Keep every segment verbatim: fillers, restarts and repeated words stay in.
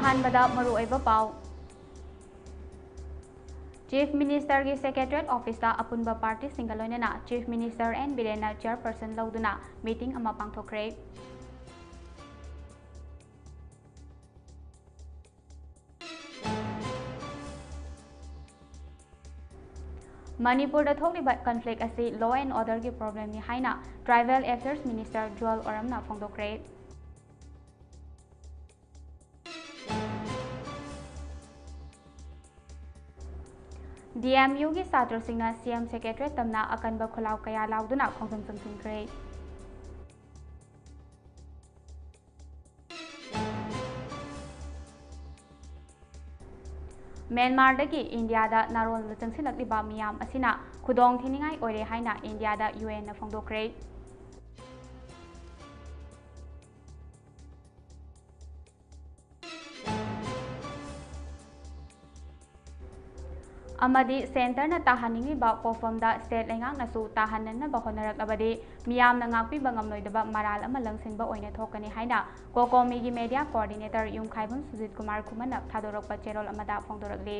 ꯑꯍꯥꯟꯕꯗ ꯃꯔꯨꯑꯣꯏꯕ ꯄꯥꯎ꯫ Chief Ministerꯒꯤ Secretariat Officeꯇ ꯑꯄꯨꯟꯕ partyꯁꯤꯡꯒ ꯂꯣꯏꯅꯅ Chief Minister N ꯕꯤꯔꯦꯟꯅ chairperson ꯂꯧꯗꯨꯅ meeting ꯑꯃ ꯄꯥꯡꯊꯣꯛꯈ꯭ꯔꯦ꯫ ꯃꯅꯤꯄꯨꯔꯗ ꯊꯣꯛꯂꯤꯕ conflict ꯑꯁꯤ law and orderꯒꯤ problemꯅꯤ ꯍꯥꯏꯅ Tribal Affairs Minister ꯖꯨꯋꯦꯜ ꯑꯣꯔꯝꯅ ꯐꯣꯡꯗꯣꯛꯈ꯭ꯔꯦ꯫ ꯗꯤ ꯑꯦꯝ ꯌꯨꯒꯤ ꯁꯥꯇ꯭ꯔꯁꯤꯡꯅ ꯁꯤ ꯑꯦꯝ Secretariat ꯇꯝꯅ ꯑꯀꯟꯕ ꯈꯣꯜꯂꯥꯎ ꯀꯌꯥ ꯂꯥꯎꯗꯨꯅ ꯈꯣꯡꯖꯪ ꯆꯪꯁꯤꯟꯈ꯭ꯔꯦ꯫ ꯃ꯭ꯌꯥꯟꯃꯥꯔꯗꯒꯤ ꯏꯟꯗꯤꯌꯥꯗ ꯅꯥꯔꯣꯟꯗ ꯆꯪꯁꯤꯜꯂꯛꯂꯤꯕ ꯃꯤꯌꯥꯝ ꯑꯁꯤꯅ ꯈꯨꯗꯣꯡ ꯊꯤꯅꯤꯡꯉꯥꯏ ꯑꯣꯏꯔꯦ ꯍꯥꯏꯅ ꯏꯟꯗꯤꯌꯥꯗ ꯌꯨ ꯑꯦꯟꯅ ꯐꯣꯡꯗꯣꯛꯈ꯭ꯔꯦ꯫ ꯑꯃꯗꯤ centreꯅ ꯇꯥꯍꯟꯅꯤꯡꯂꯤꯕ ꯄꯣꯠꯐꯝꯗ state ꯂꯩꯉꯥꯛꯅꯁꯨ ꯇꯥꯍꯟꯅꯅꯕ ꯍꯣꯠꯅꯔꯛꯂꯕꯗꯤ ꯃꯤꯌꯥꯝꯅ ꯉꯥꯛꯄꯤꯕ ꯉꯝꯂꯣꯏꯗꯕ ꯃꯔꯥꯜ ꯑꯃ ꯂꯪꯁꯤꯟꯕ ꯑꯣꯏꯅ ꯊꯣꯛꯀꯅꯤ ꯍꯥꯏꯅ COCOMIꯒꯤ media coordinator ꯌꯨꯝꯈꯥꯏꯕꯝ ꯁꯨꯖꯤꯠ ꯀꯨꯃꯥꯔ ꯈꯨꯃꯟꯅ ꯊꯥꯗꯣꯔꯛꯄ ꯆꯦꯔꯣꯜ ꯑꯃꯗ ꯐꯣꯡꯗꯣꯔꯛꯂꯤ꯫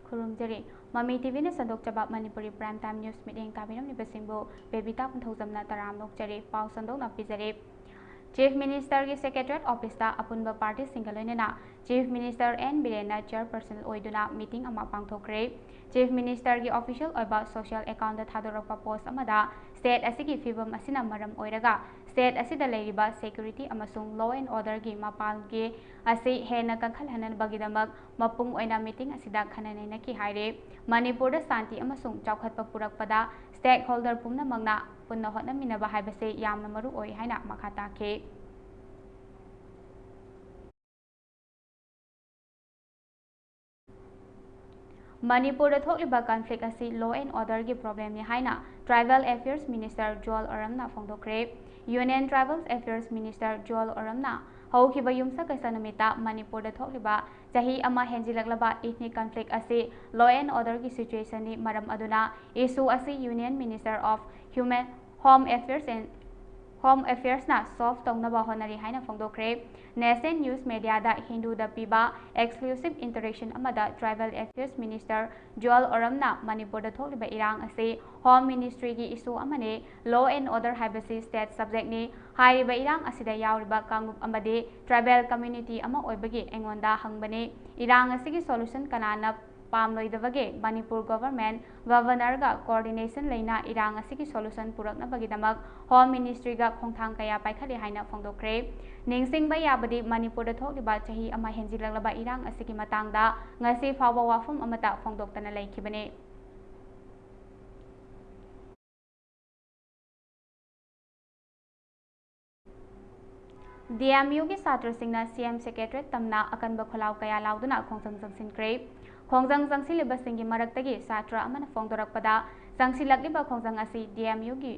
ꯈꯨꯔꯨꯝꯖꯔꯤ꯫ ꯃꯃꯤ ꯇꯤꯚꯤꯅ ꯁꯟꯗꯣꯛꯆꯕ ꯃꯅꯤꯄꯨꯔꯤ prime time news ꯃꯤꯠꯌꯦꯡ ꯇꯥꯕꯤꯔꯝꯂꯤꯕꯁꯤꯡꯕꯨ ꯕꯦꯕꯤꯇꯥ ꯀꯣꯟꯊꯧꯖꯝꯅ ꯇꯔꯥꯝꯅ ꯑꯣꯛꯆꯔꯤ꯫ ꯄꯥꯎ ꯁꯟꯗꯣꯛꯅ ꯄꯤꯖꯔꯤ꯫ Chief Ministerꯒꯤ Secretariat Officeꯇ ꯑꯄꯨꯟꯕ partyꯁꯤꯡꯒ ꯂꯣꯏꯅꯅ Chief Minister N ꯕꯤꯔꯦꯟꯅ chairperson ꯑꯣꯏꯗꯨꯅ meeting ꯑꯃ ꯄꯥꯡꯊꯣꯛꯈ꯭ꯔꯦ꯫ Chief Ministerꯒꯤ official ꯑꯣꯏꯕ social accountꯇ ꯊꯥꯗꯣꯔꯛꯄ post ꯑꯃꯗ state ꯑꯁꯤꯒꯤ ꯐꯤꯕꯝ ꯑꯁꯤꯅ ꯃꯔꯝ ꯑꯣꯏꯔꯒ state ꯑꯁꯤꯗ ꯂꯩꯔꯤꯕ security ꯑꯃꯁꯨꯡ law and orderꯒꯤ ꯃꯄꯥꯜꯒꯤ ꯑꯁꯤ ꯍꯦꯟꯅ ꯀꯟꯈꯠꯍꯟꯅꯕꯒꯤꯗꯃꯛ ꯃꯄꯨꯡ ꯑꯣꯏꯅ meeting ꯑꯁꯤꯗ ꯈꯟꯅ ꯅꯩꯅꯈꯤ ꯍꯥꯏꯔꯦ꯫ ꯃꯅꯤꯄꯨꯔꯗ ꯁꯥꯟꯇꯤ ꯑꯃꯁꯨꯡ ꯆꯥꯎꯈꯠꯄ ꯄꯨꯔꯛꯄꯗ stakeholder ꯄꯨꯝꯅꯃꯛꯅ ꯄꯨꯟꯅ ꯍꯣꯠꯅꯃꯤꯟꯅꯕ ꯍꯥꯏꯕꯁꯤ ꯌꯥꯝꯅ ꯃꯔꯨ ꯑꯣꯏ ꯍꯥꯏꯅ ꯃꯈꯥ ꯇꯥꯈꯤ꯫ ꯃꯅꯤꯄꯨꯔꯗ ꯊꯣꯛꯂꯤꯕ conflict ꯑꯁꯤ law and orderꯒꯤ problemꯅꯤ ꯍꯥꯏꯅ Tribal Affairs Minister ꯖꯨꯋꯦꯜ ꯑꯣꯔꯝꯅ ꯐꯣꯡꯗꯣꯛꯈ꯭ꯔꯦ꯫ Union Tribal Affairs Minister Jual ꯑꯣꯔꯝꯅ ꯍꯧꯈꯤꯕ ꯌꯨꯝꯁꯀꯩꯁ ꯅꯨꯃꯤꯠꯇ ꯃꯅꯤꯄꯨꯔꯗ ꯊꯣꯛꯂꯤꯕ ꯆꯍꯤ ꯑꯃ ꯍꯦꯟꯖꯤꯜꯂꯛꯂꯕ ethnic conflict ꯑꯁꯤ law and order ꯒꯤ situation ꯅꯤ ꯃꯔꯝ ꯑꯗꯨꯅ issue ꯑꯁꯤ Union Minister of Human Home Affairs and Home Affairs ꯅ solve ꯇꯧꯅꯕ ꯍꯣꯠꯅꯔꯤ ꯍꯥꯏꯅ ꯐꯣꯡꯗꯣꯛꯈ꯭ꯔꯦ꯫ Nation News Media ꯗ ꯍꯤꯟꯗꯨꯗ ꯄꯤꯕ exclusive interaction ꯑꯃꯗ Tribal Affairs Minister ꯖꯨꯋꯦꯜ ꯑꯣꯔꯝꯅ ꯃꯅꯤꯄꯨꯔꯗ ꯊꯣꯛꯂꯤꯕ ꯏꯔꯥꯡ ꯑꯁꯤ Home Ministry ꯒꯤ issue ꯑꯃꯅꯤ, law and order ꯍꯥꯏꯕꯁꯤ state subject ꯅꯤ꯫ ꯍꯥꯏꯔꯤꯕ ꯏꯔꯥꯡ ꯑꯁꯤꯗ ꯌꯥꯎꯔꯤꯕ ꯀꯥꯡꯂꯨꯞ ꯑꯃꯗꯤ tribal community ꯑꯃ ꯑꯣꯏꯕꯒꯤ ꯑꯩꯉꯣꯟꯗ ꯍꯪꯕꯅꯤ꯫ ꯏꯔꯥꯡ ꯑꯁꯤꯒꯤ solution ꯀꯅꯥꯅ ꯄꯥꯝꯂꯣꯏꯗꯕꯒꯦ? ꯃꯅꯤꯄꯨꯔ government, Governor ꯒ coordination ꯂꯩꯅ ꯏꯔꯥꯡ ꯑꯁꯤꯒꯤ solution ꯄꯨꯔꯛꯅꯕꯒꯤꯗꯃꯛ Home Ministry ꯒ ꯈꯣꯡꯊꯥꯡ ꯀꯌꯥ ꯄꯥꯏꯈꯠꯂꯤ ꯍꯥꯏꯅ ꯐꯣꯡꯗꯣꯛꯈ꯭ꯔꯦ꯫ ꯅꯤꯡꯁꯤꯡꯕ ꯌꯥꯕꯗꯤ, ꯃꯅꯤꯄꯨꯔꯗ ꯊꯣꯛꯂꯤꯕ ꯆꯍꯤ ꯑꯃ ꯍꯦꯟꯖꯤꯜꯂꯛꯂꯕ ꯏꯔꯥꯡ ꯑꯁꯤꯒꯤ ꯃꯇꯥꯡꯗ ꯉꯁꯤ ꯐꯥꯎꯕ ꯋꯥꯐꯝ ꯑꯃꯠꯇ ꯐꯣꯡꯗꯣꯛꯇꯅ ꯂꯩꯈꯤꯕꯅꯤ꯫ D M U ꯒꯤ ꯁꯥꯇ꯭ꯔꯁꯤꯡꯅ C M Secretariat ꯇꯝꯅ ꯑꯀꯟꯕ ꯈꯣꯜꯂꯥꯎ ꯀꯌꯥ ꯂꯥꯎꯗꯨꯅ ꯈꯣꯡꯖꯪ ꯆꯪꯁꯤꯟꯈ꯭ꯔꯦ꯫ ꯈꯣꯡꯖꯪ ꯆꯪꯁꯤꯜꯂꯤꯕꯁꯤꯡꯒꯤ ꯃꯔꯛꯇꯒꯤ ꯁꯥꯇ꯭ꯔ ꯑꯃꯅ ꯐꯣꯡꯗꯣꯔꯛꯄꯗ, ꯆꯪꯁꯤꯜꯂꯛꯂꯤꯕ ꯈꯣꯡꯖꯪ ꯑꯁꯤ D M U ꯒꯤ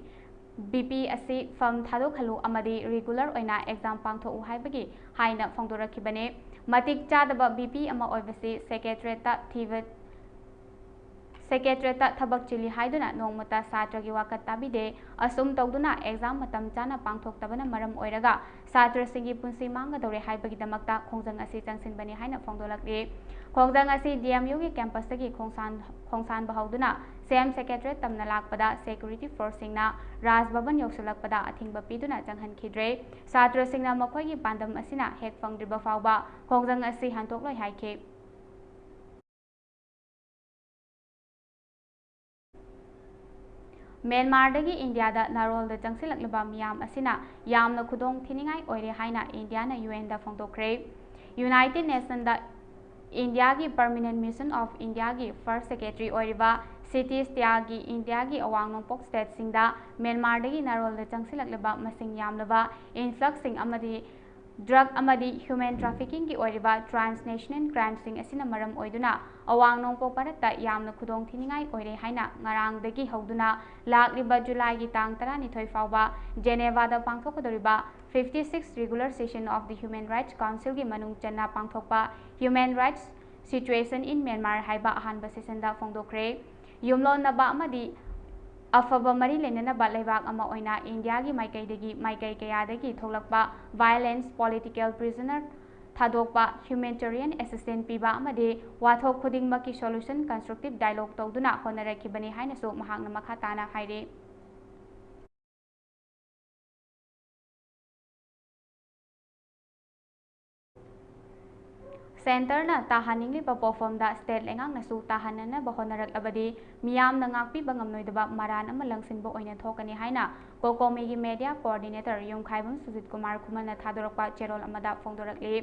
V P ꯑꯁꯤ firm ꯊꯥꯗꯣꯛꯍꯜꯂꯨ ꯑꯃꯗꯤ regular ꯑꯣꯏꯅ exam ꯄꯥꯡꯊꯣꯛꯎ ꯍꯥꯏꯕꯒꯤ ꯍꯥꯏꯅ ꯐꯣꯡꯗꯣꯔꯛꯈꯤꯕꯅꯤ꯫ ꯃꯇꯤꯛ ꯆꯥꯗꯕ V P ꯑꯃ ꯑꯣꯏꯕꯁꯤ Secretariat ꯊꯤꯕ Secretariat ꯊꯕꯛ ꯆꯤꯜꯂꯤ ꯍꯥꯏꯗꯨꯅ ꯅꯣꯡꯃꯇ ꯁꯥꯇ꯭ꯔꯒꯤ ꯋꯥꯀꯠ ꯇꯥꯕꯤꯗꯦ꯫ ꯑꯁꯨꯝ ꯇꯧꯗꯨꯅ exam ꯃꯇꯝ ꯆꯥꯅ ꯄꯥꯡꯊꯣꯛꯇꯕꯅ ꯃꯔꯝ ꯑꯣꯏꯔꯒ ꯁꯥꯇ꯭ꯔꯁꯤꯡꯒꯤ ꯄꯨꯟꯁꯤ ꯃꯥꯡꯒꯗꯧꯔꯦ ꯍꯥꯏꯕꯒꯤꯗꯃꯛꯇ ꯈꯣꯡꯖꯪ ꯑꯁꯤ ꯆꯪꯁꯤꯟꯕꯅꯤ ꯍꯥꯏꯅ ꯐꯣꯡꯗꯣꯛꯂꯛꯂꯤ꯫ ꯈꯣꯡꯖꯪ ꯑꯁꯤ D M U ꯒꯤ campus ꯇꯒꯤ ꯈꯣꯡꯁꯥꯟ-, ꯈꯣꯡꯁꯥꯟꯕ ꯍꯧꯗꯨꯅ C M Secretariat ꯇꯝꯅ ꯂꯥꯛꯄꯗ security force ꯁꯤꯡꯅ ꯔꯥꯖ ꯚꯕꯟ ꯌꯧꯁꯤꯜꯂꯛꯄꯗ ꯑꯊꯤꯡꯕ ꯄꯤꯗꯨꯅ ꯆꯪꯍꯟꯈꯤꯗ꯭ꯔꯦ꯫ ꯁꯥꯇ꯭ꯔꯁꯤꯡꯅ ꯃꯈꯣꯏꯒꯤ ꯄꯥꯟꯗꯝ ꯑꯁꯤꯅ ꯍꯦꯛ ꯐꯪꯗ꯭ꯔꯤꯕ ꯐꯥꯎꯕ ꯈꯣꯡꯖꯪ ꯑꯁꯤ ꯍꯟꯗꯣꯛꯂꯣꯏ ꯍꯥꯏꯈꯤ꯫ ꯃ꯭ꯌꯥꯟꯃꯥꯔꯗꯒꯤ ꯏꯟꯗꯤꯌꯥꯗ ꯅꯥꯔꯣꯜꯗ ꯆꯪꯁꯤꯜꯂꯛꯂꯤꯕ ꯃꯤꯌꯥꯝ ꯑꯁꯤꯅ ꯌꯥꯝꯅ ꯈꯨꯗꯣꯡ ꯊꯤꯅꯤꯡꯉꯥꯏ ꯑꯣꯏꯔꯦ ꯍꯥꯏꯅ ꯏꯟꯗꯤꯌꯥꯅ U N ꯗ ꯐꯣꯡꯗꯣꯛꯈ꯭ꯔꯦ꯫ United Nation ꯗ ꯏꯟꯗꯤꯌꯥꯒꯤ Permanent Mission of India ꯒꯤ first secretary ꯑꯣꯏꯔꯤꯕ ꯁꯤꯇꯤꯁ ꯇ꯭ꯌꯥꯒꯤ ꯏꯟꯗꯤꯌꯥꯒꯤ ꯑꯋꯥꯡ ꯅꯣꯡꯄꯣꯛ state ꯁꯤꯡꯗ ꯃ꯭ꯌꯥꯟꯃꯥꯔꯗꯒꯤ ꯅꯥꯔꯣꯜꯗ ꯆꯪꯁꯤꯜꯂꯛꯂꯤꯕ ꯃꯁꯤꯡ ꯌꯥꯝꯂꯕ influx ꯁꯤꯡ ꯑꯃꯗꯤ Drug ꯑꯃꯗꯤ human traffickingꯒꯤ ꯑꯣꯏꯔꯤꯕ transnational crimeꯁꯤꯡ ꯑꯁꯤꯅ ꯃꯔꯝ ꯑꯣꯏꯗꯨꯅ ꯑꯋꯥꯡ ꯅꯣꯡꯄꯣꯛ ꯚꯥꯔꯠꯇ ꯌꯥꯝꯅ ꯈꯨꯗꯣꯡ ꯊꯤꯅꯤꯡꯉꯥꯏ ꯑꯣꯏꯔꯦ ꯍꯥꯏꯅ ꯉꯔꯥꯡꯗꯒꯤ ꯍꯧꯗꯨꯅ ꯂꯥꯛꯂꯤꯕ ꯖꯨꯂꯥꯏꯒꯤ ꯇꯥꯡ ꯇꯔꯥꯅꯤꯊꯣꯏ ꯐꯥꯎꯕ ꯖꯦꯅꯦꯚꯥꯗ ꯄꯥꯡꯊꯣꯛꯀꯗꯧꯔꯤꯕ fifty-sixth regular session of the Human Rights Councilꯒꯤ ꯃꯅꯨꯡ ꯆꯟꯅ ꯄꯥꯡꯊꯣꯛꯄ Human Rights Situation in Myanmar ꯍꯥꯏꯕ ꯑꯍꯥꯟꯕ sessionꯗ ꯐꯣꯡꯗꯣꯛꯈ꯭ꯔꯦ꯫ ꯌꯨꯝꯂꯣꯟꯅꯕ ꯑꯃꯗꯤ ꯑꯐꯕ ꯃꯔꯤ ꯂꯩꯅꯅꯕ ꯂꯩꯕꯥꯛ ꯑꯃ ꯑꯣꯏꯅ ꯏꯟꯗꯤꯌꯥꯒꯤ ꯃꯥꯏꯀꯩꯗꯒꯤ ꯃꯥꯏꯀꯩ ꯀꯌꯥꯗꯒꯤ ꯊꯣꯛꯂꯛꯄ violence, political prisoner ꯊꯥꯗꯣꯛꯄ, humanitarian assistance ꯄꯤꯕ ꯑꯃꯗꯤ ꯋꯥꯊꯣꯛ ꯈꯨꯗꯤꯡꯃꯛꯀꯤ solution constructive dialogue ꯇꯧꯗꯨꯅ ꯍꯣꯠꯅꯔꯛꯈꯤꯕꯅꯤ ꯍꯥꯏꯅꯁꯨ ꯃꯍꯥꯛꯅ ꯃꯈꯥ ꯇꯥꯅ ꯍꯥꯏꯔꯤ꯫ Centreꯅ ꯇꯥꯍꯟꯅꯤꯡꯂꯤꯕ ꯄꯣꯠꯐꯝꯗ state ꯂꯩꯉꯥꯛꯅꯁꯨ ꯇꯥꯍꯟꯅꯅꯕ ꯍꯣꯠꯅꯔꯛꯂꯕꯗꯤ ꯃꯤꯌꯥꯝꯅ ꯉꯥꯛꯄꯤꯕ ꯉꯝꯂꯣꯏꯗꯕ ꯃꯔꯥꯟ ꯑꯃ ꯂꯪꯁꯤꯟꯕ ꯑꯣꯏꯅ ꯊꯣꯛꯀꯅꯤ ꯍꯥꯏꯅ COCOMIꯒꯤ media coordinator ꯌꯨꯝꯈꯥꯏꯕꯝ ꯁꯨꯖꯤꯠ ꯀꯨꯃꯥꯔ ꯈꯨꯃꯟꯅ ꯊꯥꯗꯣꯔꯛꯄ ꯆꯦꯔꯣꯜ ꯑꯃꯗ ꯐꯣꯡꯗꯣꯔꯛꯂꯤ꯫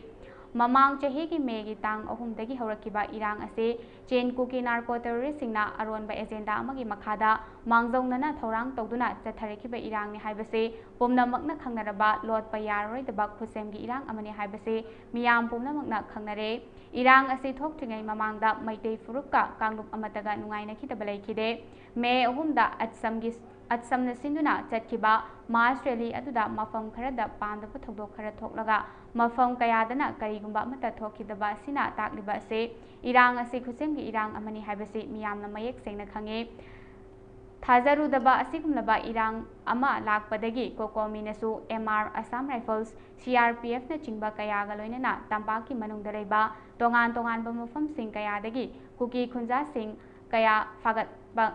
ꯃꯃꯥꯡ ꯆꯍꯤꯒꯤ ꯃꯦꯒꯤ ꯇꯥꯡ ꯑꯍꯨꯝꯗꯒꯤ ꯍꯧꯔꯛꯈꯤꯕ ꯏꯔꯥꯡ ꯑꯁꯤ Chin Kuki narco terroristꯁꯤꯡꯅ ꯑꯔꯣꯟꯕ agenda ꯑꯃꯒꯤ ꯃꯈꯥꯗ ꯃꯥꯡꯖꯧꯅꯅ ꯊꯧꯔꯥꯡ ꯇꯧꯗꯨꯅ ꯆꯠꯊꯔꯛꯈꯤꯕ ꯏꯔꯥꯡꯅꯤ ꯍꯥꯏꯕꯁꯤ ꯄꯨꯝꯅꯃꯛꯅ ꯈꯪꯅꯔꯕ ꯂꯣꯠꯄ ꯌꯥꯔꯔꯣꯏꯗꯕ ꯈꯨꯠꯁꯦꯝꯒꯤ ꯏꯔꯥꯡ ꯑꯃꯅꯤ ꯍꯥꯏꯕꯁꯤ ꯃꯤꯌꯥꯝ ꯄꯨꯝꯅꯃꯛꯅ ꯈꯪꯅꯔꯦ꯫ ꯏꯔꯥꯡ ꯑꯁꯤ ꯊꯣꯛꯇ꯭ꯔꯤꯉꯩ ꯃꯃꯥꯡꯗ ꯃꯩꯇꯩ ꯐꯨꯔꯨꯞꯀ ꯀꯥꯡꯂꯨꯞ ꯑꯃꯠꯇꯒ ꯅꯨꯡꯉꯥꯏꯅꯈꯤꯗꯕ ꯂꯩꯈꯤꯗꯦ꯫ ꯃꯦ ꯑꯍꯨꯝꯗ ꯑꯠꯁꯝꯒꯤ, ꯑꯠꯁꯝꯅ ꯁꯤꯟꯗꯨꯅ ꯆꯠꯈꯤꯕ mass rally ꯑꯗꯨꯗ ꯃꯐꯝ ꯈꯔꯗ ꯄꯥꯝꯗꯕ ꯊꯧꯗꯣꯛ ꯈꯔ ꯊꯣꯛꯂꯒ ꯃꯐꯝ ꯀꯌꯥꯗꯅ ꯀꯔꯤꯒꯨꯝꯕ ꯑꯃꯠꯇ ꯊꯣꯛꯈꯤꯗꯕ ꯑꯁꯤꯅ ꯇꯥꯛꯂꯤꯕ ꯑꯁꯤ ꯏꯔꯥꯡ ꯑꯁꯤ ꯈꯨꯠꯁꯦꯝꯒꯤ ꯏꯔꯥꯡ ꯑꯃꯅꯤ ꯍꯥꯏꯕꯁꯤ ꯃꯤꯌꯥꯝꯅ ꯃꯌꯦꯛ ꯁꯦꯡꯅ ꯈꯪꯉꯤ꯫ ꯊꯥꯖꯔꯨꯗꯕ ꯑꯁꯤꯒꯨꯝꯂꯕ ꯏꯔꯥꯡ ꯑꯃ ꯂꯥꯛꯄꯗꯒꯤ COCOMIꯅꯁꯨ M R, Assam Rifles, C R P Fꯅꯆꯤꯡꯕ ꯀꯌꯥꯒ ꯂꯣꯏꯅꯅ ꯇꯝꯄꯥꯛꯀꯤ ꯃꯅꯨꯡꯗ ꯂꯩꯕ ꯇꯣꯉꯥꯟ ꯇꯣꯉꯥꯟꯕ ꯃꯐꯝꯁꯤꯡ ꯀꯌꯥꯗꯒꯤ ꯀꯨꯀꯤ ꯈꯨꯟꯖꯥꯁꯤꯡ ꯀꯌꯥ ꯐꯥꯒꯠꯄ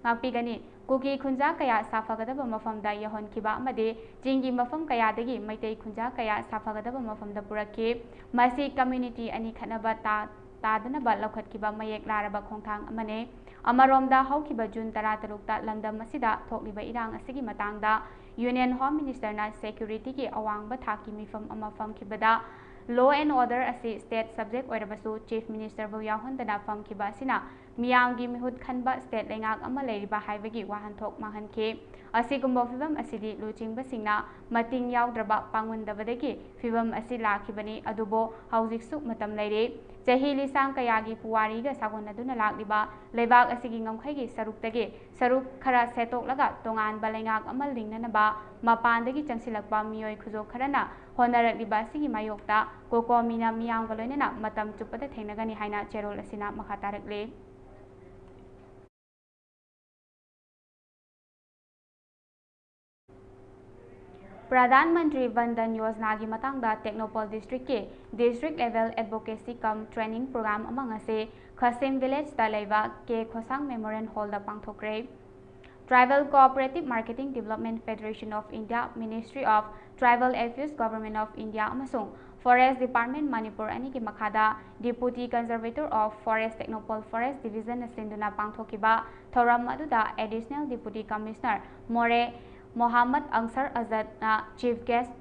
ꯉꯥꯛꯄꯤꯒꯅꯤ꯫ ꯀꯨꯀꯤ ꯈꯨꯟꯖꯥ ꯀꯌꯥ ꯁꯥꯐꯒꯗꯕ ꯃꯐꯝꯗ ꯌꯧꯍꯟꯈꯤꯕ ꯑꯃꯗꯤ ꯆꯤꯡꯒꯤ ꯃꯐꯝ ꯀꯌꯥꯗꯒꯤ ꯃꯩꯇꯩ ꯈꯨꯟꯖꯥ ꯀꯌꯥ ꯁꯥꯐꯒꯗꯕ ꯃꯐꯝꯗ ꯄꯨꯔꯛꯈꯤ꯫ ꯃꯁꯤ community ꯑꯅꯤ ꯈꯠꯅꯕ ꯇꯥ-, ꯇꯥꯗꯅꯕ ꯂꯧꯈꯠꯈꯤꯕ ꯃꯌꯦꯛ ꯂꯥꯔꯕ ꯈꯣꯡꯊꯥꯡ ꯑꯃꯅꯤ꯫ ꯑꯃꯔꯣꯝꯗ, ꯍꯧꯈꯤꯕ ꯖꯨꯟ ꯇꯔꯥꯇꯔꯨꯛꯇ ꯂꯝꯗꯝ ꯑꯁꯤꯗ ꯊꯣꯛꯂꯤꯕ ꯏꯔꯥꯡ ꯑꯁꯤꯒꯤ ꯃꯇꯥꯡꯗ Union Home Ministerꯅ securityꯒꯤ ꯑꯋꯥꯡꯕ ꯊꯥꯛꯀꯤ ꯃꯤꯐꯝ ꯑꯃ ꯐꯝꯈꯤꯕꯗ, law and order ꯑꯁꯤ state subject ꯑꯣꯏꯔꯕꯁꯨ Chief Ministerꯕꯨ ꯌꯥꯎꯍꯟꯗꯅ ꯐꯝꯈꯤꯕ ꯑꯁꯤꯅ ꯃꯤꯌꯥꯝꯒꯤ ꯃꯤꯍꯨꯠ ꯈꯟꯕ state ꯂꯩꯉꯥꯛ ꯑꯃ ꯂꯩꯔꯤꯕ ꯍꯥꯏꯕꯒꯤ ꯋꯥꯍꯟꯊꯣꯛ ꯃꯥꯡꯍꯟꯈꯤ꯫ ꯑꯁꯤꯒꯨꯝꯕ ꯐꯤꯚꯝ ꯑꯁꯤꯗꯤ ꯂꯨꯆꯤꯡꯕꯁꯤꯡꯅ ꯃꯇꯤꯡ ꯌꯥꯎꯗ꯭ꯔꯕ ꯄꯥꯡꯉꯨꯟꯗꯕꯗꯒꯤ ꯐꯤꯚꯝ ꯑꯁꯤ ꯂꯥꯛꯈꯤꯕꯅꯤ꯫ ꯑꯗꯨꯕꯨ ꯍꯧꯖꯤꯛꯁꯨ ꯃꯇꯝ ꯂꯩꯔꯤ꯫ ꯆꯍꯤ ꯂꯤꯁꯥꯡ ꯀꯌꯥꯒꯤ ꯄꯨꯋꯥꯔꯤꯒ ꯁꯥꯒꯣꯟꯅꯗꯨꯅ ꯂꯥꯛꯂꯤꯕ ꯂꯩꯕꯥꯛ ꯑꯁꯤꯒꯤ ꯉꯝꯈꯩꯒꯤ ꯁꯔꯨꯛꯇꯒꯤ ꯁꯔꯨꯛ ꯈꯔ ꯁꯦꯠꯇꯣꯛꯂꯒ ꯇꯣꯉꯥꯟꯕ ꯂꯩꯉꯥꯛ ꯑꯃ ꯂꯤꯡꯅꯅꯕ ꯃꯄꯥꯟꯗꯒꯤ ꯆꯪꯁꯤꯜꯂꯛꯄ ꯃꯤꯑꯣꯏ ꯈꯨꯖꯣꯛ ꯈꯔꯅ ꯍꯣꯠꯅꯔꯛꯂꯤꯕ ꯑꯁꯤꯒꯤ ꯃꯥꯌꯣꯛꯇ ꯀꯣꯀꯣꯃꯤꯅ ꯃꯤꯌꯥꯝꯒ ꯂꯣꯏꯅꯅ ꯃꯇꯝ ꯆꯨꯞꯄꯗ ꯊꯦꯡꯅꯒꯅꯤ ꯍꯥꯏꯅ ꯆꯦꯔꯣꯜ ꯑꯁꯤꯅ ꯃꯈꯥ ꯇꯥꯔꯛꯂꯤ꯫ ꯄ꯭ꯔꯙꯥꯟ ꯃꯟꯇ꯭ꯔꯤ ꯚꯟ ꯙꯟ ꯌꯣꯖꯅꯥꯒꯤ ꯃꯇꯥꯡꯗ ꯇꯦꯡꯅꯧꯄꯜ ꯗꯤꯁꯇ꯭ꯔꯤꯛꯀꯤ ꯗꯤꯁꯇ꯭ꯔꯤꯛ ꯂꯦꯚꯦꯜ ꯑꯦꯗꯚꯣꯀꯦꯁꯤ ꯀꯝ ꯇ꯭ꯔꯦꯅꯤꯡ ꯄ꯭ꯔꯣꯒ꯭ꯔꯥꯝ ꯑꯃ ꯉꯁꯤ ꯈꯥꯁꯤꯝ ꯚꯤꯂꯦꯖꯇ ꯂꯩꯕ ꯀꯦ ꯈꯣꯁꯥꯡ ꯃꯦꯃꯣꯔꯤꯌꯦꯜ ꯍꯣꯜꯗ ꯄꯥꯡꯊꯣꯛꯈ꯭ꯔꯦ꯫ Tribal Cooperative Marketing Development Federation of India, Ministry of Tribal Affairs, Government of India ꯑꯃꯁꯨꯡ Forest Department ꯃꯅꯤꯄꯨꯔ ꯑꯅꯤꯒꯤ ꯃꯈꯥꯗ Deputy Conservator of Forest Tengnoupal Forest Division ꯅ ꯁꯤꯟꯗꯨꯅ ꯄꯥꯡꯊꯣꯛꯈꯤꯕ ꯊꯧꯔꯝ ꯑꯗꯨꯗ Additional Deputy Commissioner ꯃꯣꯔꯦ Mohammad ꯑꯪꯁꯔ ꯑꯖꯠꯅ Chief Guest,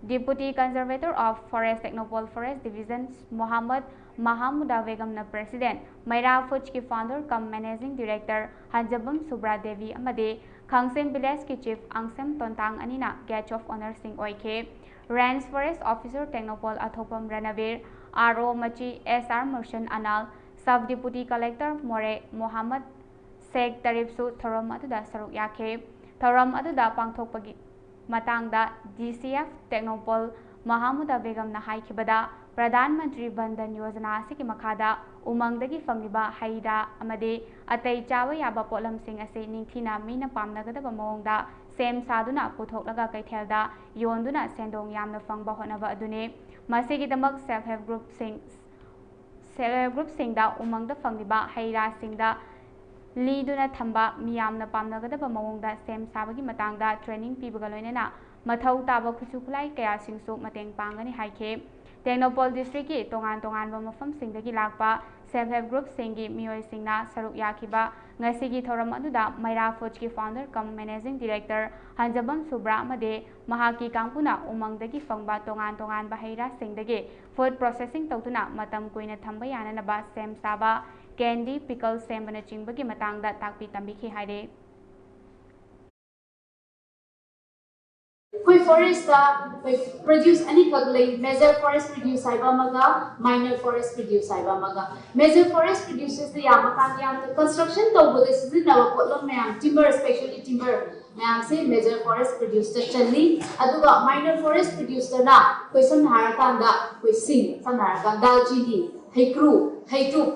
Deputy Conservator of Forest Tengnoupal Forest Division Mohammad ꯃꯍꯥꯃꯨꯗꯥ ꯕꯦꯒꯝꯅ President, ꯃꯩꯔꯥ ꯐꯨꯗꯁꯀꯤ Founder cum Managing Director ꯍꯟꯖꯕꯝ ꯁꯨꯕ꯭ꯔꯥ ꯗꯦꯕꯤ ꯑꯃꯗꯤ ꯈꯥꯡꯁꯦꯝ ꯚꯤꯂꯦꯖꯀꯤ Chief ꯑꯪꯁꯦꯝ ꯇꯣꯟꯇꯥꯡ ꯑꯅꯤꯅ Guest of Honourꯁꯤꯡ ꯑꯣꯏꯈꯤ꯫ Range Forest Officer ꯇꯦꯡꯅꯧꯄꯜ ꯑꯊꯣꯛꯄꯝ ꯔꯅꯕꯤꯔ, R O ꯃꯆꯤ S R ꯃꯨꯔꯁꯟ Anal, Sub Deputy Collector ꯃꯣꯔꯦ ꯃꯣꯍꯥꯃꯠ ꯁꯦꯈ ꯇꯔꯤꯞꯁꯨ ꯊꯧꯔꯝ ꯑꯗꯨꯗ ꯁꯔꯨꯛ ꯌꯥꯈꯤ꯫ ꯊꯧꯔꯝ ꯑꯗꯨꯗ ꯄꯥꯡꯊꯣꯛꯄꯒꯤ ꯃꯇꯥꯡꯗ D C F Tengnoupal ꯃꯍꯥꯃꯨꯗꯥ ꯕꯦꯒꯝꯅ ꯍꯥꯏꯈꯤꯕꯗ, Pradhan Mantri Van ꯙꯟ ꯌꯣꯖꯅꯥ ꯑꯁꯤꯒꯤ ꯃꯈꯥꯗ ꯎꯃꯪꯗꯒꯤ ꯐꯪꯂꯤꯕ ꯍꯩ ꯔꯥ ꯑꯃꯗꯤ ꯑꯇꯩ ꯆꯥꯕ ꯌꯥꯕ ꯄꯣꯠꯂꯝꯁꯤꯡ ꯑꯁꯤ ꯅꯤꯡꯊꯤꯅ ꯃꯤꯅ ꯄꯥꯝꯅꯒꯗꯕ ꯃꯑꯣꯡꯗ ꯁꯦꯝ ꯁꯥꯗꯨꯅ ꯄꯨꯊꯣꯛꯂꯒ ꯀꯩꯊꯦꯜꯗ ꯌꯣꯟꯗꯨꯅ ꯁꯦꯟꯗꯣꯡ ꯌꯥꯝꯅ ꯐꯪꯕ ꯍꯣꯠꯅꯕ ꯑꯗꯨꯅꯤ꯫ ꯃꯁꯤꯒꯤꯗꯃꯛ Self Help Groupꯁꯤꯡ, Self Help Groupꯁꯤꯡꯗ ꯎꯃꯪꯗ ꯐꯪꯂꯤꯕ ꯍꯩ ꯔꯥꯁꯤꯡꯗ ꯂꯤꯗꯨꯅ ꯊꯝꯕ, ꯃꯤꯌꯥꯝꯅ ꯄꯥꯝꯅꯒꯗꯕ ꯃꯑꯣꯡꯗ ꯁꯦꯝ ꯁꯥꯕꯒꯤ ꯃꯇꯥꯡꯗ training ꯄꯤꯕꯒ ꯂꯣꯏꯅꯅ ꯃꯊꯧ ꯇꯥꯕ ꯈꯨꯠꯁꯨ ꯈꯨꯠꯂꯥꯏ ꯀꯌꯥꯁꯤꯡꯁꯨ ꯃꯇꯦꯡ ꯄꯥꯡꯒꯅꯤ ꯍꯥꯏꯈꯤ꯫ ꯇꯦꯡꯅꯧꯄꯜ districtꯀꯤ ꯇꯣꯉꯥꯟ ꯇꯣꯉꯥꯟꯕ ꯃꯐꯝꯁꯤꯡꯗꯒꯤ ꯂꯥꯛꯄ Self Help Groupꯁꯤꯡꯒꯤ ꯃꯤꯑꯣꯏꯁꯤꯡꯅ ꯁꯔꯨꯛ ꯌꯥꯈꯤꯕ ꯉꯁꯤꯒꯤ ꯊꯧꯔꯝ ꯑꯗꯨꯗ ꯃꯩꯔꯥ ꯐꯨꯗꯁꯀꯤ Founder cum Managing Director ꯍꯟꯖꯕꯝ ꯁꯨꯕ꯭ꯔꯥ ꯑꯃꯗꯤ ꯃꯍꯥꯛꯀꯤ ꯀꯥꯡꯕꯨꯅ ꯎꯃꯪꯗꯒꯤ ꯐꯪꯕ ꯇꯣꯉꯥꯟ ꯇꯣꯉꯥꯟꯕ ꯍꯩ ꯔꯥꯁꯤꯡꯗꯒꯤ food processing ꯇꯧꯗꯨꯅ ꯃꯇꯝ ꯀꯨꯏꯅ ꯊꯝꯕ ꯌꯥꯅꯅꯕ ꯁꯦꯝ ꯁꯥꯕ, candy, pickle ꯁꯦꯝꯕꯅꯆꯤꯡꯕꯒꯤ ꯃꯇꯥꯡꯗ ꯇꯥꯛꯄꯤ ꯇꯝꯕꯤꯈꯤ ꯍꯥꯏꯔꯤ꯫ ꯐꯣꯔꯦꯁꯇ ꯑꯩꯈꯣꯏ ꯄ꯭ꯔꯗ꯭ꯌꯨꯁ ꯑꯅꯤꯈꯛ ꯂꯩ, ꯃꯦꯖꯔ ꯐꯣꯔꯦꯁ ꯄ꯭ꯔꯗ꯭ꯌꯨꯁ ꯍꯥꯏꯕ ꯑꯃꯒ ꯃꯥꯏꯅꯔ ꯐꯣꯔꯦꯁ ꯄ꯭ꯔꯗ꯭ꯌꯨꯁ ꯍꯥꯏꯕ ꯑꯃꯒ꯫ ꯃꯦꯖꯔ ꯐꯣꯔꯦꯁ ꯄ꯭ꯔꯗ꯭ꯌꯨꯁꯦꯁꯇ ꯌꯥꯝꯕ ꯀꯥꯟꯗ ꯌꯥꯝꯅ ꯀꯟꯁꯇ꯭ꯔꯛꯁꯟ ꯇꯧꯕꯗ ꯁꯤꯖꯤꯟꯅꯕ ꯄꯣꯠꯂꯝ ꯃꯌꯥꯝ, ꯇꯤꯝꯕꯔ, ꯁ꯭ꯄꯦꯁꯦꯜꯂꯤ ꯇꯤꯝꯕꯔ ꯃꯌꯥꯝꯁꯦ ꯃꯦꯖꯔ ꯐꯣꯔꯦꯁ ꯄ꯭ꯔꯗ꯭ꯌꯨꯁꯇ ꯆꯜꯂꯤ꯫ ꯑꯗꯨꯒ ꯃꯥꯏꯅꯔ ꯐꯣꯔꯦꯁ ꯄ꯭ꯔꯗ꯭ꯌꯨꯁꯇꯅ ꯑꯩꯈꯣꯏ ꯁꯝꯅ ꯍꯥꯏꯔꯀꯥꯟꯗ ꯑꯩꯈꯣꯏ ꯁꯤꯡ, ꯁꯝꯅ ꯍꯥꯏꯔꯀꯥꯟꯗ ꯗꯥꯜꯆꯤꯅꯤ, ꯍꯩꯀ꯭ꯔꯨ, ꯍꯩꯇꯨꯞ,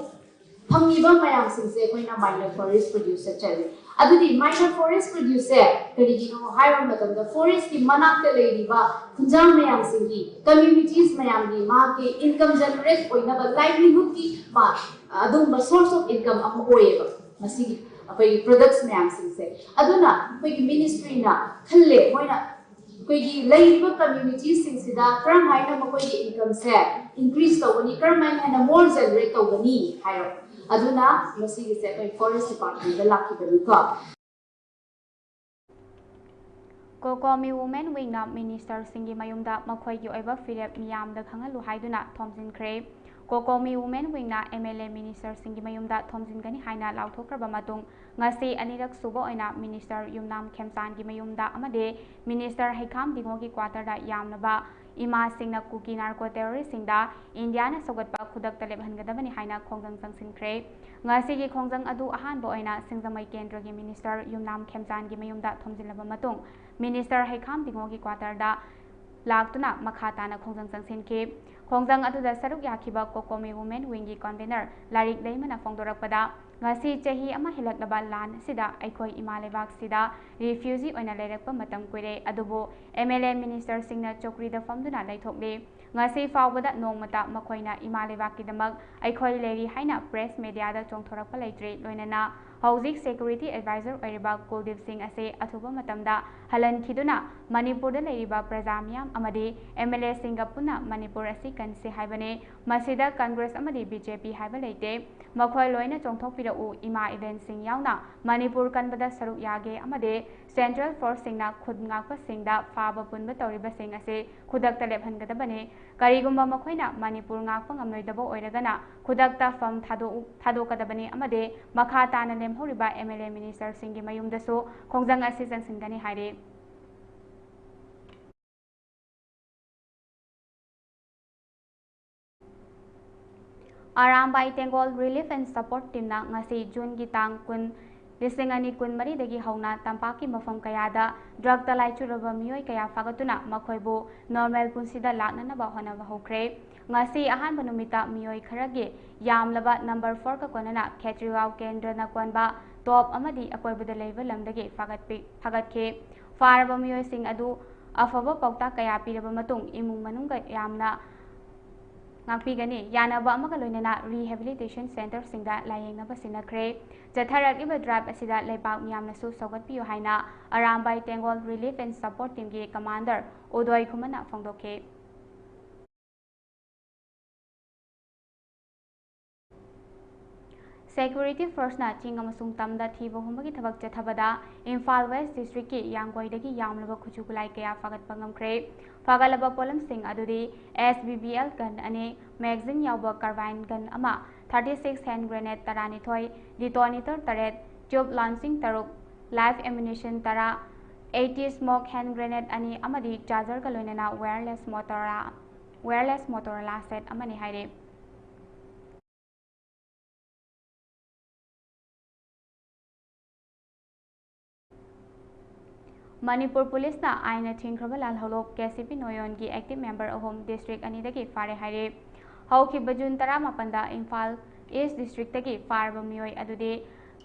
ꯐꯪꯉꯤꯕ ꯃꯌꯥꯝꯁꯤꯡꯁꯦ ꯑꯩꯈꯣꯏꯅ ꯃꯥꯏꯅꯔ ꯐꯣꯔꯦꯁ ꯄ꯭ꯔꯗ꯭ꯌꯨꯁꯇ ꯆꯜꯂꯤ꯫ ꯑꯗꯨꯗꯤ ꯃꯥꯏꯅꯔ ꯐꯣꯔꯦꯁ ꯄ꯭ꯔꯗ꯭ꯌꯨꯁꯁꯦ ꯀꯔꯤꯒꯤꯅꯣ ꯍꯥꯏꯕ ꯃꯇꯝꯗ ꯐꯣꯔꯦꯁꯀꯤ ꯃꯅꯥꯛꯇ ꯂꯩꯔꯤꯕ ꯈꯨꯟꯖꯥ ꯃꯌꯥꯝꯁꯤꯡꯒꯤ, ꯀꯝꯃ꯭ꯌꯨꯅꯤꯇꯤꯁ ꯃꯌꯥꯝꯒꯤ ꯃꯍꯥꯛꯀꯤ ꯏꯟꯀꯝ ꯖꯦꯅꯦꯔꯦꯠ ꯑꯣꯏꯅꯕ, ꯂꯥꯏꯚꯂꯤꯍꯨꯗꯀꯤ ꯃꯥ-, ꯑꯗꯨꯒꯨꯝꯕ ꯁꯣꯔꯁ ꯑꯣꯐ ꯏꯟꯀꯝ ꯑꯃ ꯑꯣꯏꯌꯦꯕ꯫ ꯃꯁꯤꯒꯤ ꯑꯩꯈꯣꯏꯒꯤ ꯄ꯭ꯔꯗꯛꯁ ꯃꯌꯥꯝꯁꯤꯡꯁꯦ꯫ ꯑꯗꯨꯅ ꯑꯩꯈꯣꯏꯒꯤ ꯃꯤꯅꯤꯁꯇ꯭ꯔꯤꯅ ꯈꯜꯂꯦ, ꯃꯣꯏꯅ ꯑꯩꯈꯣꯏꯒꯤ ꯂꯩꯔꯤꯕ ꯀꯝꯃ꯭ꯌꯨꯅꯤꯇꯤꯁꯤꯡꯁꯤꯗ ꯀꯔꯝ ꯍꯥꯏꯅ ꯃꯈꯣꯏꯒꯤ ꯏꯟꯀꯝꯁꯦ ꯏꯟꯀ꯭ꯔꯤꯖ ꯇꯧꯒꯅꯤ, ꯀꯔꯝ ꯍꯥꯏꯅ ꯍꯦꯟꯅ ꯃꯣꯔ ꯖꯦꯅꯦꯔꯦꯠ ꯇꯧꯒꯅꯤ ꯍꯥꯏꯔꯣ꯫ ꯑꯗꯨꯅ ꯃꯁꯤꯒꯤꯁꯦ ꯑꯩꯈꯣꯏ ꯐꯣꯔꯦꯁ ꯗꯤꯄꯥꯔꯠꯃꯦꯟꯗ ꯂꯥꯛꯈꯤꯕꯅꯤꯀꯣ꯫ ꯀꯣꯀꯣꯃꯤ ꯋꯨꯃꯦꯟ ꯋꯤꯡꯅ ꯃꯤꯅꯤꯁꯇꯔꯁꯤꯡꯒꯤ ꯃꯌꯨꯝꯗ ꯃꯈꯣꯏꯒꯤ ꯑꯣꯏꯕ ꯐꯤꯔꯦꯞ ꯃꯤꯌꯥꯝꯗ ꯈꯪꯍꯜꯂꯨ ꯍꯥꯏꯗꯨꯅ ꯊꯣꯝꯖꯤꯟꯈ꯭ꯔꯦ꯫ ꯀꯣꯀꯣꯃꯤ ꯋꯨꯃꯦꯟ ꯋꯤꯡꯅ ꯑꯦꯝ ꯑꯦꯜ ꯑꯦ ꯃꯤꯅꯤꯁꯇꯔꯁꯤꯡꯒꯤ ꯃꯌꯨꯝꯗ ꯊꯣꯝꯖꯤꯟꯒꯅꯤ ꯍꯥꯏꯅ ꯂꯥꯎꯊꯣꯛꯈ꯭ꯔꯕ ꯃꯇꯨꯡ, ꯉꯁꯤ ꯑꯅꯤꯔꯛ ꯁꯨꯕ ꯑꯣꯏꯅ ꯃꯤꯅꯤꯁꯇꯔ ꯌꯨꯝꯅꯥꯝ ꯈꯦꯝꯆꯥꯟꯒꯤ ꯃꯌꯨꯝꯗ ꯑꯃꯗꯤ ꯃꯤꯅꯤꯁꯇꯔ ꯍꯩꯈꯥꯝ ꯗꯤꯉꯣꯒꯤ ꯀ꯭ꯋꯥꯇꯔꯗ ꯌꯥꯝꯂꯕ ꯏꯃꯥꯁꯤꯡꯅ ꯀꯨꯀꯤ ꯅꯥꯔꯀꯣ ꯇꯦꯔꯣꯔꯤꯁꯁꯤꯡꯗ ꯏꯟꯗꯤꯌꯥꯅ ꯁꯧꯒꯠꯄ ꯈꯨꯗꯛꯇ ꯂꯦꯞꯍꯟꯒꯗꯕꯅꯤ ꯍꯥꯏꯅ ꯈꯣꯡꯖꯪ ꯆꯪꯁꯤꯟꯈ꯭ꯔꯦ꯫ ꯉꯁꯤꯒꯤ ꯈꯣꯡꯖꯪ ꯑꯗꯨ ꯑꯍꯥꯟꯕ ꯑꯣꯏꯅ ꯁꯤꯡꯖꯃꯩ ꯀꯦꯟꯗ꯭ꯔꯒꯤ ꯃꯤꯅꯤꯁꯇꯔ ꯌꯨꯝꯅꯥꯝ ꯈꯦꯝꯆꯥꯟꯒꯤ ꯃꯌꯨꯝꯗ ꯊꯣꯝꯖꯤꯜꯂꯕ ꯃꯇꯨꯡ, ꯃꯤꯅꯤꯁꯇꯔ ꯍꯩꯈꯥꯝ ꯗꯤꯉꯣꯒꯤ ꯀ꯭ꯋꯥꯇꯔꯗ ꯂꯥꯛꯇꯨꯅ ꯃꯈꯥ ꯇꯥꯅ ꯈꯣꯡꯖꯪ ꯆꯪꯁꯤꯟꯈꯤ꯫ ꯈꯣꯡꯖꯪ ꯑꯗꯨꯗ ꯁꯔꯨꯛ ꯌꯥꯈꯤꯕ ꯀꯣꯀꯣꯃꯤ ꯋꯨꯃꯦꯟ ꯋꯤꯡꯒꯤ ꯀꯟꯚꯦꯅꯔ ꯂꯥꯏꯔꯤꯛ ꯂꯩꯃꯅ ꯐꯣꯡꯗꯣꯔꯛꯄꯗ, ꯉꯁꯤ ꯆꯍꯤ ꯑꯃ ꯍꯦꯜꯂꯛꯂꯕ ꯂꯥꯟ ꯑꯁꯤꯗ ꯑꯩꯈꯣꯏ ꯏꯃꯥ ꯂꯩꯕꯥꯛꯁꯤꯗ ꯔꯤꯐ꯭ꯌꯨꯖꯤ ꯑꯣꯏꯅ ꯂꯩꯔꯛꯄ ꯃꯇꯝ ꯀꯨꯏꯔꯦ, ꯑꯗꯨꯕꯨ ꯑꯦꯝ ꯑꯦꯜ ꯑꯦ ꯃꯤꯅꯤꯁꯇꯔꯁꯤꯡꯅ ꯆꯧꯀ꯭ꯔꯤꯗ ꯐꯝꯗꯨꯅ ꯂꯩꯊꯣꯛꯂꯤ꯫ ꯉꯁꯤ ꯐꯥꯎꯕꯗ ꯅꯣꯡꯃꯇ ꯃꯈꯣꯏꯅ ꯏꯃꯥ ꯂꯩꯕꯥꯛꯀꯤꯗꯃꯛ ꯑꯩꯈꯣꯏ ꯂꯩꯔꯤ ꯍꯥꯏꯅ ꯄ꯭ꯔꯦꯁ ꯃꯦꯗꯤꯌꯥꯗ ꯆꯣꯡꯊꯣꯔꯛꯄ ꯂꯩꯇ꯭ꯔꯤ꯫ ꯂꯣꯏꯅꯅ ꯍꯧꯖꯤꯛ ꯁꯦꯀ꯭ꯌꯨꯔꯤꯇꯤ ꯑꯦꯗꯚꯥꯏꯖꯔ ꯑꯣꯏꯔꯤꯕ ꯀꯨꯜꯗꯤꯞ ꯁꯤꯡ ꯑꯁꯤ ꯑꯊꯨꯕ ꯃꯇꯝꯗ ꯍꯜꯍꯟꯈꯤꯗꯨꯅ ꯃꯅꯤꯄꯨꯔꯗ ꯂꯩꯔꯤꯕ ꯄ꯭ꯔꯖꯥ ꯃꯤꯌꯥꯝ ꯑꯃꯗꯤ ꯑꯦꯝ ꯑꯦꯜ ꯑꯦꯁꯤꯡꯒ ꯄꯨꯟꯅ ꯃꯅꯤꯄꯨꯔ ꯑꯁꯤ ꯀꯟꯁꯤ ꯍꯥꯏꯕꯅꯤ꯫ ꯃꯁꯤꯗ ꯀꯪꯒ꯭ꯔꯦꯁ ꯑꯃꯗꯤ ꯕꯤ ꯖꯦ ꯄꯤ ꯍꯥꯏꯕ ꯂꯩꯇꯦ꯫ ꯃꯈꯣꯏ ꯂꯣꯏꯅ ꯆꯣꯡꯊꯣꯛꯄꯤꯔꯛꯎ, ꯏꯃꯥ ꯏꯕꯦꯟꯁꯤꯡ ꯌꯥꯎꯅ ꯃꯅꯤꯄꯨꯔ ꯀꯟꯕꯗ ꯁꯔꯨꯛ ꯌꯥꯒꯦ ꯑꯃꯗꯤ ꯁꯦꯟꯇ꯭ꯔꯦꯜ ꯐꯣꯔꯁꯁꯤꯡꯅ ꯈꯨꯠ ꯉꯥꯛꯄꯁꯤꯡꯗ ꯐꯥꯕ ꯄꯨꯟꯕ ꯇꯧꯔꯤꯕꯁꯤꯡ ꯑꯁꯤ ꯈꯨꯗꯛꯇ ꯂꯦꯞꯍꯟꯒꯗꯕꯅꯤ꯫ ꯀꯔꯤꯒꯨꯝꯕ ꯃꯈꯣꯏꯅ ꯃꯅꯤꯄꯨꯔ ꯉꯥꯛꯄ ꯉꯝꯂꯣꯏꯗꯕ ꯑꯣꯏꯔꯒꯅ ꯈꯨꯗꯛꯇ ꯐꯝ ꯊꯥꯗꯣꯛꯎ-, ꯊꯥꯗꯣꯛꯀꯗꯕꯅꯤ ꯑꯃꯗꯤ ꯃꯈꯥ ꯇꯥꯅ ꯂꯦꯝꯍꯧꯔꯤꯕ ꯑꯦꯝ ꯑꯦꯜ ꯑꯦ ꯃꯤꯅꯤꯁꯇꯔꯁꯤꯡꯒꯤ ꯃꯌꯨꯝꯗꯁꯨ ꯈꯣꯡꯖꯪ ꯑꯁꯤ ꯆꯪꯁꯤꯟꯒꯅꯤ ꯍꯥꯏꯔꯤ꯫ ꯑꯔꯥꯝꯕꯥꯏ ꯇꯦꯡꯒꯣꯜ Relief and Support Teamꯅ ꯉꯁꯤ ꯖꯨꯟꯒꯤ ꯇꯥꯡ ꯀꯨꯟ, ꯂꯤꯁꯤꯡ ꯑꯅꯤ ꯀꯨꯟꯃꯔꯤꯗꯒꯤ ꯍꯧꯅ ꯇꯝꯄꯥꯛꯀꯤ ꯃꯐꯝ ꯀꯌꯥꯗ drugꯇ ꯂꯥꯏꯆꯨꯔꯕ ꯃꯤꯑꯣꯏ ꯀꯌꯥ ꯐꯥꯒꯠꯇꯨꯅ ꯃꯈꯣꯏꯕꯨ normal ꯄꯨꯟꯁꯤꯗ ꯂꯥꯛꯅꯅꯕ ꯍꯣꯠꯅꯕ ꯍꯧꯈ꯭ꯔꯦ꯫ ꯉꯁꯤ ꯑꯍꯥꯟꯕ ꯅꯨꯃꯤꯠꯇ ꯃꯤꯑꯣꯏ ꯈꯔꯒꯤ ꯌꯥꯝꯂꯕ number fourꯒ ꯀꯣꯟꯅꯅ ꯈꯦꯇ꯭ꯔꯤꯒꯥꯎ ꯀꯦꯟꯗ꯭ꯔꯅ ꯀꯣꯟꯕ ꯇꯣꯞ ꯑꯃꯗꯤ ꯑꯀꯣꯏꯕꯗ ꯂꯩꯕ ꯂꯝꯗꯒꯤ ꯐꯥꯒꯠꯄꯤ-, ꯐꯥꯒꯠꯈꯤ꯫ ꯐꯥꯔꯕ ꯃꯤꯑꯣꯏꯁꯤꯡ ꯑꯗꯨ ꯑꯐꯕ ꯄꯥꯎꯇꯥꯛ ꯀꯌꯥ ꯄꯤꯔꯕ ꯃꯇꯨꯡ ꯏꯃꯨꯡ ꯃꯅꯨꯡꯒ ꯌꯥꯝꯅ ꯉꯥꯛꯄꯤꯒꯅꯤ꯫ ꯌꯥꯅꯕ ꯑꯃꯒ ꯂꯣꯏꯅꯅ rehabilitation centreꯁꯤꯡꯗ ꯂꯥꯌꯦꯡꯅꯕ ꯁꯤꯟꯅꯈ꯭ꯔꯦ꯫ ꯆꯠꯊꯔꯛꯂꯤꯕ drive ꯑꯁꯤꯗ ꯂꯩꯕꯥꯛ ꯃꯤꯌꯥꯝꯅꯁꯨ ꯁꯧꯒꯠꯄꯤꯌꯨ ꯍꯥꯏꯅ Arambai ꯇꯦꯡꯒꯣꯜ Relief and Support Teamꯒꯤ commander ꯎꯗꯣꯏ ꯈꯨꯃꯟꯅ ꯐꯣꯡꯗꯣꯛꯈꯤ꯫ Security forceꯅ ꯆꯤꯡ ꯑꯃꯁꯨꯡ ꯇꯝꯗ ꯊꯤꯕ ꯍꯨꯝꯕꯒꯤ ꯊꯕꯛ ꯆꯠꯊꯕꯗ ꯏꯝꯐꯥꯜ West Districtꯀꯤ ꯌꯥꯡꯒꯣꯏꯗꯒꯤ ꯌꯥꯝꯂꯕ ꯈꯨꯠꯁꯨ ꯈꯨꯠꯂꯥꯏ ꯀꯌꯥ ꯐꯥꯒꯠꯄ ꯉꯝꯈ꯭ꯔꯦ꯫ ꯐꯥꯒꯠꯂꯕ ꯄꯣꯠꯂꯝꯁꯤꯡ ꯑꯗꯨꯗꯤ S B B L gun ꯑꯅꯤ, magazine ꯌꯥꯎꯕ carbine gun ꯑꯃ, thirty six hand grenade ꯇꯔꯥꯅꯤꯊꯣꯏ, detonator ꯇꯔꯦꯠ, tube launching ꯇꯔꯨꯛ, live ammunition ꯇꯔꯥ, eighty smoke hand grenade ꯑꯅꯤ ꯑꯃꯗꯤ chargerꯒ ꯂꯣꯏꯅꯅ wireless Motorola, wireless Motorola set ꯑꯃꯅꯤ ꯍꯥꯏꯔꯤ꯫ ꯃꯅꯤꯄꯨꯔ ꯄꯨꯂꯤꯁꯅ ꯑꯥꯏꯟꯅ ꯊꯤꯡꯈ꯭ꯔꯕ ꯂꯥꯜꯍꯧꯂꯨꯞ ꯀꯦ ꯁꯤ ꯄꯤ ꯅꯣꯌꯣꯟꯒꯤ active member ꯑꯍꯨꯝ district ꯑꯅꯤꯗꯒꯤ ꯐꯥꯔꯦ ꯍꯥꯏꯔꯦ꯫ ꯍꯧꯈꯤꯕ ꯖꯨꯟ ꯇꯔꯥꯃꯥꯄꯟꯗ ꯏꯝꯐꯥꯜ East Districtꯇꯒꯤ ꯐꯥꯔꯕ ꯃꯤꯑꯣꯏ ꯑꯗꯨꯗꯤ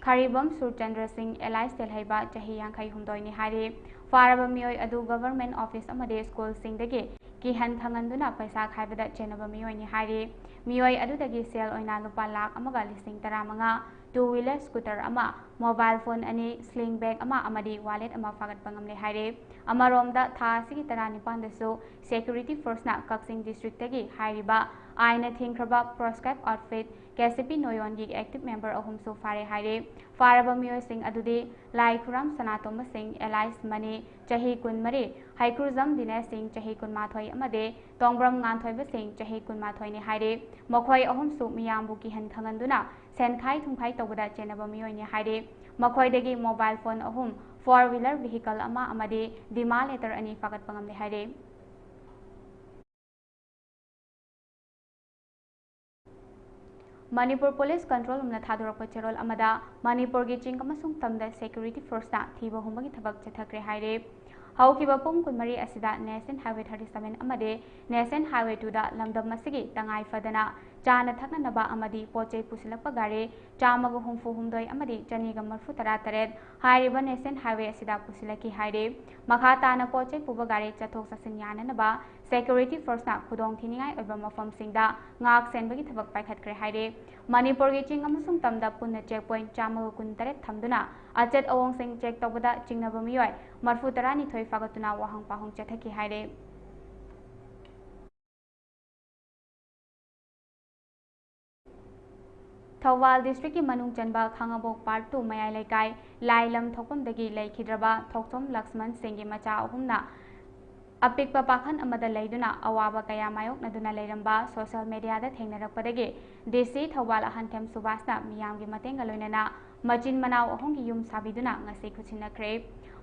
ꯈꯔꯤꯕꯝ ꯁꯨꯔꯆꯟꯗ꯭ꯔ ꯁꯤꯡ alias ꯇꯦꯜꯍꯩꯕ ꯆꯍꯤ ꯌꯥꯡꯈꯩ ꯍꯨꯝꯗꯣꯏꯅꯤ ꯍꯥꯏꯔꯦ꯫ ꯐꯥꯔꯕ ꯃꯤꯑꯣꯏ ꯑꯗꯨ government office ꯑꯃꯗꯤ ꯁ꯭ꯀꯨꯜꯁꯤꯡꯗꯒꯤ ꯀꯤꯍꯟ ꯈꯪꯍꯟꯗꯨꯅ ꯄꯩꯁꯥ ꯈꯥꯏꯕꯗ ꯆꯦꯟꯅꯕ ꯃꯤꯑꯣꯏꯅꯤ ꯍꯥꯏꯔꯤ꯫ ꯃꯤꯑꯣꯏ ꯑꯗꯨꯗꯒꯤ ꯁꯦꯜ ꯑꯣꯏꯅ ꯂꯨꯄꯥ ꯂꯥꯈ ꯑꯃꯒ ꯂꯤꯁꯤꯡ ꯇꯔꯥꯃꯉꯥ, two wheeler scooter ꯑꯃ, mobile phone ꯑꯅꯤ, sling bag ꯑꯃ ꯑꯃꯗꯤ wallet ꯑꯃ ꯐꯥꯒꯠꯄ ꯉꯝꯂꯦ ꯍꯥꯏꯔꯤ꯫ ꯑꯃꯔꯣꯝꯗ, ꯊꯥ ꯑꯁꯤꯒꯤ ꯇꯔꯥꯅꯤꯄꯥꯟꯗꯁꯨ security forceꯅ ꯀꯛꯆꯤꯡ districtꯇꯒꯤ ꯍꯥꯏꯔꯤꯕ ꯑꯥꯏꯟꯅ ꯊꯤꯡꯈ꯭ꯔꯕ proscribed outfit ꯀꯦ ꯁꯤ ꯄꯤ ꯅꯣꯌꯣꯟꯒꯤ active member ꯑꯍꯨꯝꯁꯨ ꯐꯥꯔꯦ ꯍꯥꯏꯔꯤ꯫ ꯐꯥꯔꯕ ꯃꯤꯑꯣꯏꯁꯤꯡ ꯑꯗꯨꯗꯤ ꯂꯥꯏꯈꯨꯔꯥꯝ ꯁꯅꯥꯇꯣꯝꯕ ꯁꯤꯡ alias ꯃꯅꯤ, ꯆꯍꯤ ꯀꯨꯟꯃꯔꯤ, ꯍꯩꯀ꯭ꯔꯨꯖꯝ ꯗꯤꯅꯦꯁ ꯁꯤꯡ, ꯆꯍꯤ ꯀꯨꯟꯃꯥꯊꯣꯏ, ꯑꯃꯗꯤ ꯇꯣꯡꯕ꯭ꯔꯝ ꯉꯥꯟꯊꯣꯏꯕ ꯁꯤꯡ, ꯆꯍꯤ ꯀꯨꯟꯃꯥꯊꯣꯏꯅꯤ ꯍꯥꯏꯔꯤ꯫ ꯃꯈꯣꯏ ꯑꯍꯨꯝꯁꯨ ꯃꯤꯌꯥꯝꯕꯨ ꯀꯤꯍꯟ ꯈꯪꯍꯟꯗꯨꯅ ꯁꯦꯟꯈꯥꯏ ꯊꯨꯝꯈꯥꯏ ꯇꯧꯕꯗ ꯆꯦꯟꯅꯕ ꯃꯤꯑꯣꯏꯅꯤ ꯍꯥꯏꯔꯤ꯫ ꯃꯈꯣꯏꯗꯒꯤ mobile phone ꯑꯍꯨꯝ, four wheeler vehicle ꯑꯃ ꯑꯃꯗꯤ demand letter ꯑꯅꯤ ꯐꯥꯒꯠꯄ ꯉꯝꯂꯦ ꯍꯥꯏꯔꯤ꯫ ꯃꯅꯤꯄꯨꯔ ꯄꯨꯂꯤꯁ ꯀꯟꯇ꯭ꯔꯣꯜ ꯔꯨꯝꯅ ꯊꯥꯗꯣꯔꯛꯄ ꯆꯦꯔꯣꯜ ꯑꯃꯗ ꯃꯅꯤꯄꯨꯔꯒꯤ ꯆꯤꯡ ꯑꯃꯁꯨꯡ ꯇꯝꯗ ꯁꯦꯀ꯭ꯌꯨꯔꯤꯇꯤ ꯐꯣꯔꯁꯅ ꯊꯤꯕ ꯍꯨꯝꯕꯒꯤ ꯊꯕꯛ ꯆꯠꯊꯈ꯭ꯔꯦ ꯍꯥꯏꯔꯦ꯫ ꯍꯧꯈꯤꯕ ꯄꯨꯡ ꯀꯨꯟꯃꯔꯤ ꯑꯁꯤꯗ ꯅꯦꯁꯅꯦꯜ ꯍꯥꯏꯋꯦ ꯊꯥꯔꯇꯤ ꯁꯚꯦꯟ ꯑꯃꯗꯤ ꯅꯦꯁꯅꯦꯜ ꯍꯥꯏꯋꯦ ꯇꯨꯗ ꯂꯝꯗꯝ ꯑꯁꯤꯒꯤ ꯇꯉꯥꯏ ꯐꯗꯅ ꯆꯥꯅ ꯊꯛꯅꯅꯕ ꯑꯃꯗꯤ ꯄꯣꯠ ꯆꯩ ꯄꯨꯁꯤꯜꯂꯛꯄ ꯒꯥꯔꯤ ꯆꯥꯝꯃꯒ ꯍꯨꯝꯐꯨ ꯍꯨꯝꯗꯣꯏ ꯑꯃꯗꯤ ꯆꯅꯤꯒ ꯃꯔꯤꯐꯨ ꯇꯔꯥ ꯇꯔꯦꯠ ꯍꯥꯏꯔꯤꯕ ꯅꯦꯁꯅꯦꯜ ꯍꯥꯏꯋꯦ ꯑꯁꯤꯗ ꯄꯨꯁꯤꯜꯂꯛꯈꯤ ꯍꯥꯏꯔꯦ꯫ ꯃꯈꯥ ꯇꯥꯅ ꯄꯣꯠ ꯆꯩ ꯄꯨꯕ ꯒꯥꯔꯤ ꯆꯠꯊꯣꯛ ꯆꯠꯁꯤꯟ ꯌꯥꯅꯅꯕ ꯁꯦꯀ꯭ꯌꯨꯔꯤꯇꯤ ꯐꯣꯔꯁꯅ ꯈꯨꯗꯣꯡ ꯊꯤꯅꯤꯡꯉꯥꯏ ꯑꯣꯏꯕ ꯃꯐꯝꯁꯤꯡꯗ ꯉꯥꯛ ꯁꯦꯟꯕꯒꯤ ꯊꯕꯛ ꯄꯥꯏꯈꯠꯈ꯭ꯔꯦ ꯍꯥꯏꯔꯦ꯫ ꯃꯅꯤꯄꯨꯔꯒꯤ ꯆꯤꯡ ꯑꯃꯁꯨꯡ ꯇꯝꯗ ꯄꯨꯟꯅ ꯆꯦꯛ ꯄꯣꯏꯟꯠ ꯆꯥꯝꯃꯒ ꯀꯨꯟ ꯇꯔꯦꯠ ꯊꯝꯗꯨꯅ ꯑꯆꯦꯠ ꯑꯋꯣꯡꯁꯤꯡ ꯆꯦꯛ ꯇꯧꯕꯗ ꯆꯤꯡꯅꯕ ꯃꯤꯑꯣꯏ ꯃꯔꯤꯐꯨ ꯇꯔꯥꯅꯤꯊꯣꯏ ꯐꯥꯒꯠꯇꯨꯅ ꯋꯥꯍꯪ ꯄꯥꯎꯍꯪ ꯆꯠꯊꯈꯤ ꯍꯥꯏꯔꯦ꯫ ꯊꯧꯕꯥꯜ ꯗꯤꯁꯇ꯭ꯔꯤꯛꯀꯤ ꯃꯅꯨꯡ ꯆꯟꯕ ꯈꯥꯉꯕꯣꯛ ꯄꯥꯔꯠ ꯇꯨ ꯃꯌꯥꯏ ꯂꯩꯀꯥꯏ ꯂꯥꯏꯂꯝ ꯊꯣꯛꯐꯝꯗꯒꯤ ꯂꯩꯈꯤꯗ꯭ꯔꯕ ꯊꯣꯛꯆꯣꯝ ꯂꯛꯁꯃꯟ ꯁꯤꯡꯒꯤ ꯃꯆꯥ ꯑꯍꯨꯝꯅ ꯑꯄꯤꯛꯄ ꯄꯥꯈꯟ ꯑꯃꯗ ꯂꯩꯗꯨꯅ ꯑꯋꯥꯕ ꯀꯌꯥ ꯃꯥꯌꯣꯛꯅꯗꯨꯅ ꯂꯩꯔꯝꯕ ꯁꯣꯁꯤꯌꯦꯜ ꯃꯦꯗꯤꯌꯥꯗ ꯊꯦꯡꯅꯔꯛꯄꯗꯒꯤ ꯗꯤ ꯁꯤ ꯊꯧꯕꯥꯜ ꯑꯍꯟꯊꯦꯝ ꯁꯨꯕꯥꯁꯅ ꯃꯤꯌꯥꯝꯒꯤ ꯃꯇꯦꯡꯒ ꯂꯣꯏꯅꯅ ꯃꯆꯤꯟ ꯃꯅꯥꯎ ꯑꯍꯨꯝꯒꯤ ꯌꯨꯝ ꯁꯥꯕꯤꯗꯨꯅ ꯉꯁꯤ ꯈꯨꯠꯁꯤꯟꯅꯈ꯭ꯔꯦ꯫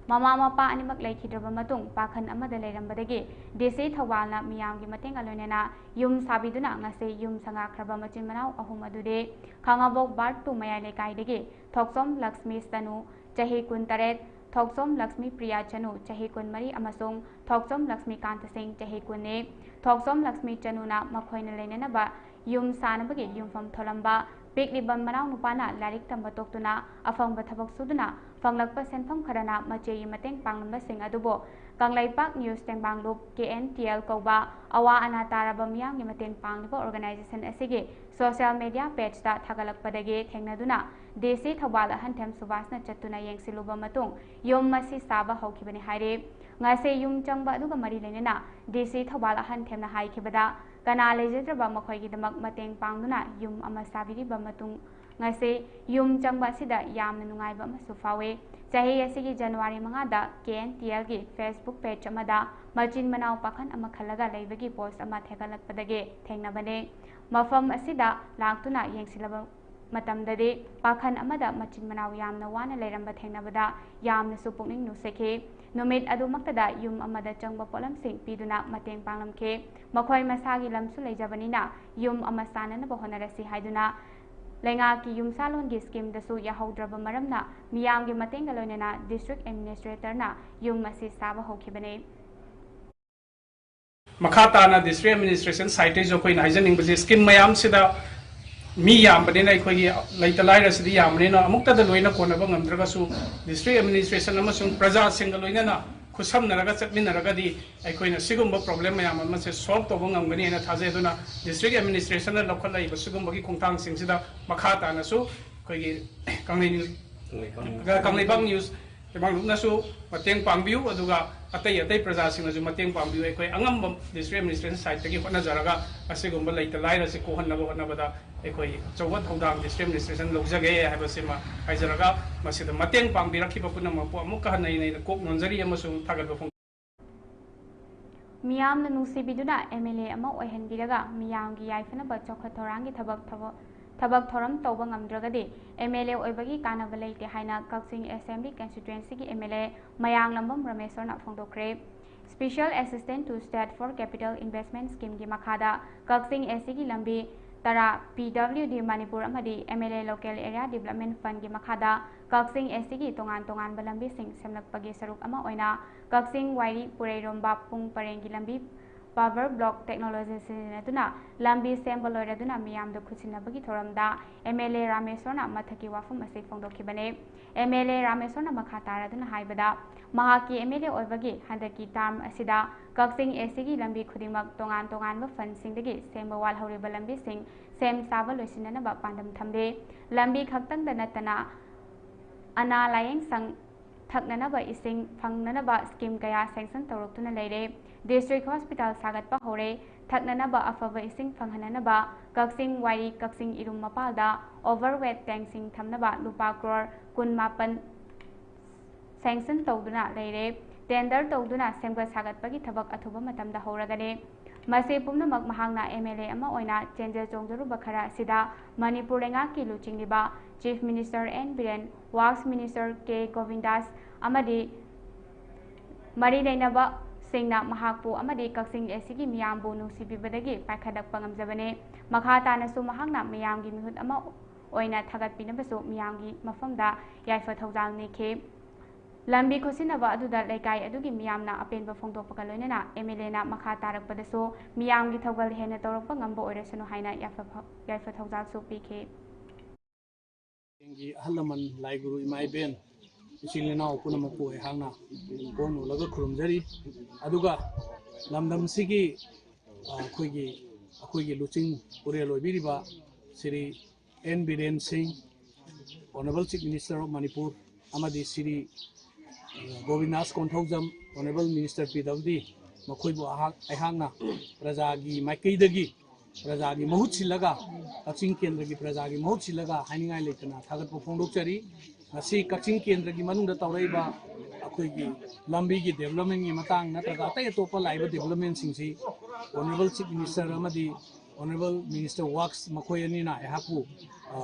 ꯃꯃꯥ ꯃꯄꯥ ꯑꯅꯤꯃꯛ ꯂꯩꯈꯤꯗ꯭ꯔꯕ ꯃꯇꯨꯡ ꯄꯥꯈꯟ ꯑꯃꯗ ꯂꯩꯔꯝꯕꯗꯒꯤ ꯗꯤ ꯁꯤ ꯊꯧꯕꯥꯜꯅ ꯃꯤꯌꯥꯝꯒꯤ ꯃꯇꯦꯡꯒ ꯂꯣꯏꯅꯅ ꯌꯨꯝ ꯁꯥꯕꯤꯗꯨꯅ ꯉꯁꯤ ꯌꯨꯝ ꯁꯪꯒꯥꯈ꯭ꯔꯕ ꯃꯆꯤꯟ ꯃꯅꯥꯎ ꯑꯍꯨꯝ ꯑꯗꯨꯗꯤ ꯈꯥꯉꯕꯣꯛ ꯕꯥꯔꯠ ꯇꯨ ꯃꯌꯥꯏ ꯂꯩꯀꯥꯏꯗꯒꯤ ꯊꯣꯛꯆꯣꯝ ꯂꯛꯁꯃꯤ ꯁꯅꯨ, ꯆꯍꯤ ꯀꯨꯟꯇꯔꯦꯠ, ꯊꯣꯛꯆꯣꯝ ꯂꯛꯁꯃꯤ ꯄ꯭ꯔꯤꯌꯥ ꯆꯅꯨ, ꯆꯍꯤ ꯀꯨꯟꯃꯔꯤ, ꯑꯃꯁꯨꯡ ꯊꯣꯛꯆꯣꯝ ꯂꯛꯁꯃꯤꯀꯥꯟꯇ ꯁꯤꯡ, ꯆꯍꯤ ꯀꯨꯟꯅꯤ꯫ ꯊꯣꯛꯆꯣꯝ ꯂꯛꯁꯃꯤ ꯆꯅꯨꯅ ꯃꯈꯣꯏꯅ ꯂꯩꯅꯅꯕ ꯌꯨꯝ ꯁꯥꯅꯕꯒꯤ ꯌꯨꯝꯐꯝ ꯊꯣꯜꯂꯝꯕ ꯄꯤꯛꯂꯤꯕ ꯃꯅꯥꯎꯅꯨꯄꯥꯅ ꯂꯥꯏꯔꯤꯛ ꯇꯝꯕ ꯇꯣꯛꯇꯨꯅ ꯑꯐꯪꯕ ꯊꯕꯛ ꯁꯨꯗꯨꯅ ꯐꯪꯂꯛꯄ ꯁꯦꯟꯐꯝ ꯈꯔꯅ ꯃꯆꯦꯒꯤ ꯃꯇꯦꯡ ꯄꯥꯡꯂꯝꯕꯁꯤꯡ ꯑꯗꯨꯕꯨ ꯀꯪꯂꯩꯄꯥꯛ ꯅ꯭ꯌꯨꯁ ꯇꯦꯡꯕꯥꯡꯂꯨꯞ, ꯀꯦ ꯑꯦꯟ ꯇꯤ ꯑꯦꯜ ꯀꯧꯕ ꯑꯋꯥ ꯑꯅꯥ ꯇꯥꯔꯕ ꯃꯤꯌꯥꯝꯒꯤ ꯃꯇꯦꯡ ꯄꯥꯡꯂꯤꯕ ꯑꯣꯔꯒꯅꯥꯏꯖꯦꯁꯟ ꯑꯁꯤꯒꯤ ꯁꯣꯁꯤꯌꯦꯜ ꯃꯦꯗꯤꯌꯥ ꯄꯦꯖꯇ ꯊꯥꯒꯠꯂꯛꯄꯗꯒꯤ ꯊꯦꯡꯅꯗꯨꯅ ꯗꯤ ꯁꯤ ꯊꯧꯕꯥꯜ ꯑꯍꯟꯊꯦꯝ ꯁꯨꯕꯥꯁꯅ ꯆꯠꯇꯨꯅ ꯌꯦꯡꯁꯤꯜꯂꯨꯕ ꯃꯇꯨꯡ ꯌꯨꯝ ꯑꯁꯤ ꯁꯥꯕ ꯍꯧꯈꯤꯕꯅꯤ ꯍꯥꯏꯔꯦ꯫ ꯉꯁꯤ ꯌꯨꯝ ꯆꯪꯕ ꯑꯗꯨꯒ ꯃꯔꯤ ꯂꯩꯅꯅ ꯗꯤ ꯁꯤ ꯊꯧꯕꯥꯜ ꯑꯍꯟꯊꯦꯝꯅ ꯍꯥꯏꯈꯤꯕꯗ ꯀꯅꯥ ꯂꯩꯖꯗ꯭ꯔꯕ ꯃꯈꯣꯏꯒꯤꯗꯃꯛ ꯃꯇꯦꯡ ꯄꯥꯡꯗꯨꯅ ꯌꯨꯝ ꯑꯃ ꯁꯥꯕꯤꯔꯤꯕ ꯃꯇꯨꯡ ꯉꯁꯤ ꯌꯨꯝ ꯆꯪꯕ ꯑꯁꯤꯗ ꯌꯥꯝꯅ ꯅꯨꯡꯉꯥꯏꯕ ꯑꯃꯁꯨ ꯐꯥꯎꯏ꯫ ꯆꯍꯤ ꯑꯁꯤꯒꯤ ꯖꯅꯋꯥꯔꯤ ꯃꯉꯥꯗ ꯀꯦ ꯑꯦꯟ ꯇꯤ ꯑꯦꯜꯒꯤ ꯐꯦꯁꯕꯨꯛ ꯄꯦꯖ ꯑꯃꯗ ꯃꯆꯤꯟ ꯃꯅꯥꯎ ꯄꯥꯈꯟ ꯑꯃ ꯈꯜꯂꯒ ꯂꯩꯕꯒꯤ ꯄꯣꯁ ꯑꯃ ꯊꯦꯒꯠꯂꯛꯄꯗꯒꯤ ꯊꯦꯡꯅꯕꯅꯤ꯫ ꯃꯐꯝ ꯑꯁꯤꯗ ꯂꯥꯛꯇꯨꯅ ꯌꯦꯡꯁꯤꯜꯂꯕ ꯃꯇꯝꯗꯗꯤ ꯄꯥꯈꯟ ꯑꯃꯗ ꯃꯆꯤꯟ ꯃꯅꯥꯎ ꯌꯥꯝꯅ ꯋꯥꯅ ꯂꯩꯔꯝꯕ ꯊꯦꯡꯅꯕꯗ ꯌꯥꯝꯅꯁꯨ ꯄꯨꯛꯅꯤꯡ ꯅꯨꯡꯁꯤꯈꯤ꯫ ꯅꯨꯃꯤꯠ ꯑꯗꯨꯃꯛꯇꯗ ꯌꯨꯝ ꯑꯃꯗ ꯆꯪꯕ ꯄꯣꯠꯂꯝꯁꯤꯡ ꯄꯤꯗꯨꯅ ꯃꯇꯦꯡ ꯄꯥꯡꯂꯝꯈꯤ꯫ ꯃꯈꯣꯏ ꯃꯁꯥꯒꯤ ꯂꯝꯁꯨ ꯂꯩꯖꯕꯅꯤꯅ ꯌꯨꯝ ꯑꯃ ꯁꯥꯅꯅꯕ ꯍꯣꯠꯅꯔꯁꯤ ꯍꯥꯏꯗꯨꯅ ꯂꯩꯉꯥꯛꯀꯤ ꯌꯨꯝꯁꯥꯂꯣꯟꯒꯤ ꯁ꯭ꯀꯤꯝꯗꯁꯨ ꯌꯥꯍꯧꯗ꯭ꯔꯕ ꯃꯔꯝꯅ ꯃꯤꯌꯥꯝꯒꯤ ꯃꯇꯦꯡꯒ ꯂꯣꯏꯅꯅ ꯗꯤꯁꯇ꯭ꯔꯤꯛ ꯑꯦꯗꯃꯤꯅꯤꯁꯇ꯭ꯔꯦꯇꯔꯅ ꯌꯨꯝ ꯑꯁꯤ ꯁꯥꯕ ꯍꯧꯈꯤꯕꯅꯤ꯫ ꯃꯈꯥ ꯇꯥꯅ ꯗꯤꯁꯇ꯭ꯔꯤꯛ ꯑꯦꯗꯃꯤꯅꯤꯁꯇ꯭ꯔꯦꯁꯟ ꯁꯥꯏꯠꯇꯒꯤꯁꯨ ꯑꯩꯈꯣꯏꯅ ꯍꯥꯏꯖꯅꯤꯡꯕꯁꯦ, ꯁ꯭ꯀꯤꯝ ꯃꯌꯥꯝꯁꯤꯗ ꯃꯤ ꯌꯥꯝꯕꯅꯤꯅ, ꯑꯩꯈꯣꯏꯒꯤ ꯂꯩꯇ ꯂꯥꯏꯔꯁꯤꯗꯤ ꯌꯥꯝꯕꯅꯤꯅ, ꯑꯃꯨꯛꯇꯗ ꯂꯣꯏꯅ ꯀꯣꯟꯅꯕ ꯉꯝꯗ꯭ꯔꯒꯁꯨ, ꯗꯤꯁꯇ꯭ꯔꯤꯛ ꯑꯦꯗꯃꯤꯅꯤꯁꯇ꯭ꯔꯦꯁꯟ ꯑꯃꯁꯨꯡ ꯄ꯭ꯔꯖꯥꯁꯤꯡꯒ ꯂꯣꯏꯅꯅ ꯈꯨꯠꯁꯝꯅꯔꯒ ꯆꯠꯃꯤꯟꯅꯔꯒꯗꯤ ꯑꯩꯈꯣꯏꯅ ꯁꯤꯒꯨꯝꯕ ꯄ꯭ꯔꯣꯕ꯭ꯂꯦꯝ ꯃꯌꯥꯝ ꯑꯃꯁꯦ ꯁꯣꯜꯕ ꯇꯧꯕ ꯉꯝꯒꯅꯤ ꯍꯥꯏꯅ ꯊꯥꯖꯩ꯫ ꯑꯗꯨꯅ ꯗꯤꯁꯇ꯭ꯔꯤꯛ ꯑꯦꯗꯃꯤꯅꯤꯁꯇ꯭ꯔꯦꯁꯟꯅ ꯂꯧꯈꯠꯂꯛꯏꯕ ꯁꯤꯒꯨꯝꯕꯒꯤ ꯈꯣꯡꯊꯥꯡꯁꯤꯡꯁꯤꯗ ꯃꯈꯥ ꯇꯥꯅꯁꯨ ꯑꯩꯈꯣꯏꯒꯤ ꯀꯪꯂꯩ ꯀꯪꯂꯩꯄꯥꯛ ꯅ꯭ꯌꯨꯁ ꯀꯥꯡꯂꯨꯞꯅꯁꯨ ꯃꯇꯦꯡ ꯄꯥꯡꯕꯤꯌꯨ, ꯑꯗꯨꯒ ꯑꯇꯩ ꯑꯇꯩ ꯄ꯭ꯔꯖꯥꯁꯤꯡꯅꯁꯨ ꯃꯇꯦꯡ ꯄꯥꯡꯕꯤꯌꯨ꯫ ꯑꯩꯈꯣꯏ ꯑꯉꯝꯕ ꯗꯤꯁꯇ꯭ꯔꯤꯛ ꯑꯦꯗꯃꯤꯅꯤꯁꯇ꯭ꯔꯦꯁꯟ ꯁꯥꯏꯠꯇꯒꯤ ꯍꯣꯠꯅꯖꯔꯒ ꯑꯁꯤꯒꯨꯝꯕ ꯂꯩꯇ ꯂꯥꯏꯔꯁꯤ ꯀꯣꯛꯍꯟꯅꯕ ꯍꯣꯠꯅꯕꯗ ꯑꯩꯈꯣꯏ ꯑꯆꯧꯕ ꯊꯧꯗꯥꯡ ꯗꯤꯁꯇ꯭ꯔꯤꯛ ꯑꯦꯗꯃꯤꯅꯤꯁꯇ꯭ꯔꯦꯁꯟ ꯂꯧꯖꯒꯦ ꯍꯥꯏꯕꯁꯤꯃ ꯍꯥꯏꯖꯔꯒ, ꯃꯁꯤꯗ ꯃꯇꯦꯡ ꯄꯥꯡꯕꯤꯔꯛꯈꯤꯕ ꯄꯨꯝꯅꯃꯛꯄꯨ ꯑꯃꯨꯛꯀ ꯍꯟꯅ ꯑꯩꯅ ꯀꯣꯛ ꯅꯣꯟꯖꯔꯤ ꯑꯃꯁꯨꯡ ꯊꯥꯒꯠꯄ ꯐꯣꯡ ꯃꯤꯌꯥꯝꯅ ꯅꯨꯡꯁꯤꯕꯤꯗꯨꯅ ꯑꯦꯝ ꯑꯦꯜ ꯑꯦ ꯑꯃ ꯑꯣꯏꯍꯟꯕꯤꯔꯒ ꯃꯤꯌꯥꯝꯒꯤ ꯌꯥꯏꯐꯅꯕ ꯆꯥꯎꯈꯠ ꯊꯧꯔꯥꯡꯒꯤ ꯊꯕꯛ ꯊꯕꯛ ꯊꯧꯔꯝ ꯇꯧꯕ ꯉꯝꯗ꯭ꯔꯒꯗꯤ ꯑꯦꯝ ꯑꯦꯜ ꯑꯦ ꯑꯣꯏꯕꯒꯤ ꯀꯥꯟꯅꯕ ꯂꯩꯇꯦ ꯍꯥꯏꯅ ꯀꯛꯆꯤꯡ ꯑꯦꯁꯦꯝꯕ꯭ꯂꯤ ꯀꯟꯁꯇꯤꯇ꯭ꯋꯦꯟꯁꯤꯒꯤ ꯑꯦꯝ ꯑꯦꯜ ꯑꯦ ꯃꯌꯥꯡꯂꯝꯕꯝ ꯔꯃꯦꯁꯣꯔꯅ ꯐꯣꯡꯗꯣꯛꯈ꯭ꯔꯦ꯫ Special Assistant to State for Capital Investment Scheme ꯒꯤ ꯃꯈꯥꯗ ꯀꯛꯆꯤꯡ ꯑꯦꯁ ꯁꯤꯒꯤ ꯂꯝꯕꯤ ꯇꯔꯥ, ꯄꯤ ꯗꯕ꯭ꯂꯤꯎ ꯗꯤ ꯃꯅꯤꯄꯨꯔ ꯑꯃꯗꯤ ꯑꯦꯝ ꯑꯦꯜ ꯑꯦ Local Area Development Fund ꯒꯤ ꯃꯈꯥꯗ ꯀꯛꯆꯤꯡ ꯑꯦꯁ ꯁꯤꯒꯤ ꯇꯣꯉꯥꯟ ꯇꯣꯉꯥꯟꯕ ꯂꯝꯕꯤꯁꯤꯡ ꯁꯦꯝꯂꯛꯄꯒꯤ ꯁꯔꯨꯛ ꯑꯃ ꯑꯣꯏꯅ ꯀꯛꯆꯤꯡ ꯋꯥꯏꯔꯤ ꯄꯨꯔꯩꯔꯣꯝꯕ ꯄꯨꯡ ꯄꯔꯦꯡꯒꯤ ꯂꯝꯕꯤ Power Block Technology ꯁꯤꯖꯤꯟꯅꯗꯨꯅ ꯂꯝꯕꯤ ꯁꯦꯝꯕ ꯂꯣꯏꯔꯗꯨꯅ ꯃꯤꯌꯥꯝꯗ ꯈꯨꯠꯁꯤꯟꯅꯕꯒꯤ ꯊꯧꯔꯝꯗ ꯑꯦꯝ ꯑꯦꯜ ꯑꯦ ꯔꯥꯃꯦꯁꯣꯔꯅ ꯃꯊꯛꯀꯤ ꯋꯥꯐꯝ ꯑꯁꯤ ꯐꯣꯡꯗꯣꯛꯈꯤꯕꯅꯤ꯫ ꯑꯦꯝ ꯑꯦꯜ ꯑꯦ ꯔꯥꯃꯦꯁꯣꯔꯅ ꯃꯈꯥ ꯇꯥꯔꯗꯨꯅ ꯍꯥꯏꯕꯗ, ꯃꯍꯥꯛꯀꯤ ꯑꯦꯝ ꯑꯦꯜ ꯑꯦ ꯑꯣꯏꯕꯒꯤ ꯍꯟꯗꯛꯀꯤ ꯇꯥꯔꯝ ꯑꯁꯤꯗ ꯀꯛꯆꯤꯡ ꯑꯦꯁ ꯁꯤꯒꯤ ꯂꯝꯕꯤ ꯈꯨꯗꯤꯡꯃꯛ ꯇꯣꯉꯥꯟ ꯇꯣꯉꯥꯟꯕ ꯐꯟꯁꯤꯡꯗꯒꯤ ꯁꯦꯝꯕ ꯋꯥꯠꯍꯧꯔꯤꯕ ꯂꯝꯕꯤꯁꯤꯡ ꯁꯦꯝ ꯁꯥꯕ ꯂꯣꯏꯁꯤꯟꯅꯅꯕ ꯄꯥꯟꯗꯝ ꯊꯝꯂꯤ꯫ ꯂꯝꯕꯤ ꯈꯛꯇꯪꯗ ꯅꯠꯇꯅ ꯑꯅꯥ ꯂꯥꯌꯦꯡ ꯁꯪ, ꯊꯛꯅꯅꯕ ꯏꯁꯤꯡ ꯐꯪꯅꯅꯕ ꯁ꯭ꯀꯤꯝ ꯀꯌꯥ ꯁꯦꯡꯁꯟ ꯇꯧꯔꯛꯇꯨꯅ ꯂꯩꯔꯦ꯫ ꯗꯤꯁꯇ꯭ꯔꯤꯛ ꯍꯣꯁꯄꯤꯇꯥꯜ ꯁꯥꯒꯠꯄ ꯍꯧꯔꯦ꯫ ꯊꯛꯅꯅꯕ ꯑꯐꯕ ꯏꯁꯤꯡ ꯐꯪꯍꯟꯅꯅꯕ ꯀꯛꯆꯤꯡ ꯋꯥꯏꯔꯤ ꯀꯛꯆꯤꯡ ꯏꯔꯨꯝ ꯃꯄꯥꯜꯗ overhead tankꯁꯤꯡ ꯊꯝꯅꯕ ꯂꯨꯄꯥ ꯀ꯭ꯔꯣꯔ ꯀꯨꯟ ꯃꯥꯄꯟ ꯁꯦꯡꯁꯟ ꯇꯧꯗꯨꯅ ꯂꯩꯔꯦ꯫ ꯇꯦꯟꯗꯔ ꯇꯧꯗꯨꯅ ꯁꯦꯝꯒꯠ ꯁꯥꯒꯠꯄꯒꯤ ꯊꯕꯛ ꯑꯊꯨꯕ ꯃꯇꯝꯗ ꯍꯧꯔꯒꯅꯤ꯫ ꯃꯁꯤ ꯄꯨꯝꯅꯃꯛ ꯃꯍꯥꯛꯅ ꯑꯦꯝ ꯑꯦꯜ ꯑꯦ ꯑꯃ ꯑꯣꯏꯅ ꯆꯦꯟꯖ ꯆꯣꯡꯖꯔꯨꯕ ꯈꯔ ꯑꯁꯤꯗ ꯃꯅꯤꯄꯨꯔ ꯂꯩꯉꯥꯛꯀꯤ ꯂꯨꯆꯤꯡꯂꯤꯕ chief minister N Biren, works minister K Gobindas ꯑꯃꯗꯤ ꯃꯔꯤ ꯂꯩꯅꯕꯁꯤꯡꯅ ꯃꯍꯥꯛꯄꯨ ꯑꯃꯗꯤ ꯀꯛꯆꯤꯡ ꯑꯦꯁꯤꯒꯤ ꯃꯤꯌꯥꯝꯕꯨ ꯅꯨꯡꯁꯤꯕꯤꯕꯗꯒꯤ ꯄꯥꯏꯈꯠꯂꯛꯄ ꯉꯝꯖꯕꯅꯤ꯫ ꯃꯈꯥ ꯇꯥꯅꯁꯨ ꯃꯍꯥꯛꯅ ꯃꯤꯌꯥꯝꯒꯤ ꯃꯤꯍꯨꯠ ꯑꯃ ꯑꯣꯏꯅ ꯊꯥꯒꯠꯄꯤꯅꯕꯁꯨ ꯃꯤꯌꯥꯝꯒꯤ ꯃꯐꯝꯗ ꯌꯥꯏꯐ ꯊꯧꯖꯥꯜ ꯅꯤꯈꯤ꯫ ꯂꯝꯕꯤ ꯈꯨꯠꯁꯤꯟꯅꯕ ꯑꯗꯨꯗ ꯂꯩꯀꯥꯏ ꯑꯗꯨꯒꯤ ꯃꯤꯌꯥꯝꯅ ꯑꯄꯦꯟꯕ ꯐꯣꯡꯗꯣꯛꯄꯒ ꯂꯣꯏꯅꯅ ꯑꯦꯝ ꯑꯦꯜ ꯑꯦꯅ ꯃꯈꯥ ꯇꯥꯔꯛꯄꯗꯁꯨ ꯃꯤꯌꯥꯝꯒꯤ ꯊꯧꯒꯜ ꯍꯦꯟꯅ ꯇꯧꯔꯛꯄ ꯉꯝꯕ ꯑꯣꯏꯔꯁꯅꯨ ꯍꯥꯏꯅ ꯌꯥꯏꯐ ꯌꯥꯏꯐ ꯊꯧꯖꯥꯜꯁꯨ ꯄꯤꯈꯤ꯫ ꯒꯤ ꯑꯍꯜ ꯂꯃꯟ, ꯂꯥꯏ ꯒꯨꯔꯨ, ꯏꯃꯥ ꯏꯕꯦꯟ, ꯏꯆꯤꯜ ꯏꯅꯥꯎ ꯄꯨꯝꯅꯃꯛꯄꯨ ꯑꯩꯍꯥꯛꯅ ꯈꯣꯡ ꯅꯣꯜꯂꯒ ꯈꯨꯔꯨꯝꯖꯔꯤ꯫ ꯑꯗꯨꯒ ꯂꯝꯗꯝꯁꯤꯒꯤ ꯑ, ꯑꯩꯈꯣꯏꯒꯤ ꯑꯩꯈꯣꯏꯒꯤ ꯂꯨꯆꯤꯡ ꯄꯨꯔꯦꯜ ꯑꯣꯏꯕꯤꯔꯤꯕ ꯁ꯭ꯔꯤ ꯑꯦꯟ ꯕꯤꯔꯦꯟ ꯁꯤꯡ, Honourable Chief Minister of Manipur, ꯑꯃꯗꯤ Shri ꯒꯣꯕꯤꯟꯗꯥꯁ Konthoujam, Honourable Minister P W D, ꯃꯈꯣꯏꯕꯨ ꯑꯩꯍꯥꯛ ꯑꯩꯍꯥꯛꯅ ꯄ꯭ꯔꯖꯥꯒꯤ ꯃꯥꯏꯀꯩꯗꯒꯤ, ꯄ꯭ꯔꯖꯥꯒꯤ ꯃꯍꯨꯠ ꯁꯤꯜꯂꯒ, ꯀꯛꯆꯤꯡ ꯀꯦꯟꯗ꯭ꯔꯒꯤ ꯄ꯭ꯔꯖꯥꯒꯤ ꯃꯍꯨꯠ ꯁꯤꯜꯂꯒ ꯍꯥꯏꯅꯤꯡꯉꯥꯏ ꯂꯩꯇꯅ ꯊꯥꯒꯠꯄ ꯐꯣꯡꯗꯣꯛꯆꯔꯤ꯫ ꯉꯁꯤ ꯀꯛꯆꯤꯡ ꯀꯦꯟꯗ꯭ꯔꯒꯤ ꯃꯅꯨꯡꯗ ꯇꯧꯔꯛꯏꯕ ꯑꯩꯈꯣꯏꯒꯤ ꯂꯝꯕꯤꯒꯤ developmentꯀꯤ ꯃꯇꯥꯡ ꯅꯠꯇ꯭ꯔꯒ ꯑꯇꯩ ꯑꯇꯣꯞꯄ ꯂꯥꯛꯏꯕ developmentꯁꯤꯡꯁꯤ Honourable Chief Minister ꯑꯃꯗꯤ Honourable Minister Works ꯃꯈꯣꯏ ꯑꯅꯤꯅ ꯑꯩꯍꯥꯛꯄꯨ ꯑ,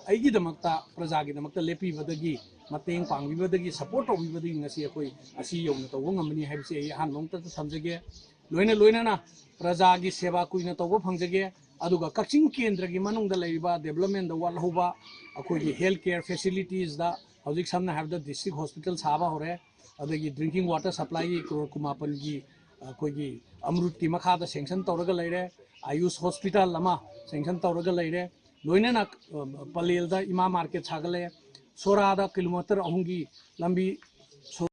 ꯑꯩꯒꯤꯗꯃꯛꯇ, ꯄ꯭ꯔꯖꯥꯒꯤꯗꯃꯛꯇ ꯂꯦꯞꯄꯤꯕꯗꯒꯤ, ꯃꯇꯦꯡ ꯄꯥꯡꯕꯤꯕꯗꯒꯤ, support ꯇꯧꯕꯤꯕꯗꯒꯤ ꯉꯁꯤ ꯑꯩꯈꯣꯏ ꯑꯁꯤ ꯌꯧꯅ ꯇꯧꯕ ꯉꯝꯕꯅꯤ ꯍꯥꯏꯕꯁꯤ ꯑꯩ ꯑꯍꯥꯟꯕ ꯃꯛꯇꯗ ꯊꯝꯖꯒꯦ꯫ ꯂꯣꯏꯅ ꯂꯣꯏꯅꯅ ꯄ꯭ꯔꯖꯥꯒꯤ ꯁꯦꯕꯥ ꯀꯨꯏꯅ ꯇꯧꯕ ꯐꯪꯖꯒꯦ꯫ ꯑꯗꯨꯒ ꯀꯛꯆꯤꯡ ꯀꯦꯟꯗ꯭ꯔꯒꯤ ꯃꯅꯨꯡꯗ ꯂꯩꯔꯤꯕ developmentꯗ ꯋꯥꯠꯍꯧꯕ ꯑꯩꯈꯣꯏꯒꯤ health care facilitiesꯗ ꯍꯧꯖꯤꯛ ꯁꯝꯅ ꯍꯥꯏꯔꯕꯗ district hospital ꯁꯥꯕ ꯍꯧꯔꯦ, ꯑꯗꯒꯤ drinking water supplyꯒꯤ ꯀ꯭ꯔꯣꯔ ꯀꯨꯟꯃꯥꯄꯟꯒꯤ ꯑꯩꯈꯣꯏꯒꯤ ꯑꯃ꯭ꯔꯨꯠꯀꯤ ꯃꯈꯥꯗ sanction ꯇꯧꯔꯒ ꯂꯩꯔꯦ, ꯑꯌꯨꯁ hospital ꯑꯃ sanction ꯇꯧꯔꯒ ꯂꯩꯔꯦ, ꯂꯣꯏꯅꯅ ꯑ, ꯄꯂꯦꯜꯗ ꯏꯃꯥ market ꯁꯥꯒꯠꯂꯦ, ꯁꯣꯔꯥꯗ kilometre ꯑꯍꯨꯝꯒꯤ ꯂꯝꯕꯤ ꯁꯣ-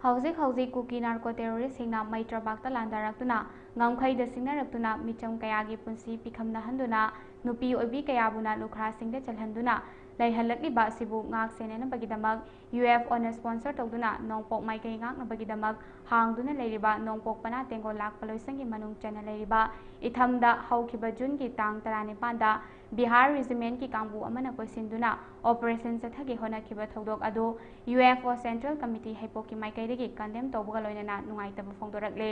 ꯍꯧꯖꯤꯛ ꯍꯧꯖꯤꯛ ꯀꯨꯀꯤ narco terroristꯁꯤꯡꯅ ꯃꯩꯇ꯭ꯔꯕꯥꯛꯇ ꯂꯥꯟꯗꯥꯔꯛꯇꯨꯅ, ꯉꯝꯈꯩꯗ ꯁꯤꯡꯅꯔꯛꯇꯨꯅ, ꯃꯤꯆꯝ ꯀꯌꯥꯒꯤ ꯄꯨꯟꯁꯤ ꯄꯤꯈꯝꯅꯍꯟꯗꯨꯅ, ꯅꯨꯄꯤ ꯑꯣꯏꯕꯤ ꯀꯌꯥꯕꯨꯅ ꯂꯨꯈ꯭ꯔꯥꯁꯤꯡꯗ ꯆꯜꯍꯟꯗꯨꯅ, ꯂꯩꯍꯜꯂꯛꯂꯤꯕ ꯑꯁꯤꯕꯨ ꯉꯥꯛ ꯁꯦꯟꯅꯅꯕꯒꯤꯗꯃꯛ UFOꯅ sponsor ꯇꯧꯗꯨꯅ ꯅꯣꯡꯄꯣꯛ ꯃꯥꯏꯀꯩ ꯉꯥꯛꯅꯕꯒꯤꯗꯃꯛ ꯍꯥꯡꯗꯨꯅ ꯂꯩꯔꯤꯕ ꯅꯣꯡꯄꯣꯛ ꯄꯅꯥ ꯇꯦꯡꯒꯣꯜ ꯂꯥꯛꯄ ꯂꯣꯏꯁꯪꯒꯤ ꯃꯅꯨꯡ ꯆꯟꯅ ꯂꯩꯔꯤꯕ ꯏꯊꯝꯗ ꯍꯧꯈꯤꯕ ꯖꯨꯟꯒꯤ ꯇꯥꯡ ꯇꯔꯥꯅꯤꯄꯥꯟꯗ ꯕꯤꯍꯥꯔ ꯔꯤꯖꯤꯃꯦꯟꯒꯤ ꯀꯥꯡꯕꯨ ꯑꯃꯅ ꯀꯣꯏꯁꯤꯟꯗꯨꯅ operation ꯆꯠꯊꯒꯦ ꯍꯣꯠꯅꯈꯤꯕ ꯊꯧꯗꯣꯛ ꯑꯗꯨ UFO Central Committee ꯍꯩꯄꯣꯛꯀꯤ ꯃꯥꯏꯀꯩꯗꯒꯤ condemn ꯇꯧꯕꯒ ꯂꯣꯏꯅꯅ ꯅꯨꯡꯉꯥꯏꯇꯕ ꯐꯣꯡꯗꯣꯔꯛꯂꯦ꯫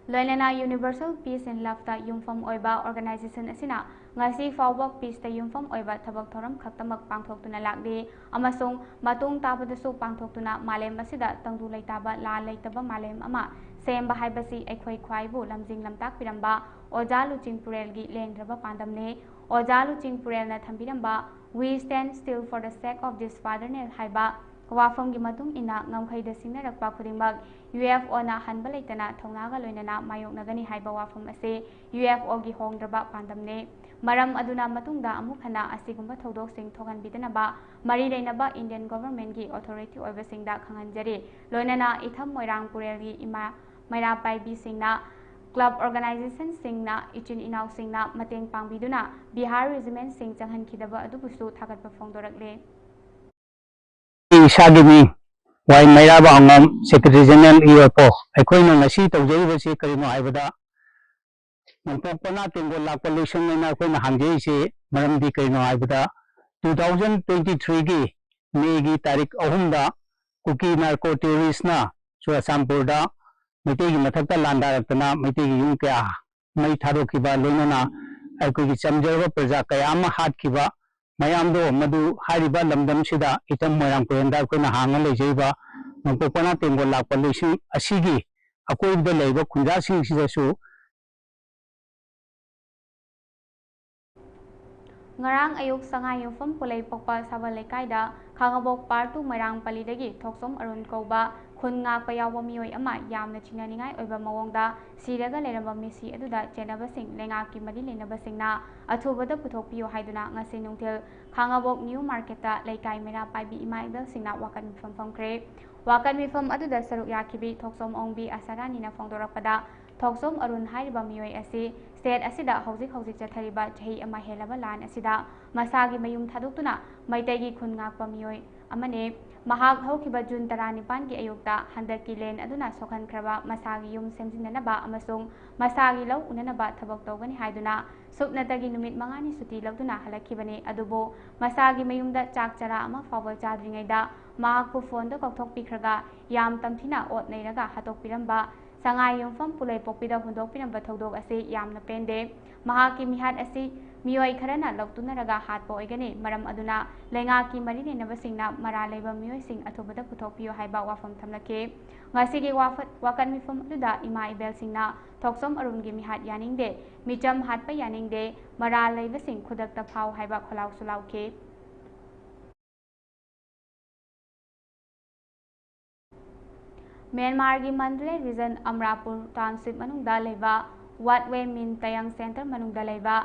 ꯂꯣꯏꯅꯅ Universal Peace in Loveꯇ ꯌꯨꯝꯐꯝ ꯑꯣꯏꯕ organization ꯑꯁꯤꯅ ꯉꯁꯤ ꯐꯥꯎꯕ peaceꯇ ꯌꯨꯝꯐꯝ ꯑꯣꯏꯕ ꯊꯕꯛ ꯊꯧꯔꯝ ꯈꯛꯇꯃꯛ ꯄꯥꯡꯊꯣꯛꯇꯨꯅ ꯂꯥꯛꯂꯤ ꯑꯃꯁꯨꯡ ꯃꯇꯨꯡ ꯇꯥꯕꯗꯁꯨ ꯄꯥꯡꯊꯣꯛꯇꯨꯅ ꯃꯥꯂꯦꯝ ꯑꯁꯤꯗ ꯇꯪꯗꯨ ꯂꯩꯇꯥꯕ ꯂꯥꯟ ꯂꯩꯇꯕ ꯃꯥꯂꯦꯝ ꯑꯃ ꯁꯦꯝꯕ ꯍꯥꯏꯕꯁꯤ ꯑꯩꯈꯣꯏ ꯈ꯭ꯋꯥꯏꯕꯨ ꯂꯝꯖꯤꯡ ꯂꯝꯇꯥꯛꯄꯤꯔꯝꯕ ꯑꯣꯖꯥ ꯂꯨꯆꯤꯡꯄꯨꯔꯦꯜꯒꯤ ꯂꯦꯡꯗ꯭ꯔꯕ ꯄꯥꯟꯗꯝꯅꯤ꯫ ꯑꯣꯖꯥ ꯂꯨꯆꯤꯡꯄꯨꯔꯦꯜꯅ ꯊꯝꯕꯤꯔꯝꯕ "We stand still for the sake of this fatherland" ꯍꯥꯏꯕ ꯋꯥꯐꯝꯒꯤ ꯃꯇꯨꯡ ꯏꯟꯅ ꯉꯝꯈꯩꯗ ꯁꯤꯡꯅꯔꯛꯄ ꯈꯨꯗꯤꯡꯃꯛ UFOꯅ ꯍꯟꯕ ꯂꯩꯇꯅ ꯊꯧꯅꯥꯒ ꯂꯣꯏꯅꯅ ꯃꯥꯌꯣꯛꯅꯒꯅꯤ ꯍꯥꯏꯕ ꯋꯥꯐꯝ ꯑꯁꯤ UFOꯒꯤ ꯍꯣꯡꯗ꯭ꯔꯕ ꯄꯥꯟꯗꯝꯅꯤ꯫ ꯃꯔꯝ ꯑꯗꯨꯅ ꯃꯇꯨꯡꯗ ꯑꯃꯨꯛ ꯍꯟꯅ ꯑꯁꯤꯒꯨꯝꯕ ꯊꯧꯗꯣꯛꯁꯤꯡ ꯊꯣꯛꯍꯟꯕꯤꯗꯅꯕ ꯃꯔꯤ ꯂꯩꯅꯕ Indian Governmentꯀꯤ authority ꯑꯣꯏꯕꯁꯤꯡꯗ ꯈꯪꯍꯟꯖꯔꯤ꯫ ꯂꯣꯏꯅꯅ ꯏꯊꯝ ꯃꯣꯏꯔꯥꯡ ꯄꯨꯔꯦꯜꯒꯤ ꯏꯃꯥ ꯃꯩꯔꯥ ꯄꯥꯏꯕꯤꯁꯤꯡꯅ, club organizationꯁꯤꯡꯅ, ꯏꯆꯤꯟ ꯏꯅꯥꯎꯁꯤꯡꯅ ꯃꯇꯦꯡ ꯄꯥꯡꯕꯤꯗꯨꯅ ꯕꯤꯍꯥꯔ regimentꯁꯤꯡ ꯆꯪꯍꯟꯈꯤꯗꯕ ꯑꯗꯨꯕꯨꯁꯨ ꯊꯥꯒꯠꯄ ꯐꯣꯡꯗꯣꯔꯛꯂꯦ꯫ ꯑꯩ ꯏꯁꯥꯒꯤ ꯃꯤꯡ ꯋꯥꯏ ꯃꯩꯔꯥꯕ ꯑꯉꯝ, Secretary General UFO꯫ ꯑꯩꯈꯣꯏꯅ ꯉꯁꯤ ꯇꯧꯖꯔꯤꯕꯁꯤ ꯀꯔꯤꯅꯣ ꯍꯥꯏꯕꯗ, ꯅꯣꯡꯄꯣꯛ ꯄꯅꯥ ꯇꯦꯡꯒꯣꯜ ꯂꯥꯛꯄ ꯂꯣꯏꯁꯪ ꯑꯣꯏꯅ ꯑꯩꯈꯣꯏꯅ ꯍꯥꯡꯖꯔꯤꯁꯤ ꯃꯔꯝꯗꯤ ꯀꯔꯤꯅꯣ ꯍꯥꯏꯕꯗ, two thousand twenty threeꯒꯤ Mayꯒꯤ ꯇꯥꯔꯤꯛ ꯑꯍꯨꯝꯗ ꯀꯨꯀꯤ narco terroristꯅ ꯆꯨꯔꯆꯥꯟꯄꯨꯔꯗ ꯃꯩꯇꯩꯒꯤ ꯃꯊꯛꯇ ꯂꯥꯟꯗꯥꯔꯛꯇꯅ ꯃꯩꯇꯩꯒꯤ ꯌꯨꯝ ꯀꯌꯥ ꯃꯩ ꯊꯥꯗꯣꯛꯈꯤꯕ, ꯂꯣꯏꯅꯅ ꯑꯩꯈꯣꯏꯒꯤ ꯆꯝꯖꯔꯕ ꯄ꯭ꯔꯖꯥ ꯀꯌꯥ ꯑꯃ ꯍꯥꯠꯈꯤꯕ ꯃꯌꯥꯝꯗꯣ, ꯃꯗꯨ ꯍꯥꯏꯔꯤꯕ ꯂꯝꯗꯝꯁꯤꯗ ꯏꯊꯝ ꯃꯣꯏꯔꯥꯡ ꯄꯨꯔꯦꯟꯗ ꯑꯩꯈꯣꯏꯅ ꯍꯥꯡꯉ ꯂꯩꯖꯔꯤꯕ ꯅꯣꯡꯄꯣꯛ ꯄꯅꯥ ꯇꯦꯡꯒꯣꯜ ꯂꯥꯛꯄ ꯂꯣꯏꯁꯪ ꯑꯁꯤꯒꯤ ꯑꯀꯣꯏꯕꯗ ꯂꯩꯔꯤꯕ ꯈꯨꯟꯖꯥꯁꯤꯡꯁꯤꯗꯁꯨ ꯉꯔꯥꯡ ꯑꯌꯨꯛ ꯁꯉꯥꯏ ꯌꯨꯝꯐꯝ ꯄꯨꯂꯩ ꯄꯣꯛꯄ ꯁꯥꯕꯜ ꯂꯩꯀꯥꯏꯗ ꯈꯥꯉꯕꯣꯛ Part two ꯃꯣꯏꯔꯥꯡ ꯄꯜꯂꯤꯗꯒꯤ ꯊꯣꯛꯆꯣꯝ ꯑꯔꯨꯟ ꯀꯧꯕ ꯈꯨꯟ ꯉꯥꯛꯄ ꯌꯥꯎꯕ ꯃꯤꯑꯣꯏ ꯑꯃ ꯌꯥꯝꯅ ꯆꯤꯡꯅꯅꯤꯡꯉꯥꯏ ꯑꯣꯏꯕ ꯃꯑꯣꯡꯗ ꯁꯤꯔꯒ ꯂꯩꯔꯝꯕ ꯃꯤꯁꯤ ꯑꯗꯨꯗ ꯆꯦꯟꯅꯕꯁꯤꯡ ꯂꯩꯉꯥꯛꯀꯤ ꯃꯔꯤ ꯂꯩꯅꯕꯁꯤꯡꯅ ꯑꯊꯨꯕꯗ ꯄꯨꯊꯣꯛꯄꯤꯌꯨ ꯍꯥꯏꯗꯨꯅ ꯉꯁꯤ ꯅꯨꯡꯊꯤꯜ ꯈꯥꯉꯕꯣꯛ New Marketꯇ ꯂꯩꯀꯥꯏ ꯃꯩꯔꯥ ꯄꯥꯏꯕꯤ ꯏꯃꯥ ꯏꯕꯦꯜꯁꯤꯡꯅ ꯋꯥꯀꯠ ꯃꯤꯐꯝ ꯐꯝꯈ꯭ꯔꯦ꯫ ꯋꯥꯀꯠ ꯃꯤꯐꯝ ꯑꯗꯨꯗ ꯁꯔꯨꯛ ꯌꯥꯈꯤꯕꯤ ꯊꯣꯛꯆꯣꯝ ꯑꯣꯡꯕꯤ ꯑꯁꯥꯔꯥꯅꯤꯅ ꯐꯣꯡꯗꯣꯔꯛꯄꯗ, ꯊꯣꯛꯆꯣꯝ ꯑꯔꯨꯟ ꯍꯥꯏꯔꯤꯕ ꯃꯤꯑꯣꯏ ꯑꯁꯤ state ꯑꯁꯤꯗ ꯍꯧꯖꯤꯛ ꯍꯧꯖꯤꯛ ꯆꯠꯊꯔꯤꯕ ꯆꯍꯤ ꯑꯃ ꯍꯦꯜꯂꯕ ꯂꯥꯟ ꯑꯁꯤꯗ ꯃꯁꯥꯒꯤ ꯃꯌꯨꯝ ꯊꯥꯗꯣꯛꯇꯨꯅ ꯃꯩꯇꯩꯒꯤ ꯈꯨꯟ ꯉꯥꯛꯄ ꯃꯤꯑꯣꯏ ꯑꯃꯅꯤ꯫ ꯃꯍꯥꯛ ꯍꯧꯈꯤꯕ June ꯇꯔꯥꯅꯤꯄꯥꯟꯒꯤ ꯑꯌꯨꯛꯇ ꯍꯟꯗꯛꯀꯤ ꯂꯦꯟ ꯑꯗꯨꯅ ꯁꯣꯛꯍꯟꯈ꯭ꯔꯕ ꯃꯁꯥꯒꯤ ꯌꯨꯝ ꯁꯦꯝꯖꯤꯟꯅꯅꯕ ꯑꯃꯁꯨꯡ ꯃꯁꯥꯒꯤ ꯂꯧ ꯎꯅꯅꯕ ꯊꯕꯛ ꯇꯧꯒꯅꯤ ꯍꯥꯏꯗꯨꯅ ꯁꯨꯞꯅꯇꯒꯤ ꯅꯨꯃꯤꯠ ꯃꯉꯥꯅꯤ ꯁꯨꯇꯤ ꯂꯧꯗꯨꯅ ꯍꯜꯂꯛꯈꯤꯕꯅꯤ꯫ ꯑꯗꯨꯕꯨ ꯃꯁꯥꯒꯤ ꯃꯌꯨꯝꯗ ꯆꯥꯛ ꯆꯔꯥ ꯑꯃ ꯐꯥꯎꯕ ꯆꯥꯗ꯭ꯔꯤꯉꯩꯗ ꯃꯍꯥꯛꯄꯨ phoneꯗ ꯀꯧꯊꯣꯛꯄꯤꯈ꯭ꯔꯒ ꯌꯥꯝ ꯇꯝꯊꯤꯅ ꯑꯣꯠ ꯅꯩꯔꯒ ꯍꯥꯠꯇꯣꯛꯄꯤꯔꯝꯕ ꯁꯉꯥꯏ ꯌꯨꯝꯐꯝ ꯄꯨꯂꯩꯄꯣꯛꯄꯤꯗ ꯍꯨꯟꯗꯣꯛꯄꯤꯔꯝꯕ ꯊꯧꯗꯣꯛ ꯑꯁꯤ ꯌꯥꯝꯅ ꯄꯦꯟꯗꯦ꯫ ꯃꯍꯥꯛꯀꯤ ꯃꯤꯍꯥꯠ ꯑꯁꯤ ꯃꯤꯑꯣꯏ ꯈꯔꯅ ꯂꯧꯇꯨꯅꯔꯒ ꯍꯥꯠꯄ ꯑꯣꯏꯒꯅꯤ꯫ ꯃꯔꯝ ꯑꯗꯨꯅ ꯂꯩꯉꯥꯛꯀꯤ ꯃꯔꯤ ꯂꯩꯅꯕꯁꯤꯡꯅ ꯃꯔꯥꯜ ꯂꯩꯕ ꯃꯤꯑꯣꯏꯁꯤꯡ ꯑꯊꯨꯕꯗ ꯄꯨꯊꯣꯛꯄꯤꯌꯨ ꯍꯥꯏꯕ ꯋꯥꯐꯝ ꯊꯝꯂꯛꯈꯤ꯫ ꯉꯁꯤꯒꯤ ꯋꯥꯐꯠ-, ꯋꯥꯀꯠ ꯃꯤꯐꯝ ꯑꯗꯨꯗ ꯏꯃꯥ ꯏꯕꯦꯜꯁꯤꯡꯅ ꯊꯣꯛꯆꯣꯝ ꯑꯔꯨꯟꯒꯤ ꯃꯤꯍꯥꯠ ꯌꯥꯅꯤꯡꯗꯦ, ꯃꯤꯆꯝ ꯍꯥꯠꯄ ꯌꯥꯅꯤꯡꯗꯦ, ꯃꯔꯥꯜ ꯂꯩꯕꯁꯤꯡ ꯈꯨꯗꯛꯇ ꯐꯥꯎ ꯍꯥꯏꯕ ꯈꯣꯜꯂꯥꯎꯁꯨ ꯂꯥꯎꯈꯤ꯫ ꯃ꯭ꯌꯥꯟꯃꯥꯔꯒꯤ ꯃꯟꯗꯂꯦ region ꯑꯃꯔꯥꯄꯨꯔ township ꯃꯅꯨꯡꯗ ꯂꯩꯕ Wat Wai Min Tayang Centre ꯃꯅꯨꯡꯗ ꯂꯩꯕ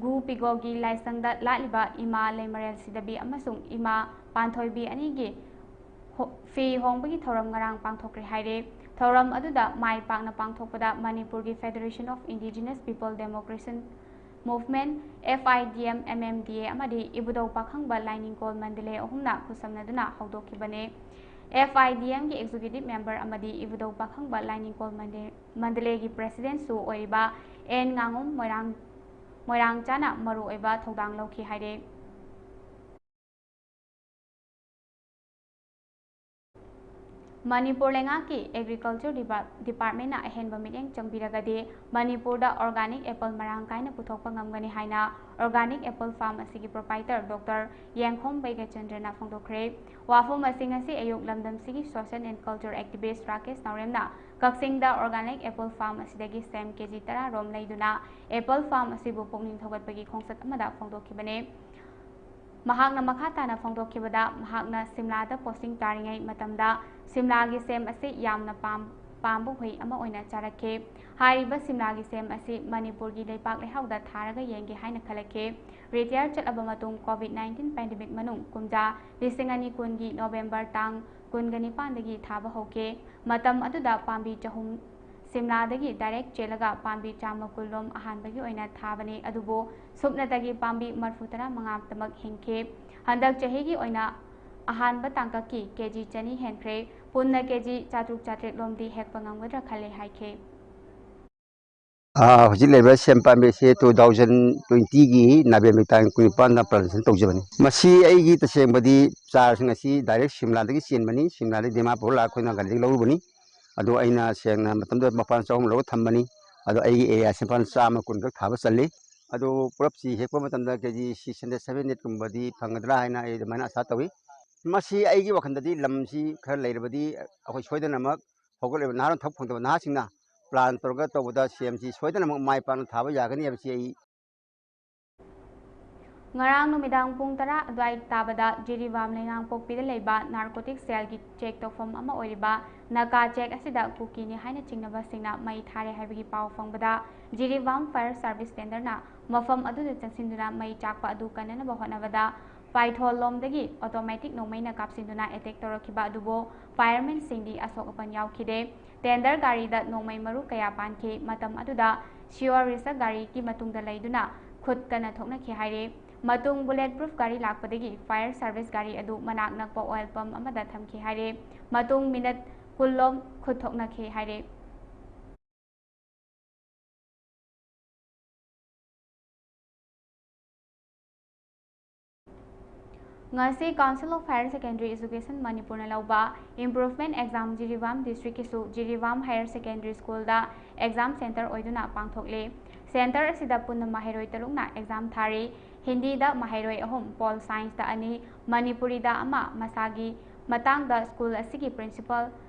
ꯒꯨ ꯄꯤꯒꯣꯒꯤ ꯂꯥꯏꯁꯪꯗ ꯂꯥꯠꯂꯤꯕ ꯏꯃꯥ ꯂꯩꯃꯔꯦꯜ ꯁꯤꯗꯕꯤ ꯑꯃꯁꯨꯡ ꯏꯃꯥ ꯄꯥꯟꯊꯣꯏꯕꯤ ꯑꯅꯤꯒꯤ ꯍꯣ-, ꯐꯤ ꯍꯣꯡꯕꯒꯤ ꯊꯧꯔꯝ ꯉꯔꯥꯡ ꯄꯥꯡꯊꯣꯛꯈ꯭ꯔꯦ ꯍꯥꯏꯔꯦ꯫ ꯊꯧꯔꯝ ꯑꯗꯨꯗ ꯃꯥꯏ ꯄꯥꯛꯅ ꯄꯥꯡꯊꯣꯛꯄꯗ Manipur ꯒꯤ Federation of Indigenous People Democratic Movement, F I D M, M M D A ꯑꯃꯗꯤ ꯏꯕꯨꯙꯧ ꯄꯥꯈꯪꯕ ꯂꯥꯏꯅꯤꯡꯀꯣꯜ ꯃꯟꯗꯂꯦ ꯑꯍꯨꯝꯅ ꯈꯨꯠꯁꯝꯅꯗꯨꯅ ꯍꯧꯗꯣꯛꯈꯤꯕꯅꯤ꯫ F I D M ꯒꯤ executive member ꯑꯃꯗꯤ ꯏꯕꯨꯙꯧ ꯄꯥꯈꯪꯕ ꯂꯥꯏꯅꯤꯡꯀꯣꯜ ꯃꯟꯗꯦ-, ꯃꯟꯗꯂꯦꯒꯤ president ꯁꯨ ꯑꯣꯏꯔꯤꯕ ꯑꯦꯟ ꯉꯥꯉꯣꯝ ꯃꯣꯏꯔꯥꯡ, ꯃꯣꯏꯔꯥꯡꯆꯥꯅ ꯃꯔꯨꯑꯣꯏꯕ ꯊꯧꯗꯥꯡ ꯂꯧꯈꯤ ꯍꯥꯏꯔꯦ꯫ ꯃꯅꯤꯄꯨꯔ ꯂꯩꯉꯥꯛꯀꯤ Agriculture Depart-, Department ꯅ ꯑꯍꯦꯟꯕ ꯃꯤꯠꯌꯦꯡ ꯆꯪꯕꯤꯔꯒꯗꯤ ꯃꯅꯤꯄꯨꯔꯗ organic apple ꯃꯔꯥꯡ ꯀꯥꯏꯅ ꯄꯨꯊꯣꯛꯄ ꯉꯝꯒꯅꯤ ꯍꯥꯏꯅ organic apple farm ꯑꯁꯤꯒꯤ proprietor Doctor ꯌꯦꯡꯈꯣꯝ ꯕꯩꯒꯆꯟꯗ꯭ꯔꯅ ꯐꯣꯡꯗꯣꯛꯈ꯭ꯔꯦ꯫ ꯋꯥꯐꯝ ꯑꯁꯤ ꯉꯁꯤ ꯑꯌꯨꯛ ꯂꯝꯗꯝꯁꯤꯒꯤ social and culture activist Rakesh ꯅꯥꯎꯔꯦꯝꯅ ꯀꯛꯆꯤꯡꯗ organic apple farm ꯑꯁꯤꯗꯒꯤ ꯁꯦꯝ ꯀꯦ ꯖꯤ ꯇꯔꯥ ꯔꯣꯝ ꯂꯩꯗꯨꯅ apple farm ꯑꯁꯤꯕꯨ ꯄꯨꯛꯅꯤꯡ ꯊꯧꯒꯠꯄꯒꯤ ꯈꯣꯡꯆꯠ ꯑꯃꯗ ꯐꯣꯡꯗꯣꯛꯈꯤꯕꯅꯤ꯫ ꯃꯍꯥꯛꯅ ꯃꯈꯥ ꯇꯥꯅ ꯐꯣꯡꯗꯣꯛꯈꯤꯕꯗ, ꯃꯍꯥꯛꯅ ꯁꯤꯝꯂꯥꯗ posting ꯇꯥꯔꯤꯉꯩ ꯃꯇꯝꯗ ꯁꯤꯝꯂꯥꯒꯤ ꯁꯦꯝ ꯑꯁꯤ ꯌꯥꯝꯅ ꯄꯥꯝ-, ꯄꯥꯝꯕ ꯎꯍꯩ ꯑꯃ ꯑꯣꯏꯅ ꯆꯥꯔꯛꯈꯤ꯫ ꯍꯥꯏꯔꯤꯕ ꯁꯤꯝꯂꯥꯒꯤ ꯁꯦꯝ ꯑꯁꯤ ꯃꯅꯤꯄꯨꯔꯒꯤ ꯂꯩꯄꯥꯛ ꯂꯩꯍꯥꯎꯗ ꯊꯥꯔꯒ ꯌꯦꯡꯒꯦ ꯍꯥꯏꯅ ꯈꯜꯂꯛꯈꯤ꯫ Retire ꯆꯠꯂꯕ ꯃꯇꯨꯡ COVID nineteen pandemic ꯃꯅꯨꯡ ꯀꯨꯝꯖꯥ ꯂꯤꯁꯤꯡ ꯑꯅꯤ ꯀꯨꯟꯒꯤ November ꯇꯥꯡ ꯀꯨꯟꯒ ꯅꯤꯄꯥꯟꯗꯒꯤ ꯊꯥꯕ ꯍꯧꯈꯤ꯫ ꯃꯇꯝ ꯑꯗꯨꯗ ꯄꯥꯝꯕꯤ ꯆꯍꯨꯝ ꯁꯤꯝꯂꯥꯗꯒꯤ ꯗꯥꯏꯔꯦꯛ ꯆꯦꯜꯂꯒ ꯄꯥꯝꯕꯤ ꯆꯥꯝꯃ ꯀꯨꯟ ꯂꯣꯝ ꯑꯍꯥꯟꯕꯒꯤ ꯑꯣꯏꯅ ꯊꯥꯕꯅꯤ꯫ ꯑꯗꯨꯕꯨ ꯁꯨꯞꯅꯇꯒꯤ ꯄꯥꯝꯕꯤ ꯃꯔꯤꯐꯨ ꯇꯔꯥ ꯃꯉꯥ ꯇꯃꯛ ꯍꯤꯡꯈꯤ꯫ ꯍꯟꯗꯛ ꯆꯍꯤꯒꯤ ꯑꯣꯏꯅ ꯑꯍꯥꯟꯕ ꯇꯥꯡꯀꯛꯀꯤ ꯀꯦ ꯖꯤ ꯆꯅꯤ ꯍꯦꯟꯈ꯭ꯔꯦ꯫ ꯄꯨꯟꯅ ꯀꯦ ꯖꯤ ꯆꯥꯇ꯭ꯔꯨꯛ ꯆꯥꯇ꯭ꯔꯦꯠ ꯂꯣꯝꯗꯤ ꯍꯦꯛꯄ ꯉꯝꯒꯗ꯭ꯔꯥ ꯈꯜꯂꯦ ꯍꯥꯏꯈꯤ꯫ ꯑꯥ, ꯍꯧꯖꯤꯛ ꯂꯩꯕ ꯁꯦꯝ ꯄꯥꯝꯕꯤꯁꯦ two thousand twenty ꯒꯤ November ꯇꯥꯡ ꯀꯨꯟꯅꯤꯄꯥꯟꯗ plantation ꯇꯧꯖꯕꯅꯤ꯫ ꯃꯁꯤ ꯑꯩꯒꯤ ꯇꯁꯦꯡꯕꯗꯤ ꯆꯥꯔꯁꯤꯡ ꯑꯁꯤ direct ꯁꯤꯝꯂꯥꯗꯒꯤ ꯆꯦꯟꯕꯅꯤ꯫ ꯁꯤꯝꯂꯥꯗꯒꯤ ꯗꯤꯃꯥꯄꯨꯔ ꯂꯥꯛꯑ ꯑꯩꯈꯣꯏꯅ ꯒꯥꯔꯤꯗꯒꯤ ꯂꯧꯔꯨꯕꯅꯤ꯫ ꯑꯗꯣ ꯑꯩꯅ ꯁꯦꯡꯅ ꯃꯇꯝꯗꯨꯗ ꯃꯄꯥꯟ ꯆꯍꯨꯝ ꯂꯧꯔ ꯊꯝꯕꯅꯤ꯫ ꯑꯗꯣ ꯑꯩꯒꯤ area ꯁꯦ ꯃꯄꯥꯟ ꯆꯥꯝꯃ ꯀꯨꯟꯈꯛ ꯊꯥꯕ ꯆꯜꯂꯤ꯫ ꯑꯗꯣ ꯄꯨꯂꯞꯁꯤ ꯍꯦꯛꯄ ꯃꯇꯝꯗ ꯀꯦ G six hundred, seven hundred ꯀꯨꯝꯕꯗꯤ ꯐꯪꯒꯗ꯭ꯔꯥ ꯍꯥꯏꯅ ꯑꯩ ꯑꯗꯨꯃꯥꯏꯅ ꯑꯁꯥ ꯇꯧꯏ꯫ ꯃꯁꯤ ꯑꯩꯒꯤ ꯋꯥꯈꯜꯗꯗꯤ ꯂꯝꯁꯤ ꯈꯔ ꯂꯩꯔꯕꯗꯤ ꯑꯩꯈꯣꯏ ꯁꯣꯏꯗꯅꯃꯛ ꯍꯧꯒꯠꯂꯤꯕ ꯅꯍꯥꯔꯣꯟ ꯊꯕꯛ ꯐꯪꯗꯕ ꯅꯍꯥꯁꯤꯡꯅ plan ꯇꯧꯔꯒ ꯇꯧꯕꯗ ꯁꯦꯝꯁꯤ ꯁꯣꯏꯗꯅꯃꯛ ꯃꯥꯏ ꯄꯥꯛꯅ ꯊꯥꯕ ꯌꯥꯒꯅꯤ ꯍꯥꯏꯕꯁꯤ ꯑꯩ ꯉꯔꯥꯡ ꯅꯨꯃꯤꯗꯥꯡ ꯄꯨꯡ ꯇꯔꯥ ꯑꯗꯨꯋꯥꯏ ꯇꯥꯕꯗ ꯖꯤꯔꯤꯕꯥꯝ ꯂꯩꯉꯥꯡꯄꯣꯛꯄꯤꯗ ꯂꯩꯕ narcotic cell ꯒꯤ check ꯇꯧꯐꯝ ꯑꯃ ꯑꯣꯏꯔꯤꯕ ꯅꯥꯀꯥ check ꯑꯁꯤꯗ ꯀꯨꯀꯤꯅꯤ ꯍꯥꯏꯅ ꯆꯤꯡꯅꯕꯁꯤꯡꯅ ꯃꯩ ꯊꯥꯔꯦ ꯍꯥꯏꯕꯒꯤ ꯄꯥꯎ ꯐꯪꯕꯗ ꯖꯤꯔꯤꯕꯥꯝ fire service tender ꯅ ꯃꯐꯝ ꯑꯗꯨꯗ ꯆꯪꯁꯤꯟꯗꯨꯅ ꯃꯩ ꯆꯥꯛꯄ ꯑꯗꯨ ꯀꯟꯅꯅꯕ ꯍꯣꯠꯅꯕꯗ ꯄꯥꯏꯊꯣꯜ ꯂꯣꯝꯗꯒꯤ automatic ꯅꯣꯡꯃꯩꯅ ꯀꯥꯞꯁꯤꯟꯗꯨꯅ attack ꯇꯧꯔꯛꯈꯤꯕ ꯑꯗꯨꯕꯨ fireman ꯁꯤꯡꯗꯤ ꯑꯁꯣꯛ ꯑꯄꯟ ꯌꯥꯎꯈꯤꯗꯦ꯫ Tender ꯒꯥꯔꯤꯗ ꯅꯣꯡꯃꯩ ꯃꯔꯨ ꯀꯌꯥ ꯄꯥꯟꯈꯤ꯫ ꯃꯇꯝ ꯑꯗꯨꯗ ꯁꯤꯌꯣꯔ ꯔꯤꯁꯛ ꯒꯥꯔꯤꯒꯤ ꯃꯇꯨꯡꯗ ꯂꯩꯗꯨꯅ ꯈꯨꯠ ꯀꯟꯅ ꯊꯣꯛꯅꯈꯤ ꯍꯥꯏꯔꯦ꯫ ꯃꯇꯨꯡ bullet proof ꯒꯥꯔꯤ ꯂꯥꯛꯄꯗꯒꯤ fire service ꯒꯥꯔꯤ ꯑꯗꯨ ꯃꯅꯥꯛ ꯅꯛꯄ oil pump ꯑꯃꯗ ꯊꯝꯈꯤ ꯍꯥꯏꯔꯦ꯫ ꯃꯇꯨꯡ minute ꯀꯨꯟ ꯂꯣꯝ ꯈꯨꯠ ꯊꯣꯛꯅꯈꯤ ꯍꯥꯏꯔꯦ꯫ ꯉꯁꯤ Council of Higher Secondary Education ꯃꯅꯤꯄꯨꯔꯅ ꯂꯧꯕ improvement exam ꯖꯤꯔꯤꯕꯥꯝ district ꯀꯤꯁꯨ ꯖꯤꯔꯤꯕꯥꯝ Higher Secondary School ꯗ exam center ꯑꯣꯏꯗꯨꯅ ꯄꯥꯡꯊꯣꯛꯂꯦ꯫ Center ꯑꯁꯤꯗ ꯄꯨꯟꯅ ꯃꯍꯩꯔꯣꯏ ꯇꯔꯨꯛꯅ exam ꯊꯥꯔꯤ꯫ ꯍꯤꯟꯗꯤꯗ ꯃꯍꯩꯔꯣꯏ ꯑꯍꯨꯝ, Pol Science ꯇ ꯑꯅꯤ, ꯃꯅꯤꯄꯨꯔꯤꯗ ꯑꯃ꯫ ꯃꯁꯥꯒꯤ ꯃꯇꯥꯡꯗ school ꯑꯁꯤꯒꯤ principal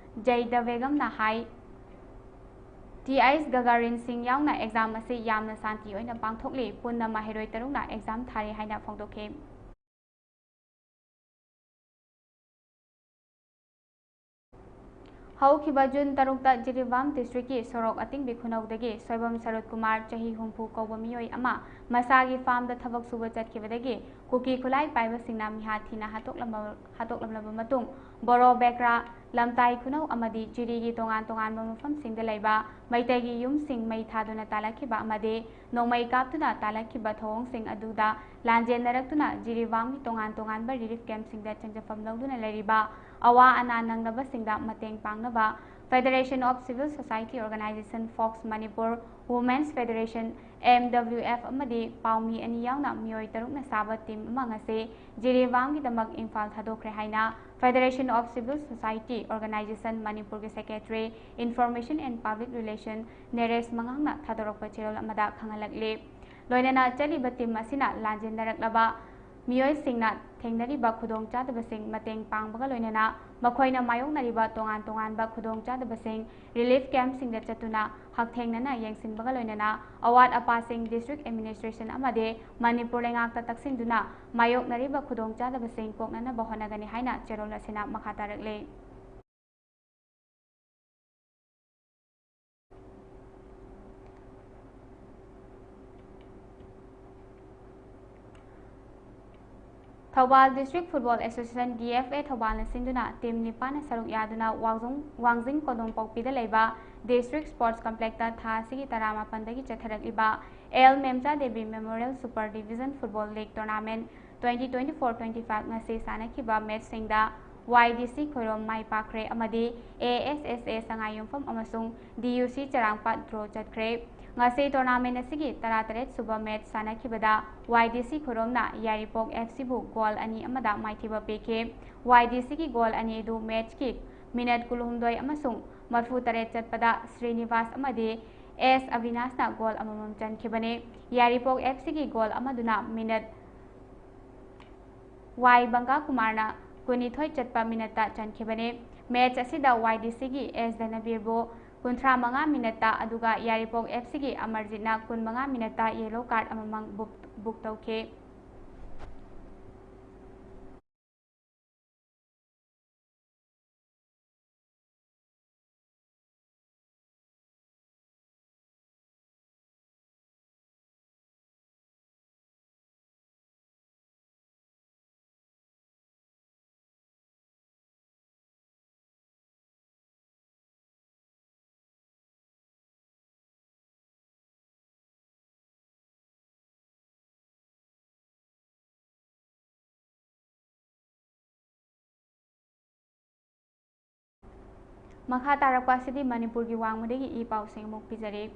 ꯖꯩꯗ ꯕꯦꯒꯝꯅ ꯍꯥꯏ, ꯇꯤ ꯑꯩꯆ ꯒꯒꯥꯔꯤꯟ ꯁꯤꯡ ꯌꯥꯎꯅ exam ꯑꯁꯤ ꯌꯥꯝꯅ ꯁꯥꯟꯇꯤ ꯑꯣꯏꯅ ꯄꯥꯡꯊꯣꯛꯂꯤ꯫ ꯄꯨꯟꯅ ꯃꯍꯩꯔꯣꯏ ꯇꯔꯨꯛꯅ exam ꯊꯥꯔꯦ ꯍꯥꯏꯅ ꯐꯣꯡꯗꯣꯛꯈꯤ꯫ ꯍꯧꯈꯤꯕ ꯖꯨꯟ ꯇꯔꯨꯛꯇ ꯖꯤꯔꯤꯕꯥꯝ district ꯀꯤ ꯁꯣꯔꯣꯛ ꯑꯇꯤꯡꯕꯤ ꯈꯨꯅꯧꯗꯒꯤ ꯁꯣꯏꯕꯝ ꯁꯔꯠ ꯀꯨꯃꯥꯔ, ꯆꯍꯤ ꯍꯨꯝꯐꯨ ꯀꯧꯕ ꯃꯤꯑꯣꯏ ꯑꯃ, ꯃꯁꯥꯒꯤ farm ꯗ ꯊꯕꯛ ꯁꯨꯕ ꯆꯠꯈꯤꯕꯗꯒꯤ ꯀꯨꯀꯤ ꯈꯨꯠꯂꯥꯏ ꯄꯥꯏꯕꯁꯤꯡꯅ ꯃꯤꯍꯥꯠ ꯊꯤꯅ ꯍꯥꯠꯇꯣꯛꯂꯝꯕ-, ꯍꯥꯠꯇꯣꯛꯂꯝꯂꯕ ꯃꯇꯨꯡ ꯕꯣꯔꯣ ꯕꯦꯀ꯭ꯔꯥ ꯂꯝꯇꯥꯏ ꯈꯨꯅꯧ ꯑꯃꯗꯤ ꯖꯤꯔꯤꯒꯤ ꯇꯣꯉꯥꯟ ꯇꯣꯉꯥꯟꯕ ꯃꯐꯝꯁꯤꯡꯗ ꯂꯩꯕ ꯃꯩꯇꯩꯒꯤ ꯌꯨꯝꯁꯤꯡ ꯃꯩ ꯊꯥꯗꯨꯅ ꯇꯥꯜꯂꯛꯈꯤꯕ ꯑꯃꯗꯤ ꯅꯣꯡꯃꯩ ꯀꯥꯞꯇꯨꯅ ꯇꯥꯜꯂꯛꯈꯤꯕ ꯊꯧꯑꯣꯡꯁꯤꯡ ꯑꯗꯨꯗ ꯂꯥꯟꯖꯦꯟꯅꯔꯛꯇꯨꯅ ꯖꯤꯔꯤꯕꯥꯝꯒꯤ ꯇꯣꯉꯥꯟ ꯇꯣꯉꯥꯟꯕ relief camp ꯁꯤꯡꯗ ꯆꯪꯖꯐꯝ ꯂꯧꯗꯨꯅ ꯂꯩꯔꯤꯕ ꯑꯋꯥ ꯑꯅꯥ ꯅꯪꯂꯕꯁꯤꯡꯗ ꯃꯇꯦꯡ ꯄꯥꯡꯅꯕ Federation of Civil Society Organization, Fox Manipur, Women's Federation, M W F, ꯑꯃꯗꯤ ꯄꯥꯎꯃꯤ ꯑꯅꯤ ꯌꯥꯎꯅ ꯃꯤꯑꯣꯏ ꯇꯔꯨꯛꯅ ꯁꯥꯕ team ꯑꯃ ꯉꯁꯤ ꯖꯤꯔꯤꯕꯥꯝꯒꯤꯗꯃꯛ ꯏꯝꯐꯥꯜ ꯊꯥꯗꯣꯛꯈ꯭ꯔꯦ ꯍꯥꯏꯅ Federation of Civil Society Organization ꯃꯅꯤꯄꯨꯔꯒꯤ secretary, Information and Public Relation ꯅꯔꯦꯁ ꯃꯉꯥꯡꯅ ꯊꯥꯗꯣꯔꯛꯄ ꯆꯦꯔꯣꯜ ꯑꯃꯗ ꯈꯪꯍꯜꯂꯛꯂꯤ꯫ ꯂꯣꯏꯅꯅ ꯆꯠꯂꯤꯕ team ꯑꯁꯤꯅ ꯂꯥꯟꯖꯦꯟꯅꯔꯛꯂꯕ ꯃꯤꯑꯣꯏꯁꯤꯡꯅ ꯊꯦꯡꯅꯔꯤꯕ ꯈꯨꯗꯣꯡꯆꯥꯗꯕꯁꯤꯡ ꯃꯇꯦꯡ ꯄꯥꯡꯕꯒ ꯂꯣꯏꯅꯅ ꯃꯈꯣꯏꯅ ꯃꯥꯌꯣꯛꯅꯔꯤꯕ ꯇꯣꯉꯥꯟ ꯇꯣꯉꯥꯟꯕ ꯈꯨꯗꯣꯡꯆꯥꯗꯕꯁꯤꯡ relief camp ꯁꯤꯡꯗ ꯆꯠꯇꯨꯅ ꯍꯛꯊꯦꯡꯅꯅ ꯌꯦꯡꯁꯤꯟꯕꯒ ꯂꯣꯏꯅꯅ ꯑꯋꯥꯠ ꯑꯄꯥꯁꯤꯡ district administration ꯑꯃꯗꯤ ꯃꯅꯤꯄꯨꯔ ꯂꯩꯉꯥꯛꯇ ꯇꯛꯁꯤꯟꯗꯨꯅ ꯃꯥꯌꯣꯛꯅꯔꯤꯕ ꯈꯨꯗꯣꯡꯆꯥꯗꯕꯁꯤꯡ ꯀꯣꯛꯅꯅꯕ ꯍꯣꯠꯅꯒꯅꯤ ꯍꯥꯏꯅ ꯆꯦꯔꯣꯜ ꯑꯁꯤꯅ ꯃꯈꯥ ꯇꯥꯔꯛꯂꯤ꯫ Thoubal District Football Association, D F A, ꯊꯧꯕꯥꯜꯅ ꯁꯤꯟꯗꯨꯅ team ꯅꯤꯄꯥꯟꯅ ꯁꯔꯨꯛ ꯌꯥꯗꯨꯅ ꯋꯥꯡꯖꯨꯡ-, ꯋꯥꯡꯖꯤꯡ ꯀꯣꯅꯨꯡꯄꯣꯛꯄꯤꯗ ꯂꯩꯕ District Sports Complex ꯇ ꯊꯥ ꯑꯁꯤꯒꯤ ꯇꯔꯥꯃꯥꯄꯟꯗꯒꯤ ꯆꯠꯊꯔꯛꯂꯤꯕ L Memcha Devi Memorial Super Division Football League Tournament twenty twenty-four twenty-five ꯉꯁꯤ ꯁꯥꯟꯅꯈꯤꯕ match ꯁꯤꯡꯗ Y D C ꯈꯣꯏꯔꯣꯝ ꯃꯥꯏ ꯄꯥꯛꯈ꯭ꯔꯦ ꯑꯃꯗꯤ A S S A ꯁꯉꯥꯏꯌꯨꯝꯐꯝ ꯑꯃꯁꯨꯡ D U C ꯆꯔꯥꯡꯄꯥꯠ draw ꯆꯠꯈ꯭ꯔꯦ꯫ ꯉꯁꯤ tournament ꯑꯁꯤꯒꯤ ꯇꯔꯥꯇꯔꯦꯠ ꯁꯨꯕ match ꯁꯥꯟꯅꯈꯤꯕꯗ Y D C ꯈꯣꯏꯔꯣꯝꯅ ꯌꯥꯏꯔꯤꯄꯣꯛ F C ꯕꯨ goal ꯑꯅꯤ ꯑꯃꯗ ꯃꯥꯏꯊꯤꯕ ꯄꯤꯈꯤ꯫ Y D C ꯒꯤ goal ꯑꯅꯤ ꯑꯗꯨ match ꯀꯤ minute ꯀꯨꯟꯍꯨꯝꯗꯣꯏ ꯑꯃꯁꯨꯡ ꯃꯔꯐꯨ ꯇꯔꯦꯠ ꯆꯠꯄꯗ ꯁ꯭ꯔꯤꯅꯤꯕꯥꯁ ꯑꯃꯗꯤ ꯑꯦꯁ ꯑꯕꯤꯅꯥꯁꯅ goal ꯑꯃꯃꯝ ꯆꯟꯈꯤꯕꯅꯤ꯫ ꯌꯥꯏꯔꯤꯄꯣꯛ F C ꯒꯤ goal ꯑꯃꯗꯨꯅ minute ꯋꯥꯏ ꯕꯪꯒꯥ ꯀꯨꯃꯥꯔꯅ ꯀꯨꯟꯅꯤꯊꯣꯏ ꯆꯠꯄ minute ꯇ ꯆꯟꯈꯤꯕꯅꯤ꯫ Match ꯑꯁꯤꯗ Y D C ꯒꯤ ꯑꯦꯁ ꯙꯅꯕꯤꯔꯕꯨ ꯀꯨꯟꯊ꯭ꯔꯥ ꯃꯉꯥ minute ꯇ, ꯑꯗꯨꯒ ꯌꯥꯏꯔꯤꯄꯣꯛ F C ꯒꯤ ꯑꯃꯔꯖꯤꯠꯅ ꯀꯨꯟꯃꯉꯥ minute ꯇ yellow card ꯑꯃꯃꯝ book, book ꯇꯧꯈꯤ꯫ ꯃꯈꯥ ꯇꯥꯔꯛꯄ ꯑꯁꯤꯗꯤ ꯃꯅꯤꯄꯨꯔꯒꯤ ꯋꯥꯡꯃꯗꯒꯤ ꯏ ꯄꯥꯎꯁꯤꯡ ꯑꯃꯨꯛ ꯄꯤꯖꯔꯤ꯫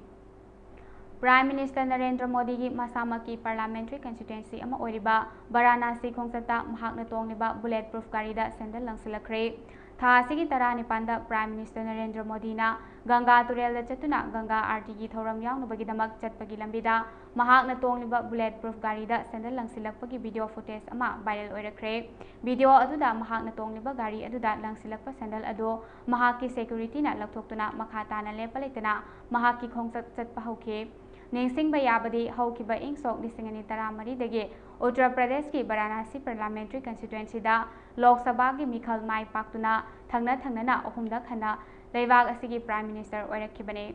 Prime Minister ꯅꯔꯦꯟꯗ꯭ꯔ ꯃꯣꯗꯤꯒꯤ ꯃꯁꯥꯃꯛꯀꯤ parliamentary constituency ꯑꯃ ꯑꯣꯏꯔꯤꯕ ꯕꯔꯥꯅꯥꯁꯤ ꯈꯣꯡꯆꯠꯇ ꯃꯍꯥꯛꯅ ꯇꯣꯡꯂꯤꯕ bullet proof ꯒꯥꯔꯤꯗ ꯁꯦꯟꯗꯜ ꯂꯪꯁꯤꯜꯂꯛꯈ꯭ꯔꯦ꯫ ꯊꯥ ꯑꯁꯤꯒꯤ ꯇꯔꯥꯅꯤꯄꯥꯟꯗ Prime Minister ꯅꯔꯦꯟꯗ꯭ꯔ ꯃꯣꯗꯤꯅ ꯒꯪꯒꯥ ꯇꯨꯔꯦꯜꯗ ꯆꯠꯇꯨꯅ ꯒꯪꯒꯥ ꯑꯥꯔꯇꯤꯒꯤ ꯊꯧꯔꯝ ꯌꯥꯎꯅꯕꯒꯤꯗꯃꯛ ꯆꯠꯄꯒꯤ ꯂꯝꯕꯤꯗ ꯃꯍꯥꯛꯅ ꯇꯣꯡꯂꯤꯕ bullet proof ꯒꯥꯔꯤꯗ ꯁꯦꯟꯗꯜ ꯂꯪꯁꯤꯜꯂꯛꯄꯒꯤ video footage ꯑꯃ viral ꯑꯣꯏꯔꯛꯈ꯭ꯔꯦ꯫ Video ꯑꯗꯨꯗ ꯃꯍꯥꯛꯅ ꯇꯣꯡꯂꯤꯕ ꯒꯥꯔꯤ ꯑꯗꯨꯗ ꯂꯪꯁꯤꯜꯂꯛꯄ ꯁꯦꯟꯗꯜ ꯑꯗꯨ ꯃꯍꯥꯛꯀꯤ security ꯅ ꯂꯧꯊꯣꯛꯇꯨꯅ ꯃꯈꯥ ꯇꯥꯅ ꯂꯦꯞꯄ ꯂꯩꯇꯅ ꯃꯍꯥꯛꯀꯤ ꯈꯣꯡꯆꯠ ꯆꯠꯄ ꯍꯧꯈꯤ꯫ ꯅꯤꯡꯁꯤꯡꯕ ꯌꯥꯕꯗꯤ ꯍꯧꯈꯤꯕ ꯏꯪ ꯁꯣꯛ ꯂꯤꯁꯤꯡ ꯑꯅꯤ ꯇꯔꯥꯃꯔꯤꯗꯒꯤ ꯎꯠꯇꯔ ꯄ꯭ꯔꯗꯦꯁꯀꯤ ꯕꯔꯥꯅꯥꯁꯤ parliamentary constituency ꯗ ꯂꯣꯛ ꯁꯚꯥꯒꯤ ꯃꯤꯈꯜ ꯃꯥꯏ ꯄꯥꯛꯇꯨꯅ ꯊꯪꯅ ꯊꯪꯅꯅ ꯑꯍꯨꯝꯂꯛ ꯍꯟꯅ ꯂꯩꯕꯥꯛ ꯑꯁꯤꯒꯤ Prime Minister ꯑꯣꯏꯔꯛꯈꯤꯕꯅꯤ꯫